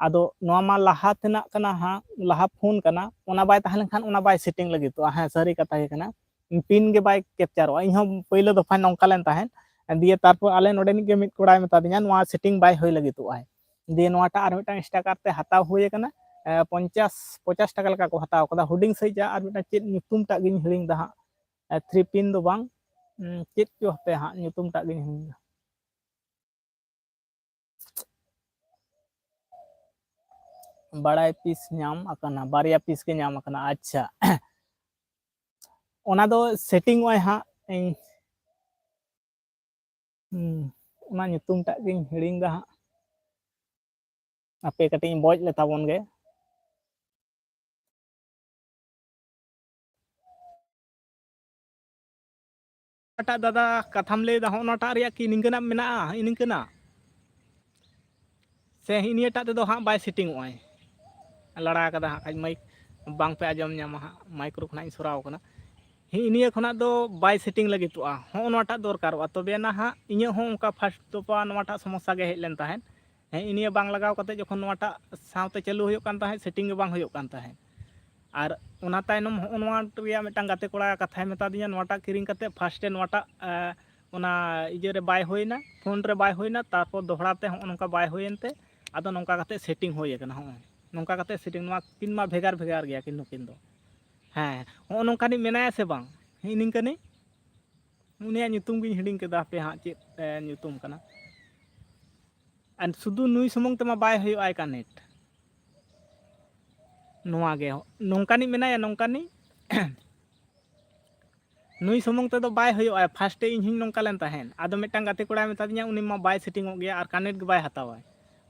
ᱟᱫᱚ ᱱᱚᱣᱟ ᱢᱟ ᱞᱟᱦᱟ ᱛᱮᱱᱟᱜ ᱠᱟᱱᱟ ᱦᱟᱸᱜ, ᱞᱟᱦᱟ ᱯᱷᱳᱱ ᱠᱟᱱᱟ, ᱚᱱᱟ ᱵᱟᱭ ᱛᱟᱦᱮᱸ ᱞᱮᱱᱠᱷᱟᱱ ᱚᱱᱟ ᱵᱟᱭ ᱥᱮᱴᱤᱝ ᱞᱟᱹᱜᱤᱫᱚᱜᱼᱟ᱾ ᱦᱮᱸ, ᱥᱟᱹᱨᱤ ᱠᱟᱛᱷᱟ ᱜᱮ ᱠᱟᱱᱟ, ᱯᱤᱱ ᱜᱮ ᱵᱟᱭ ᱠᱮᱯᱪᱟᱨᱚᱜᱼᱟ᱾ ᱤᱧᱦᱚᱸ ᱯᱳᱭᱞᱳ ᱫᱚᱯᱷᱟ ᱱᱚᱝᱠᱟ ᱞᱮᱱ ᱛᱟᱦᱮᱸᱫ, ᱫᱤᱭᱮ ᱛᱟᱨᱯᱚᱨ ᱟᱞᱮ ᱱᱚᱰᱮᱱᱤᱡ ᱜᱮ ᱢᱤᱫ ᱠᱚᱲᱟᱭ ᱢᱮᱛᱟ ᱫᱤᱧᱟ, ᱱᱚᱣᱟ ᱥᱮᱴᱤᱝ ᱵᱟᱭ ᱦᱩᱭ ᱞᱟᱹᱜᱤᱫᱚᱜᱼᱟᱭ᱾ ᱫᱤᱭᱮ ᱱᱚᱣᱟᱴᱟᱜ ᱟᱨ ᱢᱤᱫᱴᱟᱝ ᱥᱴᱟᱠᱟᱨ ᱛᱮ ᱦᱟᱛᱟᱣ ᱦᱩᱭ ᱟᱠᱟᱱᱟ, ᱮ, ᱯᱚᱧᱪᱟᱥ, ᱯᱚᱧᱪᱟᱥ ᱴᱟᱠᱟ ᱞᱮᱠᱟ ᱠᱚ ᱦᱟᱛᱟᱣ ᱠᱟᱫᱟ, ᱦᱩᱰᱤᱧ ᱥᱟᱺᱦᱤᱡ ᱟᱜ, ᱟᱨ ᱢᱤᱫᱴᱟᱝ ᱪᱮᱫ ᱧᱩᱛᱩᱢ ᱴᱟᱜ ᱜᱤᱧ ᱦᱤᱲᱤᱧ ᱮᱫᱟ ᱦᱟᱸᱜ, ᱮ, ᱛᱷᱨᱤ ᱯᱤᱱ ᱫᱚ ᱵᱟᱝ, ᱩᱸ, ᱪᱮᱫ ᱪᱚ ᱦᱟᱯᱮ ᱦᱟᱸᱜ ᱧᱩᱛᱩᱢ ᱴᱟᱜ ᱜᱤᱧ ᱦᱤᱲᱤᱧ ᱮᱫᱟ᱾ ᱵᱟᱲᱟᱭ ᱯᱤᱥ ᱧᱟᱢ ᱟᱠᱟᱱᱟ, ᱵᱟᱨᱭᱟ ᱯᱤᱥ ᱜᱮ ᱧᱟᱢ ᱟᱠᱟᱱᱟ᱾ ᱟᱪᱪᱷᱟ, ᱚᱱᱟ ᱫᱚ ᱥᱮᱴᱤᱝ ᱚᱜᱼᱟᱭ ᱦᱟᱸᱜ᱾ ᱤᱧ, ᱦᱩᱸ, ᱚᱱᱟ ᱧᱩᱛᱩᱢ ᱴᱟᱜ ᱜᱤᱧ ᱦᱤᱲᱤᱧ ᱮᱫᱟ ᱦᱟᱸᱜ᱾ ᱦᱟᱯᱮ ᱠᱟᱹᱴᱤᱡ ᱤᱧ ᱵᱚᱡ ᱞᱮ ᱛᱟᱵᱚᱱ ᱜᱮ᱾ ᱚᱠᱟᱴᱟᱜ ᱫᱟᱫᱟ ᱠᱟᱛᱷᱟᱢ ᱞᱟᱹᱭᱫᱟ, ᱦᱚᱸᱜᱼᱚ ᱱᱚᱣᱟᱴᱟᱜ ᱨᱮᱭᱟᱜ ᱠᱤ ᱱᱤᱝᱠᱟᱹᱱᱟᱜ ᱢᱮᱱᱟᱜᱼᱟ, ᱦᱤᱸᱜᱼᱤ ᱱᱤᱝᱠᱟᱹᱱᱟᱜ? ᱥᱮ ᱦᱤᱸᱜᱼᱤ ᱱᱤᱭᱟᱹᱴᱟᱜ ᱛᱮᱫᱚ ᱦᱟᱸᱜ ᱵᱟᱭ ᱥᱮᱴᱤᱝ ᱚᱜᱼᱟᱭ? ᱞᱟᱲᱟ ᱠᱟᱫᱟ ᱦᱟᱸᱜ ᱠᱷᱟᱡ ᱢᱟᱭᱤᱠ, ᱵᱟᱝ ᱯᱮ ᱟᱸᱡᱚᱢ ᱧᱟᱢᱟ ᱦᱟᱸᱜ, ᱢᱟᱭᱤᱠᱨᱳ ᱠᱷᱚᱱᱟᱜ ᱤᱧ ᱥᱚᱨᱟᱣ ᱠᱟᱱᱟ᱾ ᱦᱤᱸᱜᱼᱤ ᱱᱤᱭᱟᱹ ᱠᱷᱚᱱᱟᱜ ᱫᱚ ᱵᱟᱭ ᱥᱮᱴᱤᱝ ᱞᱟᱹᱜᱤᱫᱚᱜᱼᱟ, ᱦᱚᱸᱜᱼᱚ ᱱᱚᱣᱟᱴᱟᱜ ᱫᱚᱨᱠᱟᱨᱚᱜᱼᱟ, ᱛᱚᱵᱮ ᱟᱱᱟ ᱦᱟᱸᱜ ᱤᱧᱟᱹᱜ ᱦᱚᱸ ᱚᱱᱠᱟ ᱯᱷᱟᱥᱴ ᱫᱚᱯᱷᱟ ᱱᱚᱣᱟᱴᱟᱜ ᱥᱚᱢᱚᱥᱥᱟ ᱜᱮ ᱦᱮᱡ ᱞᱮᱱ ᱛᱟᱦᱮᱸᱫ᱾ ᱦᱮᱸ, ᱤᱭᱟᱹ ᱵᱟᱝ ᱞᱟᱜᱟᱣ ᱠᱟᱛᱮ ᱡᱚᱠᱷᱚᱱ ᱱᱚᱣᱟᱴᱟᱜ ᱥᱟᱶᱛᱮ ᱪᱟᱹᱞᱩ ᱦᱩᱭᱩᱜ ᱠᱟᱱ ᱛᱟᱦᱮᱸᱫ, ᱥᱮᱴᱤᱝ ᱜᱮ ᱵᱟᱝ ᱦᱩᱭᱩᱜ ᱠᱟᱱ ᱛᱟᱦᱮᱸᱫ᱾ ᱟᱨ ᱚᱱᱟ ᱛᱟᱭᱱᱚᱢ ᱦᱚᱸᱜᱼᱚ ᱱᱚᱣᱟ ᱨᱮᱭᱟᱜ ᱢᱤᱫᱴᱟᱝ ᱜᱟᱛᱮ ᱠᱚᱲᱟ ᱠᱟᱛᱷᱟᱭ ᱢᱮᱛᱟ ᱫᱤᱧᱟ, ᱱᱚᱣᱟᱴᱟᱜ ᱠᱤᱨᱤᱧ ᱠᱟᱛᱮ ᱯᱷᱟᱥᱴᱮ ᱱᱚᱣᱟᱴᱟᱜ, ᱮ, ᱚᱱᱟ ᱤᱭᱟᱹ ᱨᱮ ᱵᱟᱭ ᱦᱩᱭᱱᱟ, ᱯᱷᱳᱱ ᱨᱮ ᱵᱟᱭ ᱦᱩᱭᱱᱟ, ᱛᱟᱨᱯᱚᱨ ᱫᱚᱦᱲᱟ ᱛᱮ ᱦᱚᱸᱜᱼᱚ ᱱᱚᱝᱠᱟ ᱵᱟᱭ ᱦᱩᱭᱮᱱ ᱛᱮ ᱟᱫᱚ ᱱᱚᱝᱠᱟ ᱠᱟᱛᱮ ᱥᱮᱴᱤᱝ ᱦᱩᱭ ᱟᱠᱟᱱᱟ᱾ ᱦᱚᱸᱜᱼᱚᱭ ᱱᱚᱝᱠᱟ ᱠᱟᱛᱮ ᱥᱮᱴᱤᱝ, ᱱᱚᱣᱟ ᱠᱤᱱ ᱢᱟ ᱵᱷᱮᱜᱟᱨ ᱵᱷᱮᱜᱟᱨ ᱜᱮᱭᱟ ᱠᱤᱱ ᱱᱩᱠᱤᱱ ᱫᱚ᱾ ᱦᱮᱸ, ᱦᱚᱸᱜᱼᱚ ᱱᱚᱝᱠᱟᱱᱤᱡ ᱢᱮᱱᱟᱭᱟ ᱥᱮ ᱵᱟᱝ? ᱦᱤᱸᱜᱼᱤ ᱱᱤᱝᱠᱟᱹᱱᱤᱡ, ᱩᱱᱤᱭᱟᱜ ᱧᱩᱛᱩᱢ ᱜᱤᱧ ᱦᱤᱲᱤᱧ ᱠᱮᱫᱟ, ᱦᱟᱯᱮ ᱦᱟᱸᱜ ᱪᱮᱫ, ᱮ, ᱧᱩᱛᱩᱢ ᱠᱟᱱᱟ᱾ ᱟᱨ ᱥᱩᱫᱷᱩ ᱱᱩᱭ ᱥᱩᱢᱩᱝ ᱛᱮᱢᱟ ᱵᱟᱭ ᱦᱩᱭᱩᱜᱼᱟᱭ ᱠᱟᱱᱮᱠᱴ᱾ ᱱᱚᱣᱟ ᱜᱮ, ᱱᱚᱝᱠᱟᱱᱤᱡ ᱢᱮᱱᱟᱭᱟ, ᱱᱚᱝᱠᱟᱱᱤᱡ᱾ ᱱᱩᱭ ᱥᱩᱢᱩᱝ ᱛᱮᱫᱚ ᱵᱟᱭ ᱦᱩᱭᱩᱜᱼᱟ᱾ ᱯᱷᱟᱥᱴᱮ ᱤᱧ ᱦᱚᱸᱧ ᱱᱚᱝᱠᱟ ᱞᱮᱱ ᱛᱟᱦᱮᱸᱫ, ᱟᱫᱚ ᱢᱤᱫᱴᱟᱝ ᱜᱟᱛᱮ ᱠᱚᱲᱟᱭ ᱢᱮᱛᱟ ᱫᱤᱧᱟ, ᱩᱱᱤ ᱢᱟ ᱵᱟᱭ ᱥᱮᱴᱤᱝ ᱚᱜ ᱜᱮᱭᱟ ᱟᱨ ᱠᱟᱱᱮᱠᱴ ᱜᱮ ᱵᱟᱭ ᱦᱟᱛᱟᱣᱟᱭ᱾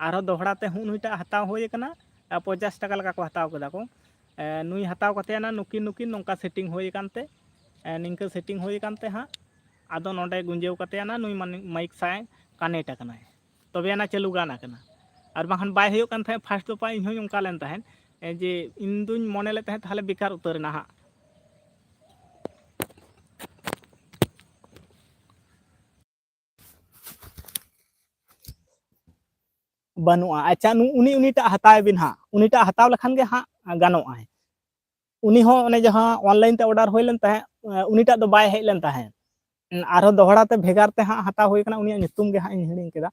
ᱟᱨᱦᱚᱸ ᱫᱚᱦᱲᱟ ᱛᱮ ᱦᱚᱸ ᱱᱩᱭᱴᱟᱜ ᱦᱟᱛᱟᱣ ᱦᱩᱭ ᱟᱠᱟᱱᱟ, ᱟᱨ ᱯᱚᱧᱪᱟᱥ ᱴᱟᱠᱟ ᱞᱮᱠᱟ ᱠᱚ ᱦᱟᱛᱟᱣ ᱠᱮᱫᱟ ᱠᱚ᱾ ᱮ, ᱱᱩᱭ ᱦᱟᱛᱟᱣ ᱠᱟᱛᱮ ᱟᱱᱟ ᱱᱩᱠᱤᱱ, ᱱᱩᱠᱤᱱ ᱱᱚᱝᱠᱟ ᱥᱮᱴᱤᱝ ᱦᱩᱭ ᱟᱠᱟᱱ ᱛᱮ, ᱮ, ᱱᱤᱝᱠᱟᱹ ᱥᱮᱴᱤᱝ ᱦᱩᱭ ᱟᱠᱟᱱ ᱛᱮ ᱦᱟᱸᱜ, ᱟᱫᱚ ᱱᱚᱰᱮ ᱜᱩᱸᱡᱟᱹᱣ ᱠᱟᱛᱮ ᱟᱱᱟ ᱱᱩᱭ ᱢᱟᱱ-, ᱢᱟᱭᱤᱠ ᱥᱟᱶ ᱠᱟᱱᱮᱠᱴ ᱟᱠᱟᱱᱟᱭ, ᱛᱚᱵᱮ ᱟᱱᱟ ᱪᱟᱹᱞᱩ ᱜᱟᱱ ᱟᱠᱟᱱᱟ᱾ ᱟᱨ ᱵᱟᱝᱠᱷᱟᱱ ᱵᱟᱭ ᱦᱩᱭᱩᱜ ᱠᱟᱱ ᱛᱟᱦᱮᱸᱫ, ᱯᱷᱟᱥᱴ ᱫᱚᱯᱷᱟ ᱤᱧ ᱦᱚᱸᱧ ᱚᱱᱠᱟ ᱞᱮᱱ ᱛᱟᱦᱮᱸᱫ᱾ ᱮ, ᱡᱮ ᱤᱧ ᱫᱩᱧ ᱢᱚᱱᱮ ᱞᱮᱫ ᱛᱟᱦᱮᱸᱫ ᱛᱟᱦᱚᱞᱮ ᱵᱮᱠᱟᱨ ᱩᱛᱟᱹᱨ ᱮᱱᱟ ᱦᱟᱸᱜ᱾ ᱵᱟᱹᱱᱩᱜᱼᱟ᱾ ᱟᱪᱪᱷᱟ, ᱱᱩ-, ᱩᱱᱤ, ᱩᱱᱤᱴᱟᱜ ᱦᱟᱛᱟᱣ ᱵᱤᱱ ᱦᱟᱸᱜ, ᱩᱱᱤᱴᱟᱜ ᱦᱟᱛᱟᱣ ᱞᱮᱠᱷᱟᱱ ᱜᱮ ᱦᱟᱸᱜ ᱜᱟᱱᱚᱜᱼᱟᱭ᱾ ᱩᱱᱤ ᱦᱚᱸ ᱚᱱᱮ ᱡᱟᱦᱟᱸ online ᱛᱮ order ᱦᱩᱭ ᱞᱮᱱ ᱛᱟᱦᱮᱸᱫ, ᱩᱱᱤᱴᱟᱜ ᱫᱚ ᱵᱟᱭ ᱦᱮᱡ ᱞᱮᱱ ᱛᱟᱦᱮᱸᱫ᱾ ᱟᱨᱦᱚᱸ ᱫᱚᱦᱲᱟ ᱛᱮ ᱵᱷᱮᱜᱟᱨ ᱛᱮ ᱦᱟᱸᱜ ᱦᱟᱛᱟᱣ ᱦᱩᱭ ᱠᱟᱱᱟ, ᱩᱱᱤᱭᱟᱜ ᱧᱩᱛᱩᱢ ᱜᱮ ᱦᱟᱸᱜ ᱤᱧ ᱦᱤᱲᱤᱧ ᱠᱮᱫᱟ᱾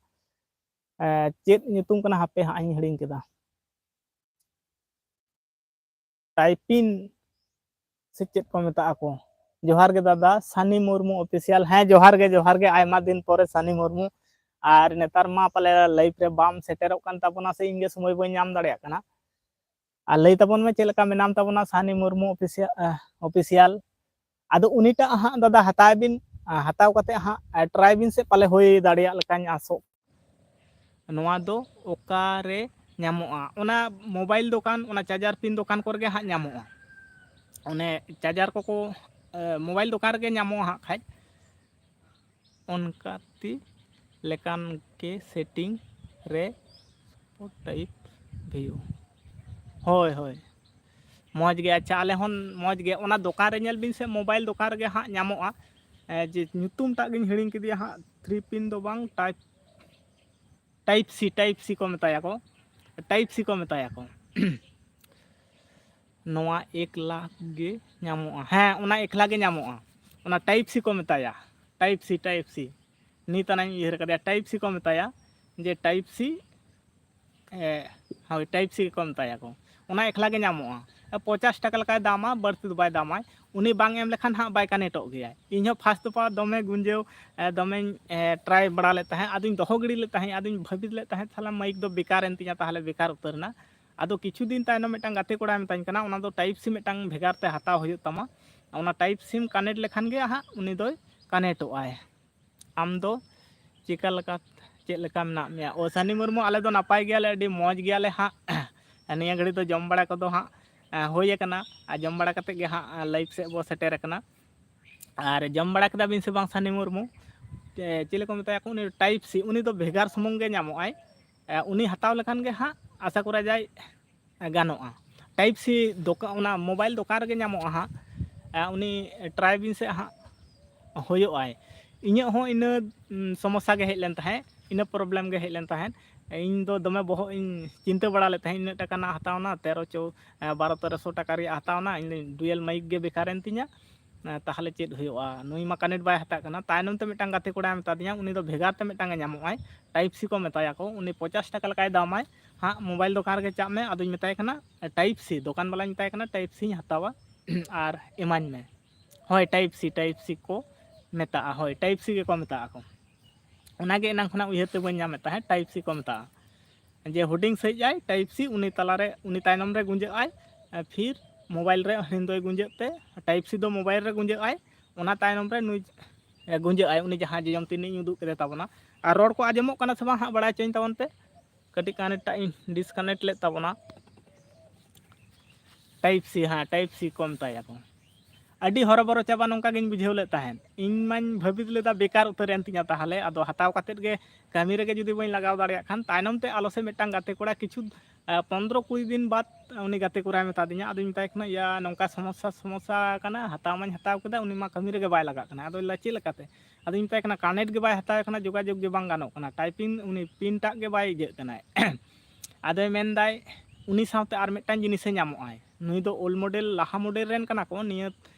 ᱮ, ᱪᱮᱫ ᱧᱩᱛᱩᱢ ᱠᱟᱱᱟ ᱦᱟᱯᱮ ᱦᱟᱸᱜ ᱤᱧ ᱦᱤᱲᱤᱧ ᱠᱮᱫᱟ᱾ ᱴᱟᱭᱯᱤᱱ ᱥᱮ ᱪᱮᱫ ᱠᱚ ᱢᱮᱛᱟᱜ ᱟᱠᱚ᱾ ᱡᱚᱦᱟᱨ ᱜᱮ ᱫᱟᱫᱟ, ᱥᱟᱱᱤ ᱢᱩᱨᱢᱩ Official᱾ ᱦᱮᱸ, ᱡᱚᱦᱟᱨ ᱜᱮ, ᱡᱚᱦᱟᱨ ᱜᱮ, ᱟᱭᱢᱟ ᱫᱤᱱ ᱯᱚᱨᱮ ᱥᱟᱱᱤ ᱢᱩᱨᱢᱩ᱾ ᱟᱨ ᱱᱮᱛᱟᱨ ᱢᱟ ᱯᱟᱞᱮ live ᱨᱮ ᱵᱟᱢ ᱥᱮᱴᱮᱨᱚᱜ ᱠᱟᱱ ᱛᱟᱵᱚᱱᱟ, ᱥᱮ ᱤᱧ ᱜᱮ ᱥᱚᱢᱚᱭ ᱵᱟᱹᱧ ᱧᱟᱢ ᱫᱟᱲᱮᱭᱟᱜ ᱠᱟᱱᱟ᱾ ᱟᱨ ᱞᱟᱹᱭ ᱛᱟᱵᱚᱱ ᱢᱮ, ᱪᱮᱫ ᱞᱮᱠᱟ ᱢᱮᱱᱟᱢ ᱛᱟᱵᱚᱱᱟ ᱥᱟᱱᱤ ᱢᱩᱨᱢᱩ Official, ᱮ, Official? ᱟᱫᱚ ᱩᱱᱤᱴᱟᱜ ᱦᱟᱸᱜ ᱫᱟᱫᱟ ᱦᱟᱛᱟᱣ ᱵᱤᱱ, ᱟ, ᱦᱟᱛᱟᱣ ᱠᱟᱛᱮ ᱦᱟᱸᱜ, ᱟ, try ᱵᱤᱱ ᱥᱮ, ᱯᱟᱞᱮ ᱦᱩᱭ ᱫᱟᱲᱮᱭᱟᱜ ᱞᱮᱠᱟᱧ ᱟᱥᱚᱜ᱾ ᱱᱚᱣᱟ ᱫᱚ ᱚᱠᱟᱨᱮ ᱧᱟᱢᱚᱜᱼᱟ? ᱚᱱᱟ mobile ᱫᱚᱠᱟᱱ, ᱚᱱᱟ charger pin ᱫᱚᱠᱟᱱ ᱠᱚᱨᱮ ᱜᱮ ᱦᱟᱸᱜ ᱧᱟᱢᱚᱜᱼᱟ᱾ ᱚᱱᱮ charger ᱠᱚᱠᱚ, ᱮ, mobile ᱫᱚᱠᱟᱱ ᱨᱮᱜᱮ ᱧᱟᱢᱚᱜᱼᱟ ᱦᱟᱸᱜ ᱠᱷᱟᱡ᱾ ᱚᱱᱠᱟ ᱛᱤ ᱞᱮᱠᱟᱱ ᱜᱮ setting ᱨᱮ type view᱾ ᱦᱳᱭ, ᱦᱳᱭ, ᱢᱚᱡᱽ ᱜᱮ᱾ ᱟᱪᱪᱷᱟ, ᱟᱞᱮ ᱦᱚᱸ ᱢᱚᱡᱽ ᱜᱮ᱾ ᱚᱱᱟ ᱫᱚᱠᱟᱱ ᱨᱮ ᱧᱮᱞ ᱵᱤᱱ ᱥᱮ, mobile ᱫᱚᱠᱟᱱ ᱨᱮᱜᱮ ᱦᱟᱸᱜ ᱧᱟᱢᱚᱜᱼᱟ᱾ ᱮ, ᱡᱮ ᱧᱩᱛᱩᱢ ᱴᱟᱜ ᱜᱤᱧ ᱦᱤᱲᱤᱧ ᱠᱮᱫᱮᱭᱟ ᱦᱟᱸᱜ, three pin ᱫᱚ ᱵᱟᱝ, type, type C, type C ᱠᱚ ᱢᱮᱛᱟᱭᱟ ᱠᱚ, type C ᱠᱚ ᱢᱮᱛᱟᱭᱟ ᱠᱚ᱾ ᱱᱚᱣᱟ ᱮᱠ ᱞᱟᱠᱷ ᱜᱮ ᱧᱟᱢᱚᱜᱼᱟ᱾ ᱦᱮᱸ, ᱚᱱᱟ ᱮᱠᱞᱟ ᱜᱮ ᱧᱟᱢᱚᱜᱼᱟ᱾ ᱚᱱᱟ type C ᱠᱚ ᱢᱮᱛᱟᱭᱟ, type C, type C᱾ ᱱᱤᱛ ᱟᱱᱟᱧ ᱩᱭᱦᱟᱹᱨ ᱠᱟᱫᱮᱭᱟ, type C ᱠᱚ ᱢᱮᱛᱟᱭᱟ, ᱡᱮ type C, ᱮ, ᱦᱳᱭ, type C ᱠᱚ ᱢᱮᱛᱟᱭᱟ ᱠᱚ᱾ ᱚᱱᱟ ᱮᱠᱞᱟ ᱜᱮ ᱧᱟᱢᱚᱜᱼᱟ᱾ ᱯᱚᱧᱪᱟᱥ ᱴᱟᱠᱟ ᱞᱮᱠᱟᱭ ᱫᱟᱢᱟ, ᱵᱟᱹᱲᱛᱤ ᱫᱚ ᱵᱟᱭ ᱫᱟᱢᱟᱭ᱾ ᱩᱱᱤ ᱵᱟᱝ ᱮᱢ ᱞᱮᱠᱷᱟᱱ ᱦᱟᱸᱜ ᱵᱟᱭ connectᱚᱜ ᱜᱮᱭᱟ᱾ ᱤᱧ ᱦᱚᱸ first ᱫᱚᱯᱷᱟ ᱫᱚᱢᱮ ᱜᱩᱸᱡᱟᱹᱣ, ᱮ, ᱫᱚᱢᱮᱧ, ᱮ, try ᱵᱟᱲᱟ ᱞᱮᱫ ᱛᱟᱦᱮᱸᱫ, ᱟᱫᱚᱧ ᱫᱚᱦᱚ ᱜᱤᱰᱤ ᱞᱮᱫ ᱛᱟᱦᱮᱸᱫ, ᱟᱫᱚᱧ ᱵᱷᱟᱹᱵᱤᱛ ᱞᱮᱫ ᱛᱟᱦᱮᱸᱫ, ᱛᱟᱦᱞᱮ mic ᱫᱚ ᱵᱮᱠᱟᱨ ᱮᱱ ᱛᱤᱧᱟ, ᱛᱟᱦᱞᱮ ᱵᱮᱠᱟᱨ ᱩᱛᱟᱹᱨ ᱮᱱᱟ᱾ ᱟᱫᱚ ᱠᱤᱪᱷᱩ ᱫᱤᱱ ᱛᱟᱭᱱᱚᱢ ᱢᱤᱫᱴᱟᱝ ᱜᱟᱛᱮ ᱠᱚᱲᱟᱭ ᱢᱮᱛᱟᱧ ᱠᱟᱱᱟ, "ᱚᱱᱟ ᱫᱚ type C ᱢᱤᱫᱴᱟᱝ ᱵᱷᱮᱜᱟᱨ ᱛᱮ ᱦᱟᱛᱟᱣ ᱦᱩᱭᱩᱜ ᱛᱟᱢᱟ, ᱚᱱᱟ type Cᱢ connect ᱞᱮᱠᱷᱟᱱ ᱜᱮ ᱦᱟᱸᱜ ᱩᱱᱤ ᱫᱚᱭ connecᱚᱜᱼᱟᱭ᱾ ᱟᱢ ᱫᱚ ᱪᱮᱠᱟ ᱞᱮᱠᱟ, ᱪᱮᱫ ᱞᱮᱠᱟ ᱢᱮᱱᱟᱜ ᱢᱮᱭᱟ?" ᱳ ᱥᱟᱱᱤ ᱢᱩᱨᱢᱩ, ᱟᱞᱮ ᱫᱚ ᱱᱟᱯᱟᱭ ᱜᱮᱭᱟᱞᱮ, ᱟᱹᱰᱤ ᱢᱚᱡᱽ ᱜᱮᱭᱟᱞᱮ ᱦᱟᱸᱜ᱾ ᱱᱤᱭᱟᱹ ᱜᱷᱟᱹᱲᱤ ᱫᱚ ᱡᱚᱢ ᱵᱟᱲᱟ ᱠᱚᱫᱚ ᱦᱟᱸᱜ, ᱮ, ᱦᱩᱭ ᱟᱠᱟᱱᱟ, ᱟᱨ ᱡᱚᱢ ᱵᱟᱲᱟ ᱠᱟᱛᱮᱫ ᱜᱮ ᱦᱟᱸᱜ live ᱥᱮᱫ ᱵᱚ ᱥᱮᱴᱮᱨ ᱟᱠᱟᱱᱟ᱾ ᱟᱨ ᱡᱚᱢ ᱵᱟᱲᱟ ᱠᱮᱫᱟ ᱵᱤᱱ ᱥᱮ ᱵᱟᱝ ᱥᱟᱱᱤ ᱢᱩᱨᱢᱩ? ᱪᱮ-, ᱪᱮᱞᱮ ᱠᱚ ᱢᱮᱛᱟᱭᱟ ᱠᱚ, ᱩᱱᱤ type C, ᱩᱱᱤ ᱫᱚ ᱵᱷᱮᱜᱟᱨ ᱥᱩᱢᱩᱝ ᱜᱮ ᱧᱟᱢᱚᱜᱼᱟᱭ᱾ ᱮ, ᱩᱱᱤ ᱦᱟᱛᱟᱣ ᱞᱮᱠᱷᱟᱱ ᱜᱮ ᱦᱟᱸᱜ ᱟᱥᱟ ᱠᱚᱨᱟ ᱡᱟᱭ ᱜᱟᱱᱚᱜᱼᱟ᱾ ᱴᱟᱭᱤᱯ ᱥᱤ ᱫᱚᱠᱟᱱ, ᱚᱱᱟ ᱢᱳᱵᱟᱭᱤᱞ ᱫᱚᱠᱟᱱ ᱨᱮᱜᱮ ᱧᱟᱢᱚᱜᱼᱟ ᱦᱟᱸᱜ᱾ ᱩᱱᱤ ᱴᱨᱟᱭ ᱵᱤᱱ ᱥᱮ ᱦᱟᱸᱜ, ᱦᱩᱭᱩᱜᱼᱟᱭ᱾ ᱤᱧᱟᱹᱜ ᱦᱚᱸ ᱤᱱᱟᱹ ᱥᱚᱢᱚᱥᱥᱟ ᱜᱮ ᱦᱮᱡ ᱞᱮᱱ ᱛᱟᱦᱮᱸᱫ, ᱤᱱᱟᱹ ᱯᱨᱚᱵᱞᱮᱢ ᱜᱮ ᱦᱮᱡ ᱞᱮᱱ ᱛᱟᱦᱮᱸᱫ᱾ ᱤᱧ ᱫᱚ ᱫᱚᱢᱮ ᱵᱚᱦᱚᱜ ᱤᱧ ᱪᱤᱱᱛᱟᱹ ᱵᱟᱲᱟ ᱞᱮᱫ ᱛᱟᱦᱮᱸᱫ, ᱤᱱᱟᱹᱜ ᱴᱟᱠᱟ ᱨᱮᱱᱟᱜ ᱦᱟᱛᱟᱣ ᱮᱱᱟ, ᱛᱮᱨᱚ ᱪᱚ ᱵᱟᱨᱚ ᱛᱮᱨᱚᱥᱚ ᱴᱟᱠᱟ ᱨᱮᱭᱟᱜ ᱦᱟᱛᱟᱣ ᱮᱱᱟ, ᱤᱧ ᱫᱚ ᱰᱩᱭᱮᱞ ᱢᱟᱭᱤᱠ ᱜᱮ ᱵᱮᱠᱟᱨ ᱮᱱ ᱛᱤᱧᱟ᱾ ᱛᱟᱦᱚᱞᱮ ᱪᱮᱫ ᱦᱩᱭᱩᱜᱼᱟ, ᱱᱩᱭ ᱢᱟ ᱠᱟᱱᱮᱠᱴ ᱵᱟᱭ ᱦᱟᱛᱟᱜ ᱠᱟᱱᱟ᱾ ᱛᱟᱭᱱᱚᱢ ᱛᱮ ᱢᱤᱫᱴᱟᱝ ᱜᱟᱛᱮ ᱠᱚᱲᱟᱭ ᱢᱮᱛᱟ ᱫᱤᱧᱟ, ᱩᱱᱤ ᱫᱚ ᱵᱷᱮᱜᱟᱨ ᱛᱮ ᱢᱤᱫᱴᱟᱝ ᱮ ᱧᱟᱢᱚᱜᱼᱟᱭ, ᱴᱟᱭᱤᱯ ᱥᱤ ᱠᱚ ᱢᱮᱛᱟᱭᱟ ᱠᱚ, ᱩᱱᱤ ᱯᱚᱧᱪᱟᱥ ᱴᱟᱠᱟ ᱞᱮᱠᱟᱭ ᱫᱟᱢᱟᱭ ᱦᱟᱸᱜ᱾ ᱢᱳᱵᱟᱭᱤᱞ ᱫᱚᱠᱟᱱ ᱨᱮᱜᱮ ᱪᱟᱜ ᱢᱮ, ᱟᱫᱚᱧ ᱢᱮᱛᱟᱭ ᱠᱟᱱᱟ ᱴᱟᱭᱤᱯ ᱥᱤ, ᱫᱚᱠᱟᱱ ᱵᱟᱞᱟᱧ ᱢᱮᱛᱟᱭ ᱠᱟᱱᱟ ᱴᱟᱭᱤᱯ ᱥᱤᱧ ᱦᱟᱛᱟᱣᱟ ᱟᱨ ᱤᱢᱟᱹᱧ ᱢᱮ᱾ ᱦᱳᱭ, ᱴᱟᱭᱤᱯ ᱥᱤ, ᱴᱟᱭᱤᱯ ᱥᱤ ᱠᱚ ᱢᱮᱛᱟᱜᱼᱟ᱾ ᱦᱳᱭ, ᱴᱟᱭᱤᱯ ᱥᱤ ᱜᱮᱠᱚ ᱢᱮᱛᱟᱜᱼᱟ ᱠᱚ᱾ ᱚᱱᱟᱜᱮ ᱮᱱᱟᱝ ᱠᱷᱚᱱᱟᱜ ᱩᱭᱦᱟᱹᱨ ᱛᱮ ᱵᱟᱹᱧ ᱧᱟᱢᱮᱫ ᱛᱟᱦᱮᱸᱫ, ᱴᱟᱭᱤᱯ ᱥᱤ ᱠᱚ ᱢᱮᱛᱟᱜᱼᱟ᱾ ᱡᱮ ᱦᱩᱰᱤᱧ ᱥᱟᱺᱦᱤᱡ ᱟᱭ, ᱴᱟᱭᱤᱯ ᱥᱤ, ᱩᱱᱤ ᱛᱟᱞᱟᱨᱮ, ᱩᱱᱤ ᱛᱟᱭᱱᱚᱢ ᱨᱮ ᱜᱩᱸᱡᱟᱹᱜ ᱟᱭ, ᱯᱷᱤᱨ ᱢᱳᱵᱟᱭᱤᱞ ᱨᱮ ᱦᱤᱱᱫᱚᱭ ᱜᱩᱸᱡᱟᱹᱜ ᱛᱮ, ᱴᱟᱭᱤᱯ ᱥᱤ ᱫᱚ ᱢᱳᱵᱟᱭᱤᱞ ᱨᱮ ᱜᱩᱸᱡᱟᱹᱜ ᱟᱭ, ᱚᱱᱟ ᱛᱟᱭᱱᱚᱢ ᱨᱮ ᱱᱩᱭ ᱜᱩᱸᱡᱟᱹᱜ ᱟᱭ, ᱩᱱᱤ ᱡᱟᱦᱟᱸ ᱡᱚᱡᱚᱢ ᱛᱤᱱᱤᱧ ᱩᱫᱩᱜ ᱠᱮᱫᱮ ᱛᱟᱵᱚᱱᱟ᱾ ᱟᱨ ᱨᱚᱲ ᱠᱚ ᱟᱸᱡᱚᱢᱚᱜ ᱠᱟᱱᱟ ᱥᱮ ᱵᱟᱝ ᱦᱟᱸᱜ, ᱵᱟᱲᱟᱭ ᱦᱚᱪᱚᱧ ᱛᱟᱵᱚᱱ ᱯᱮ᱾ ᱠᱟᱹᱴᱤᱡ ᱠᱟᱱᱮᱠᱴᱟᱜ ᱤᱧ ᱰᱤᱥᱠᱟᱱᱮᱠᱴ ᱞᱮᱫ ᱛᱟᱵᱚᱱᱟ᱾ ᱴᱟᱭᱤᱯ ᱥᱤ, ᱦᱮᱸ, ᱴᱟᱭᱤᱯ ᱥᱤ ᱠᱚ ᱢᱮᱛᱟᱭᱟ ᱠᱚ᱾ ᱟᱹᱰᱤ ᱦᱚᱨᱚᱵᱚᱨᱚ ᱪᱟᱵᱟ ᱱᱚᱝᱠᱟ ᱜᱤᱧ ᱵᱩᱡᱷᱟᱹᱣ ᱞᱮᱫ ᱛᱟᱦᱮᱸᱫ᱾ ᱤᱧ ᱢᱟᱧ ᱵᱷᱟᱹᱵᱤᱛ ᱞᱮᱫᱟ ᱵᱮᱠᱟᱨ ᱩᱛᱟᱹᱨ ᱮᱱ ᱛᱤᱧᱟ ᱛᱟᱦᱚᱞᱮ, ᱟᱫᱚ ᱦᱟᱛᱟᱣ ᱠᱟᱛᱮᱫ ᱜᱮ ᱠᱟᱹᱢᱤ ᱨᱮᱜᱮ ᱡᱩᱫᱤ ᱵᱟᱹᱧ ᱞᱟᱜᱟᱣ ᱫᱟᱲᱮᱭᱟᱜ ᱠᱷᱟᱱ, ᱛᱟᱭᱱᱚᱢ ᱛᱮ ᱟᱞᱚ ᱥᱮ ᱢᱤᱫᱴᱟᱝ ᱜᱟᱛᱮ ᱠᱚᱲᱟ ᱠᱤᱪᱷᱩ, ᱟᱸ, ᱯᱚᱱᱫᱽᱨᱚ ᱠᱩᱲᱤ ᱫᱤᱱ ᱵᱟᱫᱽ ᱩᱱᱤ ᱜᱟᱛᱮ ᱠᱚᱲᱟᱭ ᱢᱮᱛᱟ ᱫᱤᱧᱟ᱾ ᱟᱫᱚᱧ ᱢᱮᱛᱟᱭ ᱠᱟᱱᱟ, "ᱭᱟ, ᱱᱚᱝᱠᱟ ᱥᱚᱢᱚᱥᱥᱟ, ᱥᱚᱢᱚᱥᱥᱟ ᱟᱠᱟᱱᱟ, ᱦᱟᱛᱟᱣ ᱢᱟᱧ ᱦᱟᱛᱟᱣ ᱠᱮᱫᱟ, ᱩᱱᱤ ᱢᱟ ᱠᱟᱹᱢᱤ ᱨᱮᱜᱮ ᱵᱟᱭ ᱞᱟᱜᱟᱜ ᱠᱟᱱᱟ᱾" ᱟᱫᱚᱧ ᱞᱟᱹᱭᱟ, "ᱪᱮᱫ ᱞᱮᱠᱟᱛᱮ?" ᱟᱫᱚᱧ ᱢᱮᱛᱟᱭ ᱠᱟᱱᱟ, "ᱠᱟᱱᱮᱠᱴ ᱜᱮ ᱵᱟᱭ ᱦᱟᱛᱟᱣ ᱠᱟᱱᱟ, ᱡᱳᱜᱟᱡᱳᱜᱽ ᱜᱮ ᱵᱟᱝ ᱜᱟᱱᱚᱜ ᱠᱟᱱᱟ, ᱴᱟᱭᱯᱤᱝ ᱩᱱᱤ ᱯᱤᱱ ᱴᱟᱜ ᱜᱮ ᱵᱟᱭ ᱤᱭᱟᱹᱜ ᱠᱟᱱᱟᱭ᱾" ᱟᱫᱚᱭ ᱢᱮᱱᱫᱟᱭ, ᱩᱱᱤ ᱥᱟᱶᱛᱮ ᱟᱨ ᱢᱤᱫᱴᱟᱝ ᱡᱤᱱᱤᱥᱮ ᱧᱟᱢᱚᱜᱼᱟᱭ᱾ ᱱᱩᱭ ᱫᱚ ᱳᱞᱰ ᱢᱚᱰᱮᱞ, ᱞᱟᱦᱟ ᱢᱚᱰᱮᱞ ᱨᱮᱱ ᱠᱟᱱᱟ ᱠᱚ᱾ ᱱᱤᱭᱟᱹ,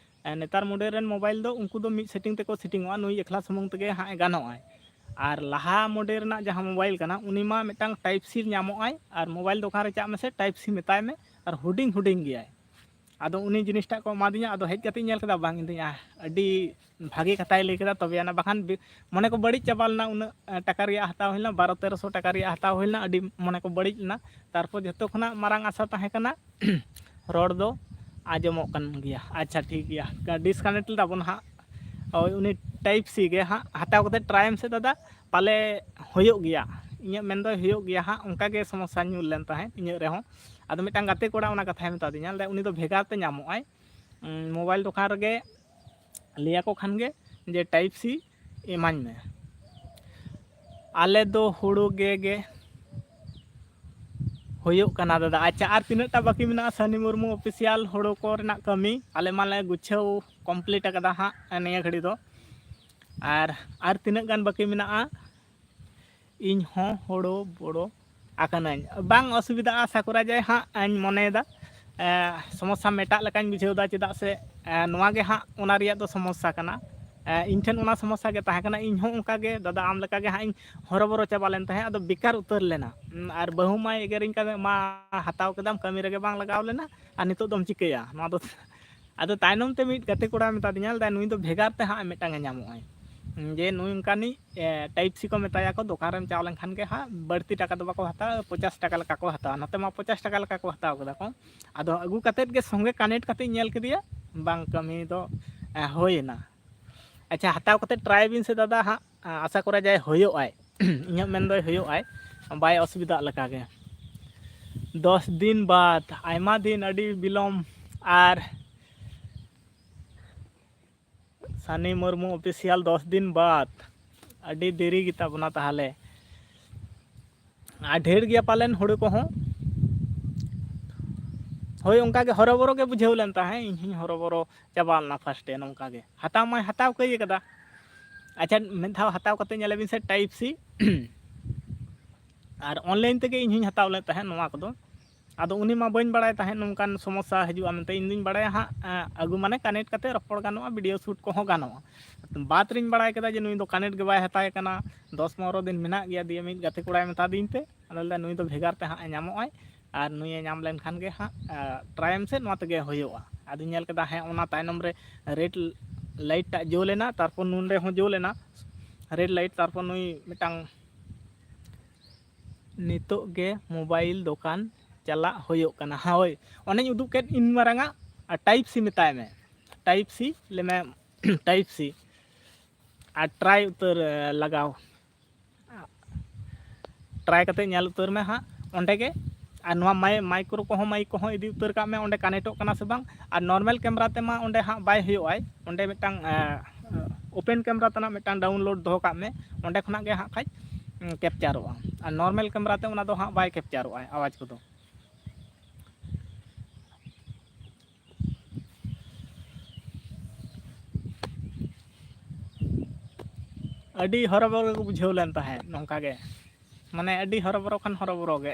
ᱮ, ᱱᱮᱛᱟᱨ ᱢᱚᱰᱮᱞ ᱨᱮᱱ ᱢᱳᱵᱟᱭᱤᱞ ᱫᱚ ᱩᱱᱠᱩ ᱫᱚ ᱢᱤᱫ ᱥᱮᱴᱤᱝ ᱛᱮᱠᱚ ᱥᱮᱴᱤᱝᱚᱜᱼᱟ, ᱱᱩᱭ ᱮᱠᱞᱟ ᱥᱩᱢᱩᱝ ᱛᱮᱜᱮ ᱦᱟᱸᱜ ᱮ ᱜᱟᱱᱚᱜᱼᱟᱭ᱾ ᱟᱨ ᱞᱟᱦᱟ ᱢᱚᱰᱮᱞ ᱨᱮᱱᱟᱜ ᱡᱟᱦᱟᱸ ᱢᱳᱵᱟᱭᱤᱞ ᱠᱟᱱᱟ, ᱩᱱᱤ ᱢᱟ ᱢᱤᱫᱴᱟᱝ ᱴᱟᱭᱤᱯ ᱥᱤ ᱧᱟᱢᱚᱜᱼᱟᱭ, ᱟᱨ ᱢᱳᱵᱟᱭᱤᱞ ᱫᱚᱠᱟᱱ ᱨᱮ ᱪᱟᱜ ᱢᱮᱥᱮ, ᱴᱟᱭᱤᱯ ᱥᱤ ᱢᱮᱛᱟᱭ ᱢᱮ, ᱟᱨ ᱦᱩᱰᱤᱧ ᱦᱩᱰᱤᱧ ᱜᱮᱭᱟᱭ᱾ ᱟᱫᱚ ᱩᱱᱤ ᱡᱤᱱᱤᱥᱴᱟᱜ ᱠᱚ ᱮᱢᱟᱫᱤᱧᱟ᱾ ᱟᱫᱚ ᱦᱮᱡ ᱠᱟᱛᱮᱧ ᱧᱮᱞ ᱠᱮᱫᱟ, ᱵᱟᱝ, ᱤᱧ ᱫᱚᱧ, ᱟᱦ, ᱟᱹᱰᱤ ᱵᱷᱟᱜᱮ ᱠᱟᱛᱷᱟᱭ ᱞᱟᱹᱭ ᱠᱮᱫᱟ᱾ ᱛᱚᱵᱮ ᱟᱱᱟ ᱵᱟᱠᱷᱟᱱ ᱵᱤ-, ᱢᱚᱱᱮ ᱠᱚ ᱵᱟᱹᱲᱤᱡ ᱪᱟᱵᱟ ᱞᱮᱱᱟ᱾ ᱩᱱᱟᱹᱜ, ᱮ, ᱴᱟᱠᱟ ᱨᱮᱭᱟᱜ ᱦᱟᱛᱟᱣ ᱦᱩᱭ ᱞᱮᱱᱟ, ᱵᱟᱨᱚ ᱛᱮᱨᱚᱥᱚ ᱴᱟᱠᱟ ᱨᱮᱭᱟᱜ ᱦᱟᱛᱟᱣ ᱦᱩᱭ ᱞᱮᱱᱟ, ᱟᱹᱰᱤ ᱢᱚᱱᱮ ᱠᱚ ᱵᱟᱹᱲᱤᱡ ᱞᱮᱱᱟ᱾ ᱛᱟᱨᱯᱚᱨ ᱡᱚᱛᱚ ᱠᱷᱚᱱᱟᱜ ᱢᱟᱨᱟᱝ ᱟᱥᱟ ᱛᱟᱦᱮᱸ ᱠᱟᱱᱟ ᱨᱚᱲ ᱫᱚ ᱟᱸᱡᱚᱢᱚᱜ ᱠᱟᱱ ᱜᱮᱭᱟ᱾ ᱟᱪᱪᱷᱟ, ᱴᱷᱤᱠ ᱜᱮᱭᱟ, ᱰᱤᱥᱠᱟᱱᱮᱠᱴ ᱞᱮᱫᱟ ᱵᱚᱱ ᱦᱟᱸᱜ᱾ ᱦᱳᱭ, ᱩᱱᱤ ᱴᱟᱭᱤᱯ ᱥᱤ ᱜᱮ ᱦᱟᱸᱜ ᱦᱟᱛᱟᱣ ᱠᱟᱛᱮ ᱴᱨᱟᱭ ᱢᱮᱥᱮ ᱫᱟᱫᱟ, ᱯᱟᱞᱮ ᱦᱩᱭᱩᱜ ᱜᱮᱭᱟ᱾ ᱤᱧᱟᱹᱜ ᱢᱮᱱ ᱫᱚ ᱦᱩᱭᱩᱜ ᱜᱮᱭᱟ ᱦᱟᱸᱜ, ᱚᱱᱠᱟ ᱜᱮ ᱥᱚᱢᱚᱥᱥᱟ ᱧᱩᱨ ᱞᱮᱱ ᱛᱟᱦᱮᱸᱫ ᱤᱧᱟᱹᱜ ᱨᱮᱦᱚᱸ᱾ ᱟᱫᱚ ᱢᱤᱫᱴᱟᱝ ᱜᱟᱛᱮ ᱠᱚᱲᱟ ᱚᱱᱟ ᱠᱟᱛᱷᱟᱭ ᱢᱮᱛᱟ ᱫᱤᱧᱟ, ᱞᱟᱹᱭᱫᱟ ᱩᱱᱤ ᱫᱚ ᱵᱷᱮᱜᱟᱨ ᱛᱮ ᱧᱟᱢᱚᱜ ᱟᱭ, ᱩᱸ, ᱢᱳᱵᱟᱭᱤᱞ ᱫᱚᱠᱟᱱ ᱨᱮᱜᱮ ᱞᱟᱹᱭᱟᱠᱚ ᱠᱷᱟᱱ ᱜᱮ ᱡᱮ ᱴᱟᱭᱤᱯ ᱥᱤ ᱮᱢᱟᱹᱧ ᱢᱮ᱾ ᱟᱞᱮ ᱫᱚ ᱦᱩᱲᱩ ᱜᱮ ᱜᱮ ᱦᱩᱭᱩᱜ ᱠᱟᱱᱟ ᱫᱟᱫᱟ᱾ ᱟᱪᱪᱷᱟ, ᱟᱨ ᱛᱤᱱᱟᱹᱜ ᱴᱟ ᱵᱟᱹᱠᱤ ᱢᱮᱱᱟᱜᱼᱟ ᱥᱟᱱᱤ ᱢᱩᱨᱢᱩ ᱚᱯᱷᱤᱥᱤᱭᱟᱞ ᱦᱳᱲᱳ ᱠᱚ ᱨᱮᱱᱟᱜ ᱠᱟᱹᱢᱤ? ᱟᱞᱮ ᱢᱟᱞᱮ ᱜᱩᱪᱷᱟᱹᱣ ᱠᱚᱢᱯᱞᱤᱴ ᱟᱠᱟᱫᱟ ᱦᱟᱸᱜ ᱱᱤᱭᱟᱹ ᱜᱷᱟᱹᱲᱤ ᱫᱚ᱾ ᱟᱨ ᱟᱨ ᱛᱤᱱᱟᱹᱜ ᱜᱟᱱ ᱵᱟᱹᱠᱤ ᱢᱮᱱᱟᱜᱼᱟ? ᱤᱧ ᱦᱚᱸ ᱦᱳᱲᱳ ᱵᱳᱲᱳ ᱟᱠᱟᱱᱟᱹᱧ᱾ ᱵᱟᱝ ᱚᱥᱩᱵᱤᱫᱷᱟᱜᱼᱟ ᱥᱟᱠᱩᱨᱟ ᱡᱟᱭ ᱦᱟᱸᱜ ᱤᱧ ᱢᱚᱱᱮᱭᱮᱫᱟ᱾ ᱮ, ᱥᱚᱢᱚᱥᱥᱟ ᱢᱮᱴᱟᱜ ᱞᱮᱠᱟᱧ ᱵᱩᱡᱷᱟᱹᱣ ᱮᱫᱟ, ᱪᱮᱫᱟᱜ ᱥᱮ, ᱮ, ᱱᱚᱣᱟ ᱜᱮ ᱦᱟᱸᱜ ᱚᱱᱟ ᱨᱮᱭᱟᱜ ᱫᱚ ᱥᱚᱢᱚᱥᱥᱟ ᱠᱟᱱᱟ᱾ ᱮ, ᱤᱧ ᱴᱷᱮᱱ ᱚᱱᱟ ᱥᱚᱢᱚᱥᱥᱟ ᱜᱮ ᱛᱟᱦᱮᱸ ᱠᱟᱱᱟ᱾ ᱤᱧ ᱦᱚᱸ ᱚᱱᱠᱟ ᱜᱮ ᱫᱟᱫᱟ ᱟᱢ ᱞᱮᱠᱟ ᱜᱮ ᱦᱟᱸᱜ ᱤᱧ ᱦᱚᱨᱚᱵᱚᱨᱚ ᱪᱟᱵᱟ ᱞᱮᱱ ᱛᱟᱦᱮᱸᱫ, ᱟᱫᱚ ᱵᱮᱠᱟᱨ ᱩᱛᱟᱹᱨ ᱞᱮᱱᱟ᱾ ᱩᱸ, ᱟᱨ ᱵᱟᱹᱦᱩ ᱢᱟᱭ ᱮᱜᱮᱨᱤᱧ ᱠᱟᱱᱟ, "ᱢᱟ ᱦᱟᱛᱟᱣ ᱠᱮᱫᱟᱢ, ᱠᱟᱹᱢᱤ ᱨᱮᱜᱮ ᱵᱟᱝ ᱞᱟᱜᱟᱣ ᱞᱮᱱᱟ, ᱟᱨ ᱱᱤᱛᱚᱜ ᱫᱚᱢ ᱪᱤᱠᱟᱹᱭᱟ ᱱᱚᱣᱟ ᱫᱚ?" ᱟᱫᱚ ᱛᱟᱭᱱᱚᱢ ᱛᱮ ᱢᱤᱫ ᱜᱟᱛᱮ ᱠᱚᱲᱟ ᱢᱮᱛᱟ ᱫᱤᱧᱟ, ᱞᱟᱹᱭᱫᱟᱭ, "ᱱᱩᱭ ᱫᱚ ᱵᱷᱮᱜᱟᱨ ᱛᱮ ᱦᱟᱸᱜ ᱢᱤᱫᱴᱟᱝ ᱮ ᱧᱟᱢᱚᱜᱼᱟᱭ, ᱡᱮ ᱱᱩᱭ ᱚᱱᱠᱟᱱᱤᱡ, ᱮ, ᱴᱟᱭᱤᱯ ᱥᱤ ᱠᱚ ᱢᱮᱛᱟᱭᱟ ᱠᱚ, ᱫᱚᱠᱟᱱ ᱨᱮᱢ ᱪᱟᱣ ᱞᱮᱱᱠᱷᱟᱱ ᱜᱮ ᱦᱟᱸᱜ ᱵᱟᱹᱲᱛᱤ ᱴᱟᱠᱟ ᱫᱚ ᱵᱟᱠᱚ ᱦᱟᱛᱟᱣᱟ, ᱯᱚᱧᱪᱟᱥ ᱴᱟᱠᱟ ᱞᱮᱠᱟ ᱠᱚ ᱦᱟᱛᱟᱣᱟ, ᱱᱚᱛᱮ ᱢᱟ ᱯᱚᱧᱪᱟᱥ ᱴᱟᱠᱟ ᱞᱮᱠᱟ ᱠᱚ ᱦᱟᱛᱟᱣ ᱠᱮᱫᱟ ᱠᱚ᱾ ᱟᱫᱚ ᱟᱹᱜᱩ ᱠᱟᱛᱮᱫ ᱜᱮ ᱥᱚᱸᱜᱮ ᱠᱟᱱᱮᱠᱴ ᱠᱟᱛᱮᱧ ᱧᱮᱞ ᱠᱮᱫᱮᱭᱟ, ᱵᱟᱝ, ᱠᱟᱹᱢᱤ ᱫᱚ, ᱮ, ᱦᱩᱭᱮᱱᱟ᱾ ᱟᱪᱪᱷᱟ, ᱦᱟᱛᱟᱣ ᱠᱟᱛᱮᱫ ᱴᱨᱟᱭ ᱵᱤᱱ ᱥᱮ ᱫᱟᱫᱟ ᱦᱟᱸᱜ, ᱟ-, ᱟᱥᱟ ᱠᱚᱨᱮ ᱡᱟᱭ ᱦᱩᱭᱩᱜᱼᱟᱭ᱾ ᱤᱧᱟᱹᱜ ᱢᱮᱱ ᱫᱚᱭ ᱦᱩᱭᱩᱜᱼᱟᱭ, ᱵᱟᱭ ᱚᱥᱩᱵᱤᱫᱷᱟᱜ ᱞᱮᱠᱟᱜᱮ᱾ ᱫᱚᱥ ᱫᱤᱱ ᱵᱟᱫᱽ, ᱟᱭᱢᱟ ᱫᱤᱱ, ᱟᱹᱰᱤ ᱵᱤᱞᱚᱢ᱾ ᱟᱨ ᱥᱟᱱᱤ ᱢᱩᱨᱢᱩ ᱚᱯᱷᱤᱥᱤᱭᱟᱞ, ᱫᱚᱥ ᱫᱤᱱ ᱵᱟᱫᱽ, ᱟᱹᱰᱤ ᱫᱮᱨᱤ ᱜᱮᱛᱟ ᱵᱚᱱᱟ ᱛᱟᱦᱚᱞᱮ᱾ ᱟᱨ ᱰᱷᱮᱨ ᱜᱮᱭᱟ ᱯᱟᱞᱮᱱ ᱦᱩᱲᱩ ᱠᱚᱦᱚᱸ᱾ ᱦᱳᱭ, ᱚᱱᱠᱟ ᱜᱮ ᱦᱚᱨᱚᱵᱚᱨᱚ ᱜᱮ ᱵᱩᱡᱷᱟᱹᱣ ᱞᱮᱱ ᱛᱟᱦᱮᱸᱫ, ᱤᱧ ᱦᱚᱸᱧ ᱦᱚᱨᱚᱵᱚᱨᱚ ᱪᱟᱵᱟ ᱞᱮᱱᱟ ᱯᱷᱟᱥᱴᱮ ᱱᱚᱝᱠᱟ ᱜᱮ᱾ ᱦᱟᱛᱟᱣ ᱢᱟᱭ ᱦᱟᱛᱟᱣ ᱠᱟᱹᱭ ᱠᱟᱫᱟ᱾ ᱟᱪᱪᱷᱟ, ᱢᱤᱫ ᱫᱷᱟᱣ ᱦᱟᱛᱟᱣ ᱠᱟᱛᱮ ᱧᱮᱞ ᱵᱤᱱ ᱥᱮ, ᱴᱟᱭᱤᱯ ᱥᱤ᱾ ᱟᱨ ᱚᱱᱞᱟᱭᱤᱱ ᱛᱮᱜᱮ ᱤᱧ ᱦᱚᱸᱧ ᱦᱟᱛᱟᱣ ᱞᱮᱫ ᱛᱟᱦᱮᱸᱫ ᱱᱚᱣᱟ ᱠᱚᱫᱚ᱾ ᱟᱫᱚ ᱩᱱᱤ ᱢᱟ ᱵᱟᱹᱧ ᱵᱟᱲᱟᱭ ᱛᱟᱦᱮᱸᱫ ᱱᱚᱝᱠᱟᱱ ᱥᱚᱢᱚᱥᱥᱟ ᱦᱤᱡᱩᱜᱼᱟ ᱢᱮᱱᱛᱮ᱾ ᱤᱧ ᱫᱩᱧ ᱵᱟᱲᱟᱭᱟ ᱦᱟᱸᱜ, ᱮᱸ, ᱟᱹᱜᱩ ᱢᱟᱱᱮ ᱠᱟᱱᱮᱠᱴ ᱠᱟᱛᱮ ᱨᱚᱯᱚᱲ ᱜᱟᱱᱚᱜᱼᱟ, ᱵᱷᱤᱰᱤᱭᱳ ᱥᱩᱴ ᱠᱚᱦᱚᱸ ᱜᱟᱱᱚᱜᱼᱟ᱾ ᱵᱟᱫᱽ ᱨᱤᱧ ᱵᱟᱲᱟᱭ ᱠᱮᱫᱟ ᱡᱮ ᱱᱩᱭ ᱫᱚ ᱠᱟᱱᱮᱠᱴ ᱜᱮ ᱵᱟᱭ ᱦᱟᱛᱟᱣ ᱠᱟᱱᱟ, ᱫᱚᱥ ᱯᱚᱱᱨᱚ ᱫᱤᱱ ᱢᱮᱱᱟᱜ ᱜᱮᱭᱟ᱾ ᱫᱤᱭᱮ ᱢᱤᱫ ᱜᱟᱛᱮ ᱠᱚᱲᱟᱭ ᱢᱮᱛᱟ ᱫᱤᱧ ᱛᱮ, ᱟᱫᱚ ᱞᱟᱹᱭᱫᱟ, "ᱱᱩᱭ ᱫᱚ ᱵᱷᱮᱜᱟᱨ ᱛᱮ ᱦᱟᱸᱜ ᱮ ᱧᱟᱢᱚᱜᱼᱟᱭ, ᱟᱨ ᱱᱩᱭᱮ ᱧᱟᱢ ᱞᱮᱱᱠᱷᱟᱱ ᱜᱮ ᱦᱟᱸᱜ, ᱮᱸ, ᱴᱨᱟᱭᱮᱢ ᱥᱮ, ᱱᱚᱣᱟ ᱛᱮᱜᱮ ᱦᱩᱭᱩᱜᱼᱟ᱾" ᱟᱫᱚᱧ ᱧᱮᱞ ᱠᱮᱫᱟ, ᱦᱮᱸ, ᱚᱱᱟ ᱛᱟᱭᱱᱚᱢ ᱨᱮ ᱨᱮᱰ ᱞᱟᱭᱤᱴ ᱴᱟᱜ ᱡᱳᱞ ᱮᱱᱟ, ᱛᱟᱨᱯᱚᱨ ᱱᱩᱱ ᱨᱮᱦᱚᱸ ᱡᱳᱞ ᱮᱱᱟ ᱨᱮᱰ ᱞᱟᱭᱤᱴ, ᱛᱟᱨᱯᱚᱨ ᱱᱩᱭ ᱢᱤᱫᱴᱟᱝ ᱱᱤᱛᱚᱜ ᱜᱮ ᱢᱳᱵᱟᱭᱤᱞ ᱫᱚᱠᱟᱱ ᱪᱟᱞᱟᱜ ᱦᱩᱭᱩᱜ ᱠᱟᱱᱟ᱾ ᱦᱳᱭ, ᱚᱱᱮᱧ ᱩᱫᱩᱜ ᱠᱮᱫ ᱤᱧ ᱢᱟᱨᱟᱝᱟᱜ, ᱟᱨ ᱴᱟᱭᱤᱯ ᱥᱤ ᱢᱮᱛᱟᱭ ᱢᱮ, ᱴᱟᱭᱤᱯ ᱥᱤ ᱞᱟᱹᱭ ᱢᱮ, ᱴᱟᱭᱤᱯ ᱥᱤ, ᱟᱨ ᱴᱨᱟᱭ ᱩᱛᱟᱹᱨ, ᱮ, ᱞᱟᱜᱟᱣ, ᱴᱨᱟᱭ ᱠᱟᱛᱮ ᱧᱮᱞ ᱩᱛᱟᱹᱨ ᱢᱮ ᱦᱟᱸᱜ ᱚᱸᱰᱮ ᱜᱮ᱾ ᱟᱨ ᱱᱚᱣᱟ ᱢᱟᱭ-, ᱢᱟᱭᱠᱨᱳ ᱠᱚᱦᱚᱸ, ᱢᱟᱭᱤᱠ ᱠᱚᱦᱚᱸ ᱤᱫᱤ ᱩᱛᱟᱹᱨ ᱠᱟᱜ ᱢᱮ, ᱚᱸᱰᱮ ᱠᱟᱱᱮᱠᱴᱚᱜ ᱠᱟᱱᱟ ᱥᱮ ᱵᱟᱝ᱾ ᱟᱨ ᱱᱚᱨᱢᱟᱞ ᱠᱮᱢᱮᱨᱟ ᱛᱮᱢᱟ ᱚᱸᱰᱮ ᱦᱟᱸᱜ ᱵᱟᱭ ᱦᱩᱭᱩᱜᱼᱟᱭ, ᱚᱸᱰᱮ ᱢᱤᱫᱴᱟᱝ, ᱮ, ᱳᱯᱮᱱ ᱠᱮᱢᱮᱨᱟ ᱛᱮᱱᱟᱜ ᱢᱤᱫᱴᱟᱝ ᱰᱟᱣᱩᱱᱞᱳᱰ ᱫᱚᱦᱚ ᱠᱟᱜ ᱢᱮ, ᱚᱸᱰᱮ ᱠᱷᱚᱱᱟᱜ ᱜᱮ ᱦᱟᱸᱜ ᱠᱷᱟᱡ ᱠᱮᱯᱪᱟᱨᱚᱜᱼᱟ᱾ ᱟᱨ ᱱᱚᱨᱢᱮᱞ ᱠᱮᱢᱮᱨᱟ ᱛᱮ ᱚᱱᱟ ᱫᱚ ᱦᱟᱸᱜ ᱵᱟᱭ ᱠᱮᱯᱪᱟᱨᱚᱜᱼᱟ ᱟᱣᱟᱡᱽ ᱠᱚᱫᱚ᱾ ᱟᱹᱰᱤ ᱦᱚᱨᱚᱵᱚᱨᱚ ᱜᱮᱠᱚ ᱵᱩᱡᱷᱟᱹᱣ ᱞᱮᱱ ᱛᱟᱦᱮᱸᱫ ᱱᱚᱝᱠᱟ ᱜᱮ, ᱢᱟᱱᱮ ᱟᱹᱰᱤ ᱦᱚᱨᱚᱵᱚᱨᱚ ᱠᱷᱟᱱ ᱦᱚᱨᱚᱵᱚᱨᱚ ᱜᱮ᱾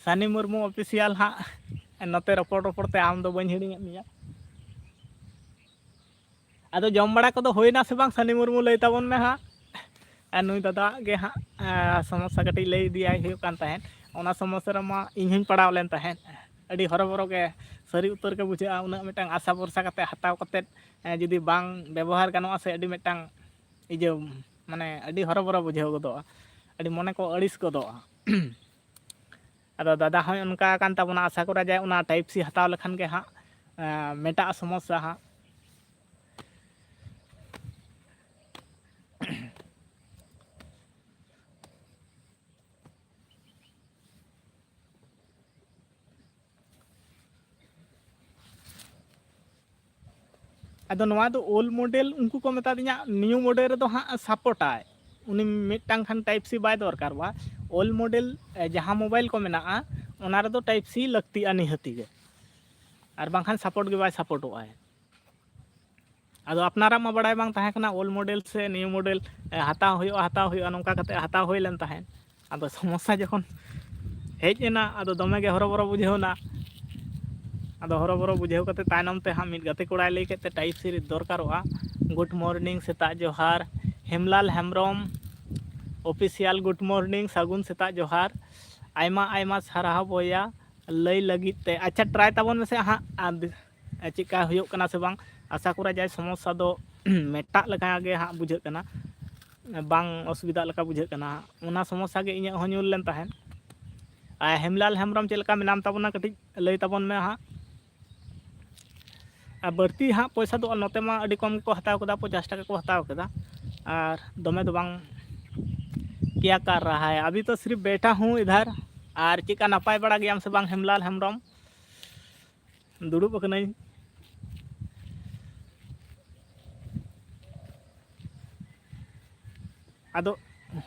ᱥᱟᱱᱤ ᱢᱩᱨᱢᱩ ᱚᱯᱷᱤᱥᱤᱭᱟᱞ ᱦᱟᱸᱜ ᱱᱚᱛᱮ ᱨᱚᱯᱚᱲ ᱨᱚᱯᱚᱲ ᱛᱮ ᱟᱢ ᱫᱚ ᱵᱟᱹᱧ ᱦᱤᱲᱤᱧᱮᱫ ᱢᱮᱭᱟ᱾ ᱟᱫᱚ ᱡᱚᱢ ᱵᱟᱲᱟ ᱠᱚᱫᱚ ᱦᱩᱭᱱᱟ ᱥᱮ ᱵᱟᱝ, ᱥᱟᱱᱤ ᱢᱩᱨᱢᱩ, ᱞᱟᱹᱭ ᱛᱟᱵᱚᱱ ᱢᱮ ᱦᱟᱸᱜ᱾ ᱟᱨ ᱱᱩᱭ ᱫᱟᱫᱟ ᱜᱮ ᱦᱟᱸᱜ, ᱟᱸ, ᱥᱚᱢᱚᱥᱥᱟ ᱠᱟᱹᱴᱤᱡ ᱞᱟᱹᱭ ᱤᱫᱤᱭᱟᱭ ᱦᱩᱭᱩᱜ ᱠᱟᱱ ᱛᱟᱦᱮᱸᱫ, ᱚᱱᱟ ᱥᱚᱢᱚᱥᱥᱟ ᱨᱮᱢᱟ ᱤᱧ ᱦᱚᱸᱧ ᱯᱟᱲᱟᱣ ᱞᱮᱱ ᱛᱟᱦᱮᱸᱫ᱾ ᱟᱹᱰᱤ ᱦᱚᱨᱚᱵᱚᱨᱚ ᱜᱮ ᱥᱟᱹᱨᱤ ᱩᱛᱟᱹᱨ ᱜᱮ ᱵᱩᱡᱷᱟᱹᱜᱼᱟ, ᱩᱱᱟᱹᱜ ᱢᱤᱫᱴᱟᱝ ᱟᱥᱟ ᱵᱷᱚᱨᱥᱟ ᱠᱟᱛᱮ ᱦᱟᱛᱟᱣ ᱠᱟᱛᱮᱫ, ᱮᱸ, ᱡᱩᱫᱤ ᱵᱟᱝ ᱵᱮᱵᱚᱦᱟᱨ ᱜᱟᱱᱚᱜᱼᱟ ᱥᱮ, ᱟᱹᱰᱤ ᱢᱤᱫᱴᱟᱝ ᱤᱭᱟᱹ, ᱢᱟᱱᱮ ᱟᱹᱰᱤ ᱦᱚᱨᱚᱵᱚᱨᱚ ᱵᱩᱡᱷᱟᱹᱣ ᱜᱚᱫᱚᱜᱼᱟ, ᱟᱹᱰᱤ ᱢᱚᱱᱮ ᱠᱚ ᱟᱹᱲᱤᱥ ᱜᱚᱫᱚᱜᱼᱟ᱾ ᱟᱫᱚ ᱫᱟᱫᱟ ᱦᱚᱸᱭ ᱚᱱᱠᱟ ᱠᱟᱱ ᱛᱟᱵᱚᱱᱟ, ᱟᱥᱟ ᱠᱚᱨᱟ ᱡᱟᱭ ᱚᱱᱟ ᱴᱟᱭᱤᱯ ᱥᱤ ᱦᱟᱛᱟᱣ ᱞᱮᱠᱷᱟᱱ ᱜᱮ ᱦᱟᱸᱜ, ᱮᱸ, ᱢᱮᱴᱟᱜᱼᱟ ᱥᱚᱢᱚᱥᱥᱟ ᱦᱟᱸᱜ᱾ ᱟᱫᱚ ᱱᱚᱣᱟ ᱫᱚ ᱳᱞᱰ ᱢᱚᱰᱮᱞ, ᱩᱱᱠᱩ ᱠᱚ ᱢᱮᱛᱟ ᱫᱤᱧᱟ ᱱᱤᱭᱩ ᱢᱚᱰᱮᱞ ᱨᱮᱫᱚ ᱦᱟᱸᱜ ᱥᱟᱯᱳᱨᱴᱟᱭ᱾ ᱩᱱᱤ ᱢᱤᱫᱴᱟᱝ ᱠᱷᱟᱱ ᱴᱟᱭᱤᱯ ᱥᱤ ᱵᱟᱭ ᱫᱚᱨᱠᱟᱨᱚᱜᱼᱟ᱾ ᱳᱞᱰ ᱢᱚᱰᱮᱞ, ᱮ, ᱡᱟᱦᱟᱸ ᱢᱳᱵᱟᱭᱤᱞ ᱠᱚ ᱢᱮᱱᱟᱜᱼᱟ, ᱚᱱᱟ ᱨᱮᱫᱚ ᱴᱟᱭᱤᱯ ᱥᱤ ᱞᱟᱹᱠᱛᱤᱜᱼᱟ ᱱᱤᱦᱟᱹᱛᱤ ᱜᱮ, ᱟᱨ ᱵᱟᱝᱠᱷᱟᱱ ᱥᱟᱯᱳᱨᱴ ᱜᱮ ᱵᱟᱭ ᱥᱟᱯᱳᱨᱴᱚᱜᱼᱟᱭ᱾ ᱟᱫᱚ ᱟᱯᱱᱟᱨᱟᱜ ᱢᱟ ᱵᱟᱲᱟᱭ ᱵᱟᱝ ᱛᱟᱦᱮᱸ ᱠᱟᱱᱟ, ᱳᱞᱰ ᱢᱚᱰᱮᱞ ᱥᱮ ᱱᱤᱭᱩ ᱢᱚᱰᱮᱞ, ᱮ, ᱦᱟᱛᱟᱣ ᱦᱩᱭᱩᱜᱼᱟ, ᱦᱟᱛᱟᱣ ᱦᱩᱭᱩᱜᱼᱟ, ᱱᱚᱝᱠᱟ ᱠᱟᱛᱮ ᱦᱟᱛᱟᱣ ᱦᱩᱭ ᱞᱮᱱ ᱛᱟᱦᱮᱸᱫ᱾ ᱟᱫᱚ ᱥᱚᱢᱚᱥᱥᱟ ᱡᱚᱠᱷᱚᱱ ᱦᱮᱡ ᱮᱱᱟ, ᱟᱫᱚ ᱫᱚᱢᱮ ᱜᱮ ᱦᱚᱨᱚᱵᱚᱨᱚ ᱵᱩᱡᱷᱟᱹᱣ ᱮᱱᱟ᱾ ᱟᱫᱚ ᱦᱚᱨᱚᱵᱚᱨᱚ ᱵᱩᱡᱷᱟᱹᱣ ᱠᱟᱛᱮ ᱛᱟᱭᱱᱚᱢ ᱛᱮ ᱦᱟᱸᱜ ᱢᱤᱫ ᱜᱟᱛᱮ ᱠᱚᱲᱟᱭ ᱞᱟᱹᱭ ᱠᱮᱫ ᱛᱮ, ᱴᱟᱭᱤᱯ ᱥᱤ ᱫᱚᱨᱠᱟᱨᱚᱜᱼᱟ᱾ ᱜᱩᱰ ᱢᱚᱨᱱᱤᱝ, ᱥᱮᱛᱟᱜ ᱡᱚᱦᱟᱨ, ᱦᱮᱢᱞᱟᱞ ᱦᱮᱢᱵᱨᱚᱢ ᱚᱯᱷᱤᱥᱤᱭᱟᱞ, ᱜᱩᱰ ᱢᱚᱨᱱᱤᱝ, ᱥᱟᱹᱜᱩᱱ ᱥᱮᱛᱟᱜ ᱡᱚᱦᱟᱨ, ᱟᱭᱢᱟ ᱟᱭᱢᱟ ᱥᱟᱨᱦᱟᱣ ᱵᱚᱭᱟ ᱞᱟᱹᱭ ᱞᱟᱹᱜᱤᱫ ᱛᱮ᱾ ᱟᱪᱪᱷᱟ, ᱴᱨᱟᱭ ᱛᱟᱵᱚᱱ ᱢᱮᱥᱮ ᱦᱟᱸᱜ, ᱟᱨ ᱪᱮᱫᱠᱟ ᱦᱩᱭᱩᱜ ᱠᱟᱱᱟ ᱥᱮ ᱵᱟᱝ᱾ ᱟᱥᱟ ᱠᱚᱨᱟ ᱡᱟᱭ ᱥᱚᱢᱚᱥᱥᱟ ᱫᱚ ᱢᱮᱴᱟᱜ ᱞᱮᱠᱟ ᱜᱮ ᱦᱟᱸᱜ ᱵᱩᱡᱷᱟᱹᱜ ᱠᱟᱱᱟ, ᱵᱟᱝ ᱚᱥᱩᱵᱤᱫᱷᱟᱜ ᱞᱮᱠᱟ ᱵᱩᱡᱷᱟᱹᱜ ᱠᱟᱱᱟ᱾ ᱚᱱᱟ ᱥᱚᱢᱚᱥᱥᱟ ᱜᱮ ᱤᱧᱟᱹᱜ ᱦᱚᱸ ᱧᱩᱨ ᱞᱮᱱ ᱛᱟᱦᱮᱸᱫ᱾ ᱟᱨ ᱦᱮᱢᱞᱟᱞ ᱦᱮᱢᱵᱨᱚᱢ ᱪᱮᱫ ᱞᱮᱠᱟ ᱢᱮᱱᱟᱢ ᱛᱟᱵᱚᱱᱟ, ᱠᱟᱹᱴᱤᱡ ᱞᱟᱹᱭ ᱛᱟᱵᱚᱱ ᱢᱮ ᱦᱟᱸᱜ᱾ ᱟᱨ ᱵᱟᱹᱲᱛᱤ ᱦᱟᱸᱜ ᱯᱚᱭᱥᱟ ᱫᱚ ᱱᱚᱛᱮ ᱢᱟ ᱟᱹᱰᱤ ᱠᱚᱢ ᱜᱮᱠᱚ ᱦᱟᱛᱟᱣ ᱠᱮᱫᱟ, ᱯᱚᱧᱪᱟᱥ ᱴᱟᱠᱟ ᱠᱚ ᱦᱟᱛᱟᱣ ᱠᱮᱫᱟ, ᱟᱨ ᱫᱚᱢᱮ ᱫᱚ ᱵᱟᱝ᱾ ᱠᱮᱭᱟ ᱠᱟᱨ ᱨᱟᱦᱟ ᱦᱟᱭ, ᱟᱵᱷᱤ ᱛᱚ ᱥᱤᱨᱯ ᱵᱮᱴᱷᱟ ᱦᱩᱸ ᱤᱫᱷᱟᱨ᱾ ᱟᱨ ᱪᱮᱫᱠᱟ, ᱱᱟᱯᱟᱭ ᱵᱟᱲᱟ ᱜᱮᱭᱟᱢ ᱥᱮ ᱵᱟᱝ, ᱦᱮᱢᱞᱟᱞ ᱦᱮᱢᱵᱨᱚᱢ? ᱫᱩᱲᱩᱵ ᱟᱠᱟᱱᱟᱹᱧ᱾ ᱟᱫᱚ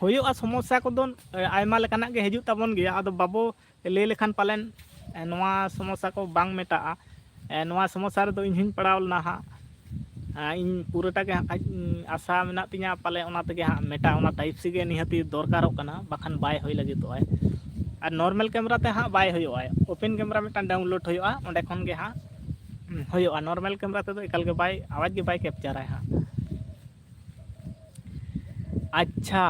ᱦᱩᱭᱩᱜᱼᱟ, ᱥᱚᱢᱚᱥᱥᱟ ᱠᱚᱫᱚ ᱟᱭᱢᱟ ᱞᱮᱠᱟᱱᱟᱜ ᱜᱮ ᱦᱤᱡᱩᱜ ᱛᱟᱵᱚᱱ ᱜᱮᱭᱟ᱾ ᱟᱫᱚ ᱵᱟᱵᱚ ᱞᱟᱹᱭ ᱞᱮᱠᱷᱟᱱ ᱯᱟᱞᱮᱱ ᱱᱚᱣᱟ ᱥᱚᱢᱚᱥᱥᱟ ᱠᱚ ᱵᱟᱝ ᱢᱮᱴᱟᱜᱼᱟ᱾ ᱱᱚᱣᱟ ᱥᱚᱢᱚᱥᱥᱟ ᱨᱮᱫᱚ ᱤᱧ ᱦᱚᱸᱧ ᱯᱟᱲᱟᱣ ᱞᱮᱱᱟ ᱦᱟᱸᱜ᱾ ᱤᱧ ᱯᱩᱨᱟᱹᱴᱟ ᱜᱮ ᱦᱟᱸᱜ ᱠᱷᱟᱡ ᱟᱥᱟ ᱢᱮᱱᱟᱜ ᱛᱤᱧᱟᱹ ᱯᱟᱞᱮ ᱚᱱᱟ ᱛᱮᱜᱮ ᱦᱟᱸᱜ ᱢᱮᱴᱟᱜᱼᱟ᱾ ᱚᱱᱟ ᱴᱟᱭᱤᱯ ᱥᱤ ᱜᱮ ᱱᱤᱦᱟᱹᱛᱤ ᱫᱚᱨᱠᱟᱨᱚᱜ ᱠᱟᱱᱟ, ᱵᱟᱠᱷᱟᱱ ᱵᱟᱭ ᱦᱩᱭ ᱞᱟᱹᱜᱤᱫᱚᱜᱼᱟᱭ᱾ ᱟᱨ ᱱᱚᱨᱢᱟᱞ ᱠᱮᱢᱮᱨᱟ ᱛᱮ ᱦᱟᱸᱜ ᱵᱟᱭ ᱦᱩᱭᱩᱜᱼᱟ, ᱳᱯᱮᱱ ᱠᱮᱢᱮᱨᱟ ᱢᱤᱫᱴᱟᱝ ᱰᱟᱣᱩᱱᱞᱳᱰ ᱦᱩᱭᱩᱜᱼᱟ, ᱚᱸᱰᱮ ᱠᱷᱚᱱ ᱜᱮ ᱦᱟᱸᱜ ᱦᱩᱭᱩᱜᱼᱟ᱾ ᱱᱚᱨᱢᱟᱞ ᱠᱮᱢᱮᱨᱟ ᱛᱮᱫᱚ ᱮᱠᱟᱞ ᱜᱮ ᱵᱟᱭ, ᱟᱣᱟᱡᱽ ᱜᱮ ᱵᱟᱭ ᱠᱮᱯᱪᱟᱨᱟᱭ ᱦᱟᱸᱜ᱾ अच्छा,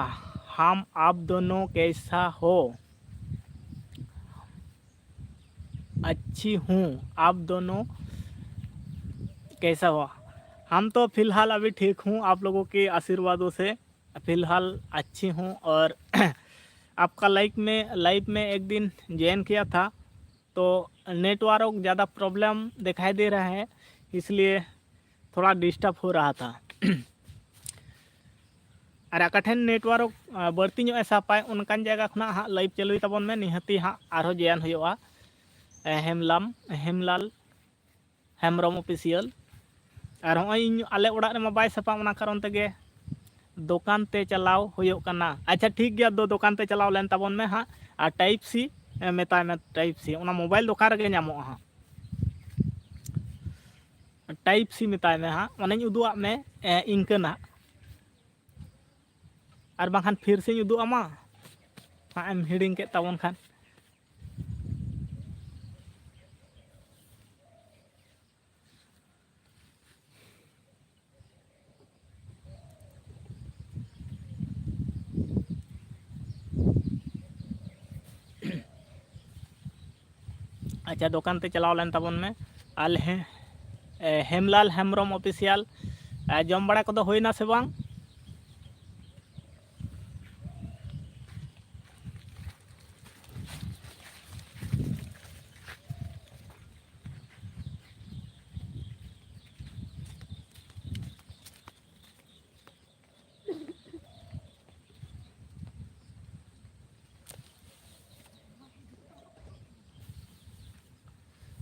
हम आप दोनों कैसा हो? अच्छी हूँ, आप दोनों कैसा हो? हम तो फिलहाल अभी ठीक हूँ, आप लोगों के आशीर्वादों से फिलहाल अच्छी हूँ। और आपका लाइफ में, लाइफ में एक दिन ज्वाइन किया था, तो नेटवर्क ज़्यादा प्रॉब्लम दिखाई दे रहा है, इसलिए थोड़ा डिस्टर्ब हो रहा था। ᱟᱨ ᱚᱠᱟ ᱴᱷᱮᱱ ᱱᱮᱴᱣᱟᱨᱠ ᱵᱟᱹᱲᱛᱤ ᱧᱚᱜ ᱮ ᱥᱟᱯᱟᱭ, ᱚᱱᱠᱟᱱ ᱡᱟᱭᱜᱟ ᱠᱷᱚᱱᱟᱜ ᱦᱟᱸᱜ ᱞᱟᱭᱤᱵᱷ ᱪᱟᱹᱞᱩᱭ ᱛᱟᱵᱚᱱ ᱢᱮ᱾ ᱱᱤᱦᱟᱹᱛᱤ ᱦᱟᱸᱜ ᱟᱨᱦᱚᱸ ᱡᱚᱭᱮᱱ ᱦᱩᱭᱩᱜᱼᱟ᱾ ᱦᱮᱢᱞᱟᱢ, ᱦᱮᱢᱞᱟᱞ ᱦᱮᱢᱵᱨᱚᱢ ᱚᱯᱷᱤᱥᱤᱭᱟᱞ᱾ ᱟᱨ ᱦᱚᱸᱜᱼᱚᱭ ᱤᱧ ᱟᱞᱮ ᱚᱲᱟᱜ ᱨᱮᱢᱟ ᱵᱟᱭ ᱥᱟᱯᱟ, ᱚᱱᱟ ᱠᱟᱨᱚᱱ ᱛᱮᱜᱮ ᱫᱚᱠᱟᱱ ᱛᱮ ᱪᱟᱞᱟᱣ ᱦᱩᱭᱩᱜ ᱠᱟᱱᱟ᱾ ᱟᱪᱪᱷᱟ, ᱴᱷᱤᱠ ᱜᱮᱭᱟ, ᱫᱚ ᱫᱚᱠᱟᱱ ᱛᱮ ᱪᱟᱞᱟᱣ ᱞᱮᱱ ᱛᱟᱵᱚᱱ ᱢᱮ ᱦᱟᱸᱜ, ᱟᱨ ᱴᱟᱭᱤᱯ ᱥᱤ ᱢᱮᱛᱟᱭ ᱢᱮ, ᱴᱟᱭᱤᱯ ᱥᱤ ᱚᱱᱟ ᱢᱳᱵᱟᱭᱤᱞ ᱫᱚᱠᱟᱱ ᱨᱮᱜᱮ ᱧᱟᱢᱚᱜᱼᱟ ᱦᱟᱸᱜ᱾ ᱴᱟᱭᱤᱯ ᱥᱤ ᱢᱮᱛᱟᱭ ᱢᱮ ᱦᱟᱸᱜ, ᱚᱱᱮᱧ ᱩᱫᱩᱜ ᱟᱫ ᱢᱮ ᱤᱱᱠᱟᱹᱱᱟᱜ, ᱟᱨ ᱵᱟᱝᱠᱷᱟᱱ ᱯᱷᱤᱨ ᱥᱮᱧ ᱩᱫᱩᱜ ᱟᱢᱟ, ᱦᱟᱸᱜ ᱮᱢ ᱦᱤᱲᱤᱧ ᱠᱮᱫ ᱛᱟᱵᱚᱱ ᱠᱷᱟᱱ᱾ ᱟᱪᱪᱷᱟ, ᱫᱚᱠᱟᱱ ᱛᱮ ᱪᱟᱞᱟᱣ ᱞᱮᱱ ᱛᱟᱵᱚᱱ ᱢᱮ᱾ ᱟᱞᱮ ᱦᱮ-, ᱮ, ᱦᱮᱢᱞᱟᱞ ᱦᱮᱢᱵᱨᱚᱢ ᱚᱯᱷᱤᱥᱤᱭᱟᱞ᱾ ᱮ, ᱡᱚᱢ ᱵᱟᱲᱟ ᱠᱚᱫᱚ ᱦᱩᱭᱱᱟ ᱥᱮ ᱵᱟᱝ?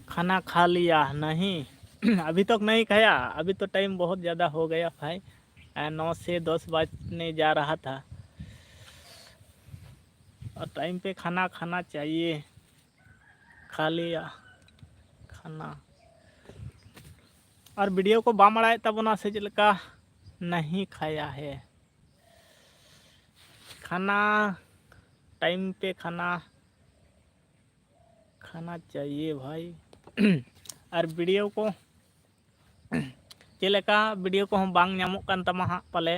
खाना खा लिया नहीं? अभी तक नहीं खाया, अभी तो टाइम बहुत ज़्यादा हो गया भाई। आ, नौ से दस बजने जा रहा था। और टाइम पे खाना खाना चाहिए, खा लिया खाना। और वीडियो को ᱵᱟᱢ ᱟᱲᱟᱜᱮᱫ ᱛᱟᱵᱚᱱᱟ ᱥᱮ ᱪᱮᱫ ᱞᱮᱠᱟ? नहीं खाया है खाना, टाइम पे खाना खाना चाहिए भाई। ᱟᱨ ᱵᱷᱤᱰᱤᱭᱳ ᱠᱚ ᱪᱮᱫ ᱞᱮᱠᱟ, ᱵᱷᱤᱰᱤᱭᱳ ᱠᱚᱦᱚᱸ ᱵᱟᱝ ᱧᱟᱢᱚᱜ ᱠᱟᱱ ᱛᱟᱢᱟ ᱦᱟᱸᱜ ᱯᱟᱞᱮ᱾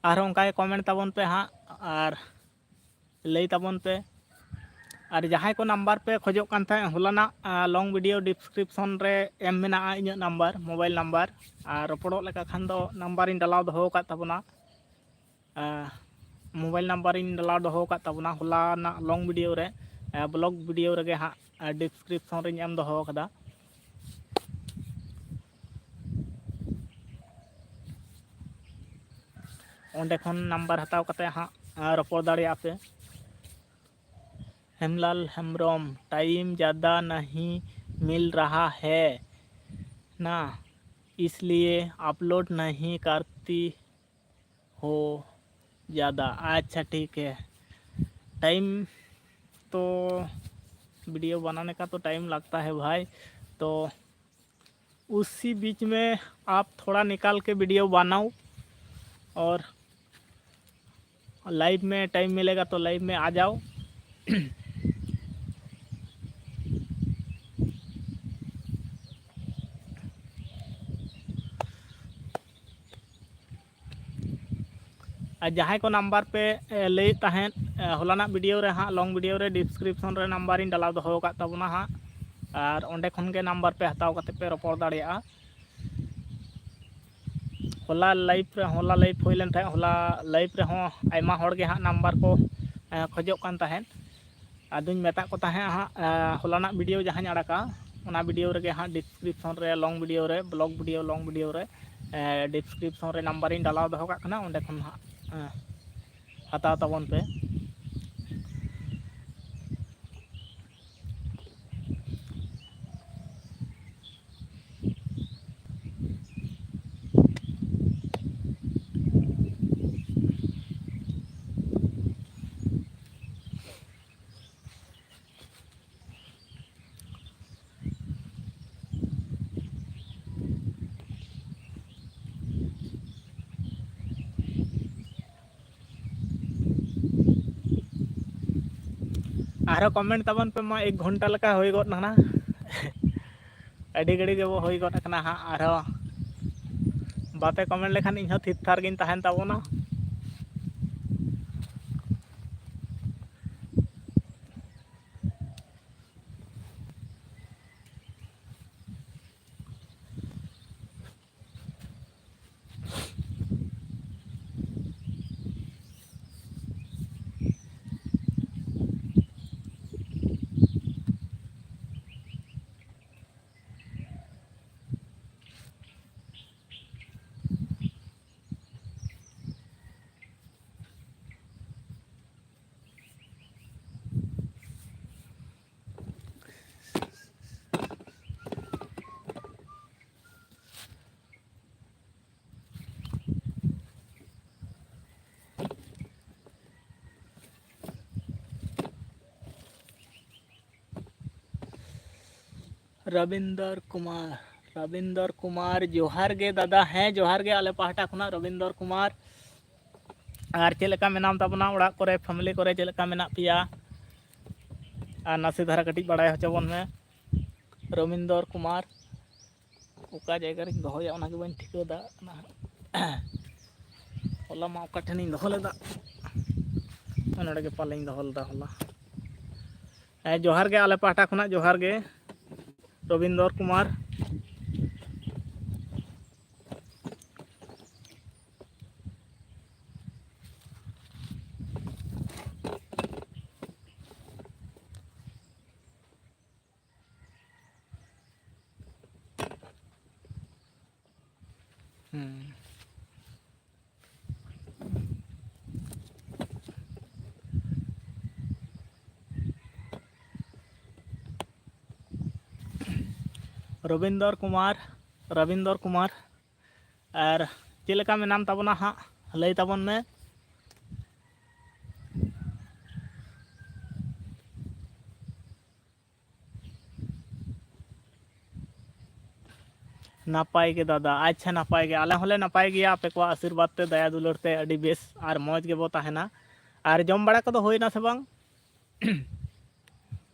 ᱟᱨᱦᱚᱸ ᱚᱱᱠᱟ ᱜᱮ ᱠᱚᱢᱮᱱᱴ ᱛᱟᱵᱚᱱ ᱯᱮ ᱦᱟᱸᱜ, ᱟᱨ ᱞᱟᱹᱭ ᱛᱟᱵᱚᱱ ᱯᱮ᱾ ᱟᱨ ᱡᱟᱦᱟᱸᱭ ᱠᱚ ᱱᱟᱢᱵᱟᱨ ᱯᱮ ᱠᱷᱚᱡᱚᱜ ᱠᱟᱱ ᱛᱟᱦᱮᱸᱫ, ᱦᱚᱞᱟᱱᱟᱜ ᱞᱚᱝ ᱵᱷᱤᱰᱤᱭᱳ ᱰᱤᱥᱠᱨᱤᱯᱥᱚᱱ ᱨᱮ ᱮᱢ ᱢᱮᱱᱟᱜᱼᱟ ᱤᱧᱟᱹᱜ ᱱᱟᱢᱵᱟᱨ, ᱢᱳᱵᱟᱭᱤᱞ ᱱᱟᱢᱵᱟᱨ᱾ ᱟᱨ ᱨᱚᱯᱚᱲᱚᱜ ᱞᱮᱠᱟ ᱠᱷᱟᱱ ᱫᱚ ᱱᱟᱢᱵᱟᱨᱤᱧ ᱰᱟᱞᱟᱣ ᱫᱚᱦᱚ ᱟᱠᱟᱫ ᱛᱟᱵᱚᱱᱟ᱾ ᱢᱳᱵᱟᱭᱤᱞ ᱱᱟᱢᱵᱟᱨᱤᱧ ᱰᱟᱞᱟᱣ ᱫᱚᱦᱚ ᱟᱠᱟᱫ ᱛᱟᱵᱚᱱᱟ ᱦᱚᱞᱟᱱᱟᱜ ᱞᱚᱝ ᱵᱷᱤᱰᱤᱭᱳ ᱨᱮ, ᱵᱞᱚᱜ ᱵᱷᱤᱰᱤᱭᱳ ᱨᱮᱜᱮ ᱦᱟᱸᱜ ᱰᱤᱥᱠᱨᱤᱯᱥᱚᱱ ᱨᱤᱧ ᱮᱢ ᱫᱚᱦᱚ ᱟᱠᱟᱫᱟ᱾ ᱚᱸᱰᱮ ᱠᱷᱚᱱ ᱱᱟᱢᱵᱟᱨ ᱦᱟᱛᱟᱣ ᱠᱟᱛᱮ ᱦᱟᱸᱜ ᱨᱚᱯᱚᱲ ᱫᱟᱲᱮᱭᱟᱜᱼᱟ ᱯᱮ᱾ ᱦᱮᱢᱞᱟᱞ ᱦᱮᱢᱵᱨᱚᱢ, टाइम ज़्यादा नहीं मिल रहा है ना, इसलिए अपलोड नहीं करती हो ज़्यादा। अच्छा, ठीक है। टाइम तो वीडियो बनाने का तो टाइम लगता है भाई, तो उसी बीच में आप थोड़ा निकाल के वीडियो बनाओ और लाइव में टाइम मिलेगा तो लाइव में आ जाओ। ᱟᱨ ᱡᱟᱦᱟᱸᱭ ᱠᱚ ᱱᱟᱢᱵᱟᱨ ᱯᱮ ᱞᱟᱹᱭᱮᱫ ᱛᱟᱦᱮᱸᱫ, ᱦᱚᱞᱟᱱᱟᱜ ᱵᱷᱤᱰᱤᱭᱳ ᱨᱮ ᱦᱟᱸᱜ, ᱞᱚᱝ ᱵᱷᱤᱰᱤᱭᱳ ᱨᱮ ᱰᱤᱥᱠᱨᱤᱯᱥᱚᱱ ᱨᱮ ᱱᱟᱢᱵᱟᱨᱤᱧ ᱰᱟᱞᱟᱣ ᱫᱚᱦᱚ ᱟᱠᱟᱫ ᱛᱟᱵᱚᱱᱟ ᱦᱟᱸᱜ, ᱟᱨ ᱚᱸᱰᱮ ᱠᱷᱚᱱ ᱜᱮ ᱱᱟᱢᱵᱟᱨ ᱯᱮ ᱦᱟᱛᱟᱣ ᱠᱟᱛᱮ ᱯᱮ ᱨᱚᱯᱚᱲ ᱫᱟᱲᱮᱭᱟᱜᱼᱟ᱾ ᱦᱚᱞᱟ ᱞᱟᱭᱤᱵᱷ ᱨᱮ, ᱦᱚᱞᱟ ᱞᱟᱭᱤᱵᱷ ᱦᱩᱭ ᱞᱮᱱ ᱛᱟᱦᱮᱸᱫ, ᱦᱚᱞᱟ ᱞᱟᱭᱤᱵᱷ ᱨᱮᱦᱚᱸ ᱟᱭᱢᱟ ᱦᱚᱲ ᱜᱮ ᱦᱟᱸᱜ ᱱᱟᱢᱵᱟᱨ ᱠᱚ ᱠᱷᱚᱡᱚᱜ ᱠᱟᱱ ᱛᱟᱦᱮᱸᱫ᱾ ᱟᱫᱚᱧ ᱢᱮᱛᱟᱜ ᱠᱚ ᱛᱟᱦᱮᱸᱫ ᱦᱟᱸᱜ, ᱮ, ᱦᱚᱞᱟᱱᱟᱜ ᱵᱷᱤᱰᱤᱭᱳ ᱡᱟᱦᱟᱸᱧ ᱟᱲᱟᱜᱟ, ᱚᱱᱟ ᱵᱷᱤᱰᱤᱭᱳ ᱨᱮᱜᱮ ᱦᱟᱸᱜ ᱰᱤᱥᱠᱨᱤᱯᱥᱚᱱ ᱨᱮ ᱞᱚᱝ ᱵᱷᱤᱰᱤᱭᱳ ᱨᱮ, ᱵᱞᱚᱜ ᱵᱷᱤᱰᱤᱭᱳ, ᱞᱚᱝ ᱵᱷᱤᱰᱤᱭᱳ ᱨᱮ, ᱮ, ᱰᱤᱥᱠᱨᱤᱯᱥᱚᱱ ᱨᱮ ᱱᱟᱢᱵᱟᱨᱤᱧ ᱰᱟᱞᱟᱣ ᱫᱚᱦᱚ ᱠᱟᱜ ᱠᱟᱱᱟ, ᱚᱸᱰᱮ ᱠᱷᱚᱱ ᱦᱟᱸᱜ, ᱮ, ᱦᱟᱛᱟᱣ ᱛᱟᱵᱚᱱ ᱯᱮ᱾ ᱟᱨᱦᱚᱸ ᱠᱚᱢᱮᱱᱴ ᱛᱟᱵᱚᱱ ᱯᱮ ᱢᱟ, ᱮᱠ ᱜᱷᱚᱱᱴᱟ ᱞᱮᱠᱟ ᱦᱩᱭ ᱜᱚᱫ ᱱᱟ᱾ ᱟᱹᱰᱤ ᱜᱷᱟᱹᱲᱤᱡ ᱜᱮᱵᱚ ᱦᱩᱭ ᱜᱚᱫ ᱟᱠᱟᱱᱟ ᱦᱟᱸᱜ, ᱟᱨᱦᱚᱸ ᱵᱟᱯᱮ ᱠᱚᱢᱮᱱᱴ ᱞᱮᱠᱷᱟᱱ ᱤᱧᱦᱚᱸ ᱛᱷᱤᱨ ᱛᱷᱟᱨ ᱜᱤᱧ ᱛᱟᱦᱮᱱ ᱛᱟᱵᱚᱱᱟ᱾ ᱨᱚᱵᱤᱱᱫᱚᱨ ᱠᱩᱢᱟᱨ, ᱨᱚᱵᱤᱱᱫᱚᱨ ᱠᱩᱢᱟᱨ, ᱡᱚᱦᱟᱨ ᱜᱮ ᱫᱟᱫᱟ᱾ ᱦᱮᱸ, ᱡᱚᱦᱟᱨ ᱜᱮ ᱟᱞᱮ ᱯᱟᱦᱴᱟ ᱠᱷᱚᱱᱟᱜ, ᱨᱚᱵᱤᱱᱫᱚᱨ ᱠᱩᱢᱟᱨ᱾ ᱟᱨ ᱪᱮᱫ ᱞᱮᱠᱟ ᱢᱮᱱᱟᱢ ᱛᱟᱵᱚᱱᱟ? ᱚᱲᱟᱜ ᱠᱚᱨᱮ, ᱯᱷᱮᱢᱮᱞᱤ ᱠᱚᱨᱮ ᱪᱮᱫ ᱞᱮᱠᱟ ᱢᱮᱱᱟᱜ ᱯᱮᱭᱟ? ᱟᱨ ᱱᱟᱥᱮ ᱫᱷᱟᱨᱟ ᱠᱟᱹᱴᱤᱡ ᱵᱟᱲᱟᱭ ᱦᱚᱪᱚ ᱵᱚᱱ ᱢᱮ, ᱨᱚᱵᱤᱱᱫᱚᱨ ᱠᱩᱢᱟᱨ᱾ ᱚᱠᱟ ᱡᱟᱭᱜᱟ ᱨᱤᱧ ᱫᱚᱦᱚᱭᱟ, ᱚᱱᱟ ᱜᱮ ᱵᱟᱹᱧ ᱴᱷᱤᱠᱟᱹ ᱫᱟᱲᱮᱭᱟᱜ ᱠᱟᱱᱟ᱾ ᱦᱚᱞᱟ ᱢᱟ ᱚᱠᱟ ᱴᱷᱮᱱᱤᱧ ᱫᱚᱦᱚ ᱞᱮᱫᱟ, ᱱᱚᱰᱮ ᱜᱮ ᱯᱟᱞᱮᱧ ᱫᱚᱦᱚ ᱞᱮᱫᱟ ᱦᱚᱞᱟ᱾ ᱦᱮᱸ, ᱡᱚᱦᱟᱨ ᱜᱮ ᱟᱞᱮ ᱯᱟᱦᱴᱟ ᱠᱷᱚᱱᱟᱜ, ᱡᱚᱦᱟᱨ ᱜᱮ ᱨᱚᱵᱤᱱᱫᱚᱨ ᱠᱩᱢᱟᱨ᱾ ᱦᱩᱸ᱾ ᱨᱚᱵᱤᱱᱫᱚᱨ ᱠᱩᱢᱟᱨ, ᱨᱚᱵᱤᱱᱫᱚᱨ ᱠᱩᱢᱟᱨ, ᱟᱨ ᱪᱮᱫ ᱞᱮᱠᱟ ᱢᱮᱱᱟᱢ ᱛᱟᱵᱚᱱᱟ ᱦᱟᱸᱜ, ᱞᱟᱹᱭ ᱛᱟᱵᱚᱱ ᱢᱮ᱾ ᱱᱟᱯᱟᱭ ᱜᱮ ᱫᱟᱫᱟ, ᱟᱪᱪᱷᱟ, ᱱᱟᱯᱟᱭ ᱜᱮ, ᱟᱞᱮ ᱦᱚᱸᱞᱮ ᱱᱟᱯᱟᱭ ᱜᱮᱭᱟ᱾ ᱟᱯᱮ ᱠᱚᱣᱟᱜ ᱟᱥᱤᱨᱵᱟᱫᱽ ᱛᱮ, ᱫᱟᱭᱟ ᱫᱩᱞᱟᱹᱲ ᱛᱮ ᱟᱹᱰᱤ ᱵᱮᱥ ᱟᱨ ᱢᱚᱡᱽ ᱜᱮᱵᱚ ᱛᱟᱦᱮᱱᱟ᱾ ᱟᱨ ᱡᱚᱢ ᱵᱟᱲᱟ ᱠᱚᱫᱚ ᱦᱩᱭᱱᱟ ᱥᱮ ᱵᱟᱝ?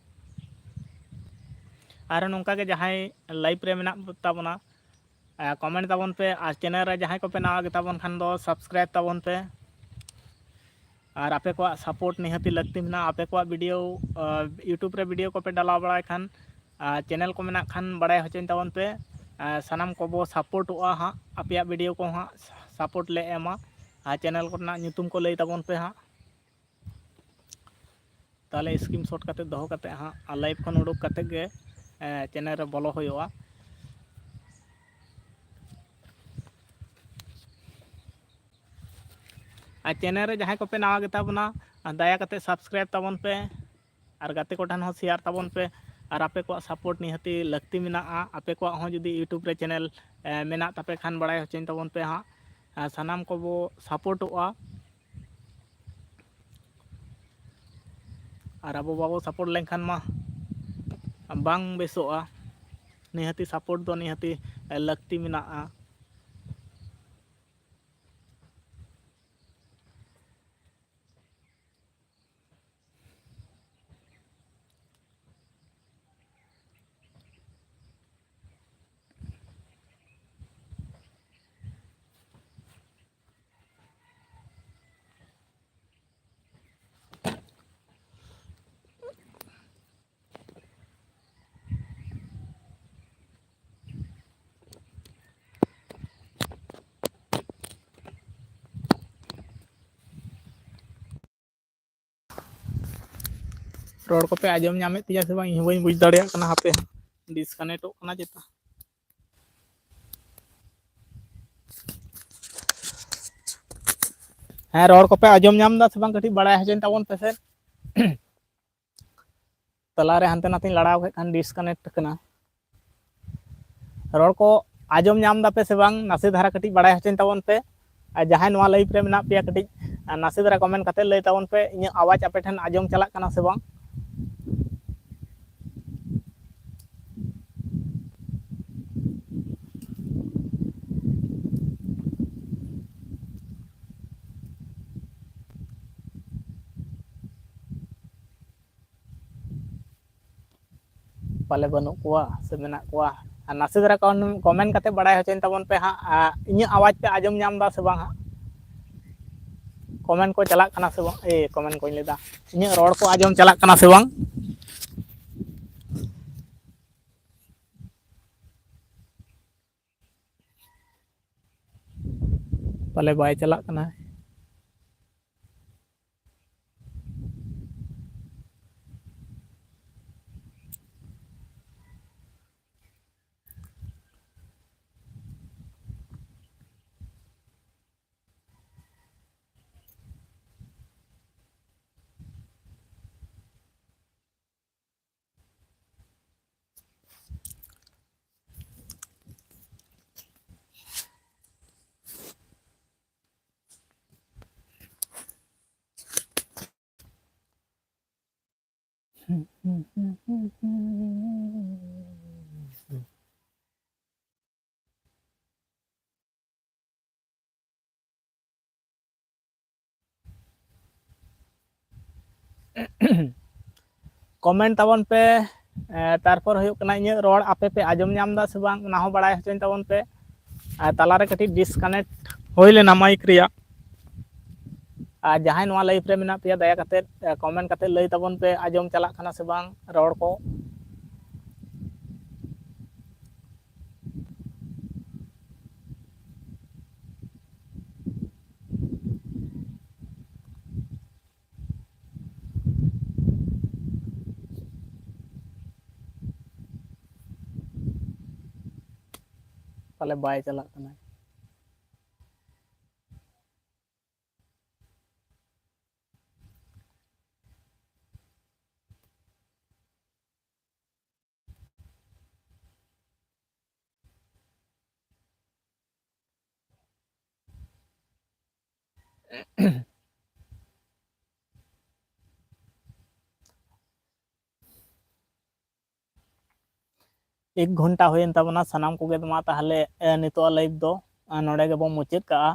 ᱟᱨ ᱱᱚᱝᱠᱟ ᱜᱮ ᱡᱟᱦᱟᱸᱭ live ᱨᱮ ᱢᱮᱱᱟᱜ ᱛᱟᱵᱚᱱᱟ, ᱟᱨ comment ᱛᱟᱵᱚᱱ ᱯᱮ, ᱟᱨ channel ᱨᱮ ᱡᱟᱦᱟᱸᱭ ᱠᱚᱯᱮ ᱱᱟᱣᱟ ᱜᱮᱛᱟ ᱵᱚᱱ ᱠᱷᱟᱱ ᱫᱚ subscribe ᱛᱟᱵᱚᱱ ᱯᱮ᱾ ᱟᱨ ᱟᱯᱮ ᱠᱚᱣᱟᱜ support ᱱᱤᱦᱟᱹᱛᱤ ᱞᱟᱹᱠᱛᱤ ᱢᱮᱱᱟᱜᱼᱟ᱾ ᱟᱯᱮ ᱠᱚᱣᱟᱜ video, ᱟᱨ YouTube ᱨᱮ video ᱠᱚᱯᱮ ᱰᱟᱞᱟᱣ ᱵᱟᱲᱟᱭ ᱠᱷᱟᱱ, ᱟᱨ channel ᱠᱚ ᱢᱮᱱᱟᱜ ᱠᱷᱟᱱ ᱵᱟᱲᱟᱭ ᱦᱚᱪᱚᱧ ᱛᱟᱵᱚᱱ ᱯᱮ᱾ ᱟᱨ ᱥᱟᱱᱟᱢ ᱠᱚᱵᱚ supportᱚᱜᱼᱟ ᱦᱟᱸᱜ, ᱟᱯᱮᱭᱟᱜ video ᱠᱚ ᱦᱟᱸᱜ support ᱞᱮ ᱮᱢᱟ᱾ ᱟᱨ channel ᱠᱚᱨᱮᱱᱟᱜ ᱧᱩᱛᱩᱢ ᱠᱚ ᱞᱟᱹᱭ ᱛᱟᱵᱚᱱ ᱯᱮ ᱦᱟᱸᱜ᱾ ᱛᱟᱦᱚᱞᱮ screenshot ᱠᱟᱛᱮ ᱫᱚᱦᱚ ᱠᱟᱛᱮ ᱦᱟᱸᱜ, ᱟᱨ live ᱠᱷᱚᱱ ᱩᱰᱩᱠ ᱠᱟᱛᱮ ᱜᱮ, ᱮ, channel ᱨᱮ ᱵᱚᱞᱚ ᱦᱩᱭᱩᱜᱼᱟ᱾ ᱟᱨ channel ᱨᱮ ᱡᱟᱦᱟᱸᱭ ᱠᱚᱯᱮ ᱱᱟᱣᱟ ᱜᱮᱛᱟ ᱵᱚᱱᱟ, ᱫᱟᱭᱟ ᱠᱟᱛᱮ subscribe ᱛᱟᱵᱚᱱ ᱯᱮ, ᱟᱨ ᱜᱟᱛᱮ ᱠᱚ ᱴᱷᱮᱱ ᱦᱚᱸ share ᱛᱟᱵᱚᱱ ᱯᱮ᱾ ᱟᱨ ᱟᱯᱮ ᱠᱚᱣᱟᱜ support ᱱᱤᱦᱟᱹᱛᱤ ᱞᱟᱹᱠᱛᱤ ᱢᱮᱱᱟᱜᱼᱟ᱾ ᱟᱯᱮ ᱠᱚᱣᱟᱜ ᱦᱚᱸ ᱡᱩᱫᱤ YouTube ᱨᱮ channel, ᱮ, ᱢᱮᱱᱟᱜ ᱛᱟᱯᱮ ᱠᱷᱟᱱ, ᱵᱟᱲᱟᱭ ᱦᱚᱪᱚᱧ ᱛᱟᱵᱚᱱ ᱯᱮ ᱦᱟᱸᱜ᱾ ᱟᱨ ᱥᱟᱱᱟᱢ ᱠᱚᱵᱚ supportᱚᱜᱼᱟ᱾ ᱟᱨ ᱟᱵᱚ ᱵᱟᱵᱚ support ᱞᱮᱱᱠᱷᱟᱱ ᱢᱟ ᱵᱟᱝ ᱵᱮᱥᱚᱜᱼᱟ᱾ ᱱᱤᱦᱟᱹᱛᱤ support ᱫᱚ ᱱᱤᱦᱟᱹᱛᱤ ᱞᱟᱹᱠᱛᱤ ᱢᱮᱱᱟᱜᱼᱟ᱾ ᱨᱚᱲ ᱠᱚᱯᱮ ᱟᱸᱡᱚᱢ ᱧᱟᱢᱮᱫ ᱛᱤᱧᱟ ᱥᱮ ᱵᱟᱝ, ᱤᱧ ᱦᱚᱸ ᱵᱟᱹᱧ ᱵᱩᱡᱽ ᱫᱟᱲᱮᱭᱟᱜ ᱠᱟᱱᱟ᱾ ᱦᱟᱯᱮ, disconnectᱚᱜ ᱠᱟᱱᱟ ᱪᱮᱛᱟ᱾ ᱦᱮᱸ, ᱨᱚᱲ ᱠᱚᱯᱮ ᱟᱸᱡᱚᱢ ᱧᱟᱢ ᱮᱫᱟ ᱥᱮ ᱵᱟᱝ, ᱠᱟᱹᱴᱤᱡ ᱵᱟᱲᱟᱭ ᱦᱚᱪᱚᱧ ᱛᱟᱵᱚᱱ ᱯᱮᱥᱮ᱾ ᱛᱟᱞᱟᱨᱮ ᱦᱟᱱᱛᱮ ᱱᱟᱛᱮᱧ ᱞᱟᱲᱟᱣ ᱠᱮᱫ ᱠᱷᱟᱱ disconnect ᱠᱟᱱᱟ᱾ ᱨᱚᱲ ᱠᱚ ᱟᱸᱡᱚᱢ ᱧᱟᱢ ᱫᱟᱯᱮ ᱥᱮ ᱵᱟᱝ, ᱱᱟᱥᱮ ᱫᱷᱟᱨᱟ ᱠᱟᱹᱴᱤᱡ ᱵᱟᱲᱟᱭ ᱦᱚᱪᱚᱧ ᱛᱟᱵᱚᱱ ᱯᱮ᱾ ᱟᱨ ᱡᱟᱦᱟᱸᱭ ᱱᱚᱣᱟ live ᱨᱮ ᱢᱮᱱᱟᱜ ᱯᱮᱭᱟ, ᱠᱟᱹᱴᱤᱡ ᱱᱟᱥᱮ ᱫᱷᱟᱨᱟ comment ᱠᱟᱛᱮ ᱞᱟᱹᱭ ᱛᱟᱵᱚᱱ ᱯᱮ, ᱤᱧᱟᱹᱜ ᱟᱣᱟᱡᱽ ᱟᱯᱮ ᱴᱷᱮᱱ ᱟᱸᱡᱚᱢ ᱪᱟᱞᱟᱜ ᱠᱟᱱᱟ ᱥᱮ ᱵᱟᱝ? ᱯᱟᱞᱮ ᱵᱟᱹᱱᱩᱜ ᱠᱚᱣᱟ ᱥᱮ ᱢᱮᱱᱟᱜ ᱠᱚᱣᱟ? ᱟᱨ ᱱᱟᱥᱮ ᱫᱷᱟᱨᱟ comment ᱠᱟᱛᱮ ᱵᱟᱲᱟᱭ ᱦᱚᱪᱚᱧ ᱛᱟᱵᱚᱱ ᱯᱮ ᱦᱟᱸᱜ, ᱟᱨ ᱤᱧᱟᱹᱜ ᱟᱣᱟᱡᱽ ᱯᱮ ᱟᱸᱡᱚᱢ ᱧᱟᱢ ᱮᱫᱟ ᱥᱮ ᱵᱟᱝ ᱦᱟᱸᱜ? Comment ᱠᱚ ᱪᱟᱞᱟᱜ ᱠᱟᱱᱟ ᱥᱮ ᱵᱟᱝ? ᱮ, comment ᱠᱚᱧ ᱞᱟᱹᱭᱫᱟ, ᱤᱧᱟᱹᱜ ᱨᱚᱲ ᱠᱚ ᱟᱸᱡᱚᱢ ᱪᱟᱞᱟᱜ ᱠᱟᱱᱟ ᱥᱮ ᱵᱟᱝ? ᱯᱟᱞᱮ ᱵᱟᱭ ᱪᱟᱞᱟᱜ ᱠᱟᱱᱟ᱾ Comment ᱛᱟᱵᱚᱱ ᱯᱮ᱾ ᱮ, ᱛᱟᱨᱯᱚᱨ ᱦᱩᱭᱩᱜ ᱠᱟᱱᱟ, ᱤᱧᱟᱹᱜ ᱨᱚᱲ ᱟᱯᱮ ᱯᱮ ᱟᱸᱡᱚᱢ ᱧᱟᱢ ᱮᱫᱟ ᱥᱮ ᱵᱟᱝ, ᱚᱱᱟ ᱦᱚᱸ ᱵᱟᱲᱟᱭ ᱦᱚᱪᱚᱧ ᱛᱟᱵᱚᱱ ᱯᱮ᱾ ᱟᱨ ᱛᱟᱞᱟᱨᱮ ᱠᱟᱹᱴᱤᱡ disconnect ᱦᱩᱭ ᱞᱮᱱᱟ mic ᱨᱮᱭᱟᱜ᱾ ᱟᱨ ᱡᱟᱦᱟᱸᱭ ᱱᱚᱣᱟ live ᱨᱮ ᱢᱮᱱᱟᱜ ᱯᱮᱭᱟ, ᱫᱟᱭᱟ ᱠᱟᱛᱮ, ᱮ, comment ᱠᱟᱛᱮ ᱞᱟᱹᱭ ᱛᱟᱵᱚᱱ ᱯᱮ, ᱟᱸᱡᱚᱢ ᱪᱟᱞᱟᱜ ᱠᱟᱱᱟ ᱥᱮ ᱵᱟᱝ ᱨᱚᱲ ᱠᱚ᱾ ᱯᱟᱞᱮ ᱵᱟᱭ ᱪᱟᱞᱟᱜ ᱠᱟᱱᱟ᱾ ᱮᱠ ᱜᱷᱚᱱᱴᱟ ᱦᱩᱭᱮᱱ ᱛᱟᱵᱚᱱᱟ ᱥᱟᱱᱟᱢ ᱠᱚᱜᱮ᱾ ᱢᱟ ᱛᱟᱦᱚᱞᱮ, ᱮ, ᱱᱤᱛᱚᱜᱟᱜ live ᱫᱚ, ᱮ, ᱱᱚᱰᱮ ᱜᱮᱵᱚᱱ ᱢᱩᱪᱟᱹᱫ ᱠᱟᱜᱼᱟ᱾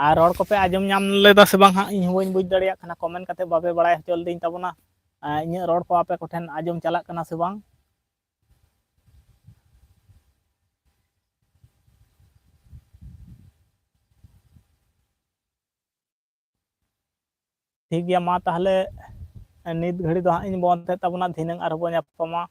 ᱟᱨ ᱨᱚᱲ ᱠᱚᱯᱮ ᱟᱸᱡᱚᱢ ᱧᱟᱢ ᱞᱮᱫᱟ ᱥᱮ ᱵᱟᱝ ᱦᱟᱸᱜ, ᱤᱧ ᱦᱚᱸ ᱵᱟᱹᱧ ᱵᱩᱡᱽ ᱫᱟᱲᱮᱭᱟᱜ ᱠᱟᱱᱟ᱾ comment ᱠᱟᱛᱮ ᱵᱟᱯᱮ ᱵᱟᱲᱟᱭ ᱦᱚᱪᱚ ᱞᱤᱫᱤᱧ ᱛᱟᱵᱚᱱᱟ᱾ ᱮ, ᱤᱧᱟᱹᱜ ᱨᱚᱲ ᱠᱚ ᱟᱯᱮ ᱠᱚᱴᱷᱮᱱ ᱟᱸᱡᱚᱢ ᱪᱟᱞᱟᱜ ᱠᱟᱱᱟ ᱥᱮ ᱵᱟᱝ? ᱴᱷᱤᱠ ᱜᱮᱭᱟ, ᱢᱟ ᱛᱟᱦᱚᱞᱮ ᱱᱤᱛ ᱜᱷᱟᱹᱲᱤ ᱫᱚ ᱦᱟᱸᱜ ᱤᱧ ᱵᱚᱱᱫᱮᱫ ᱛᱟᱵᱚᱱᱟ, ᱫᱷᱤᱱᱟᱹᱝ ᱟᱨᱦᱚᱸ ᱵᱚᱱ ᱧᱟᱯᱟᱢᱟ᱾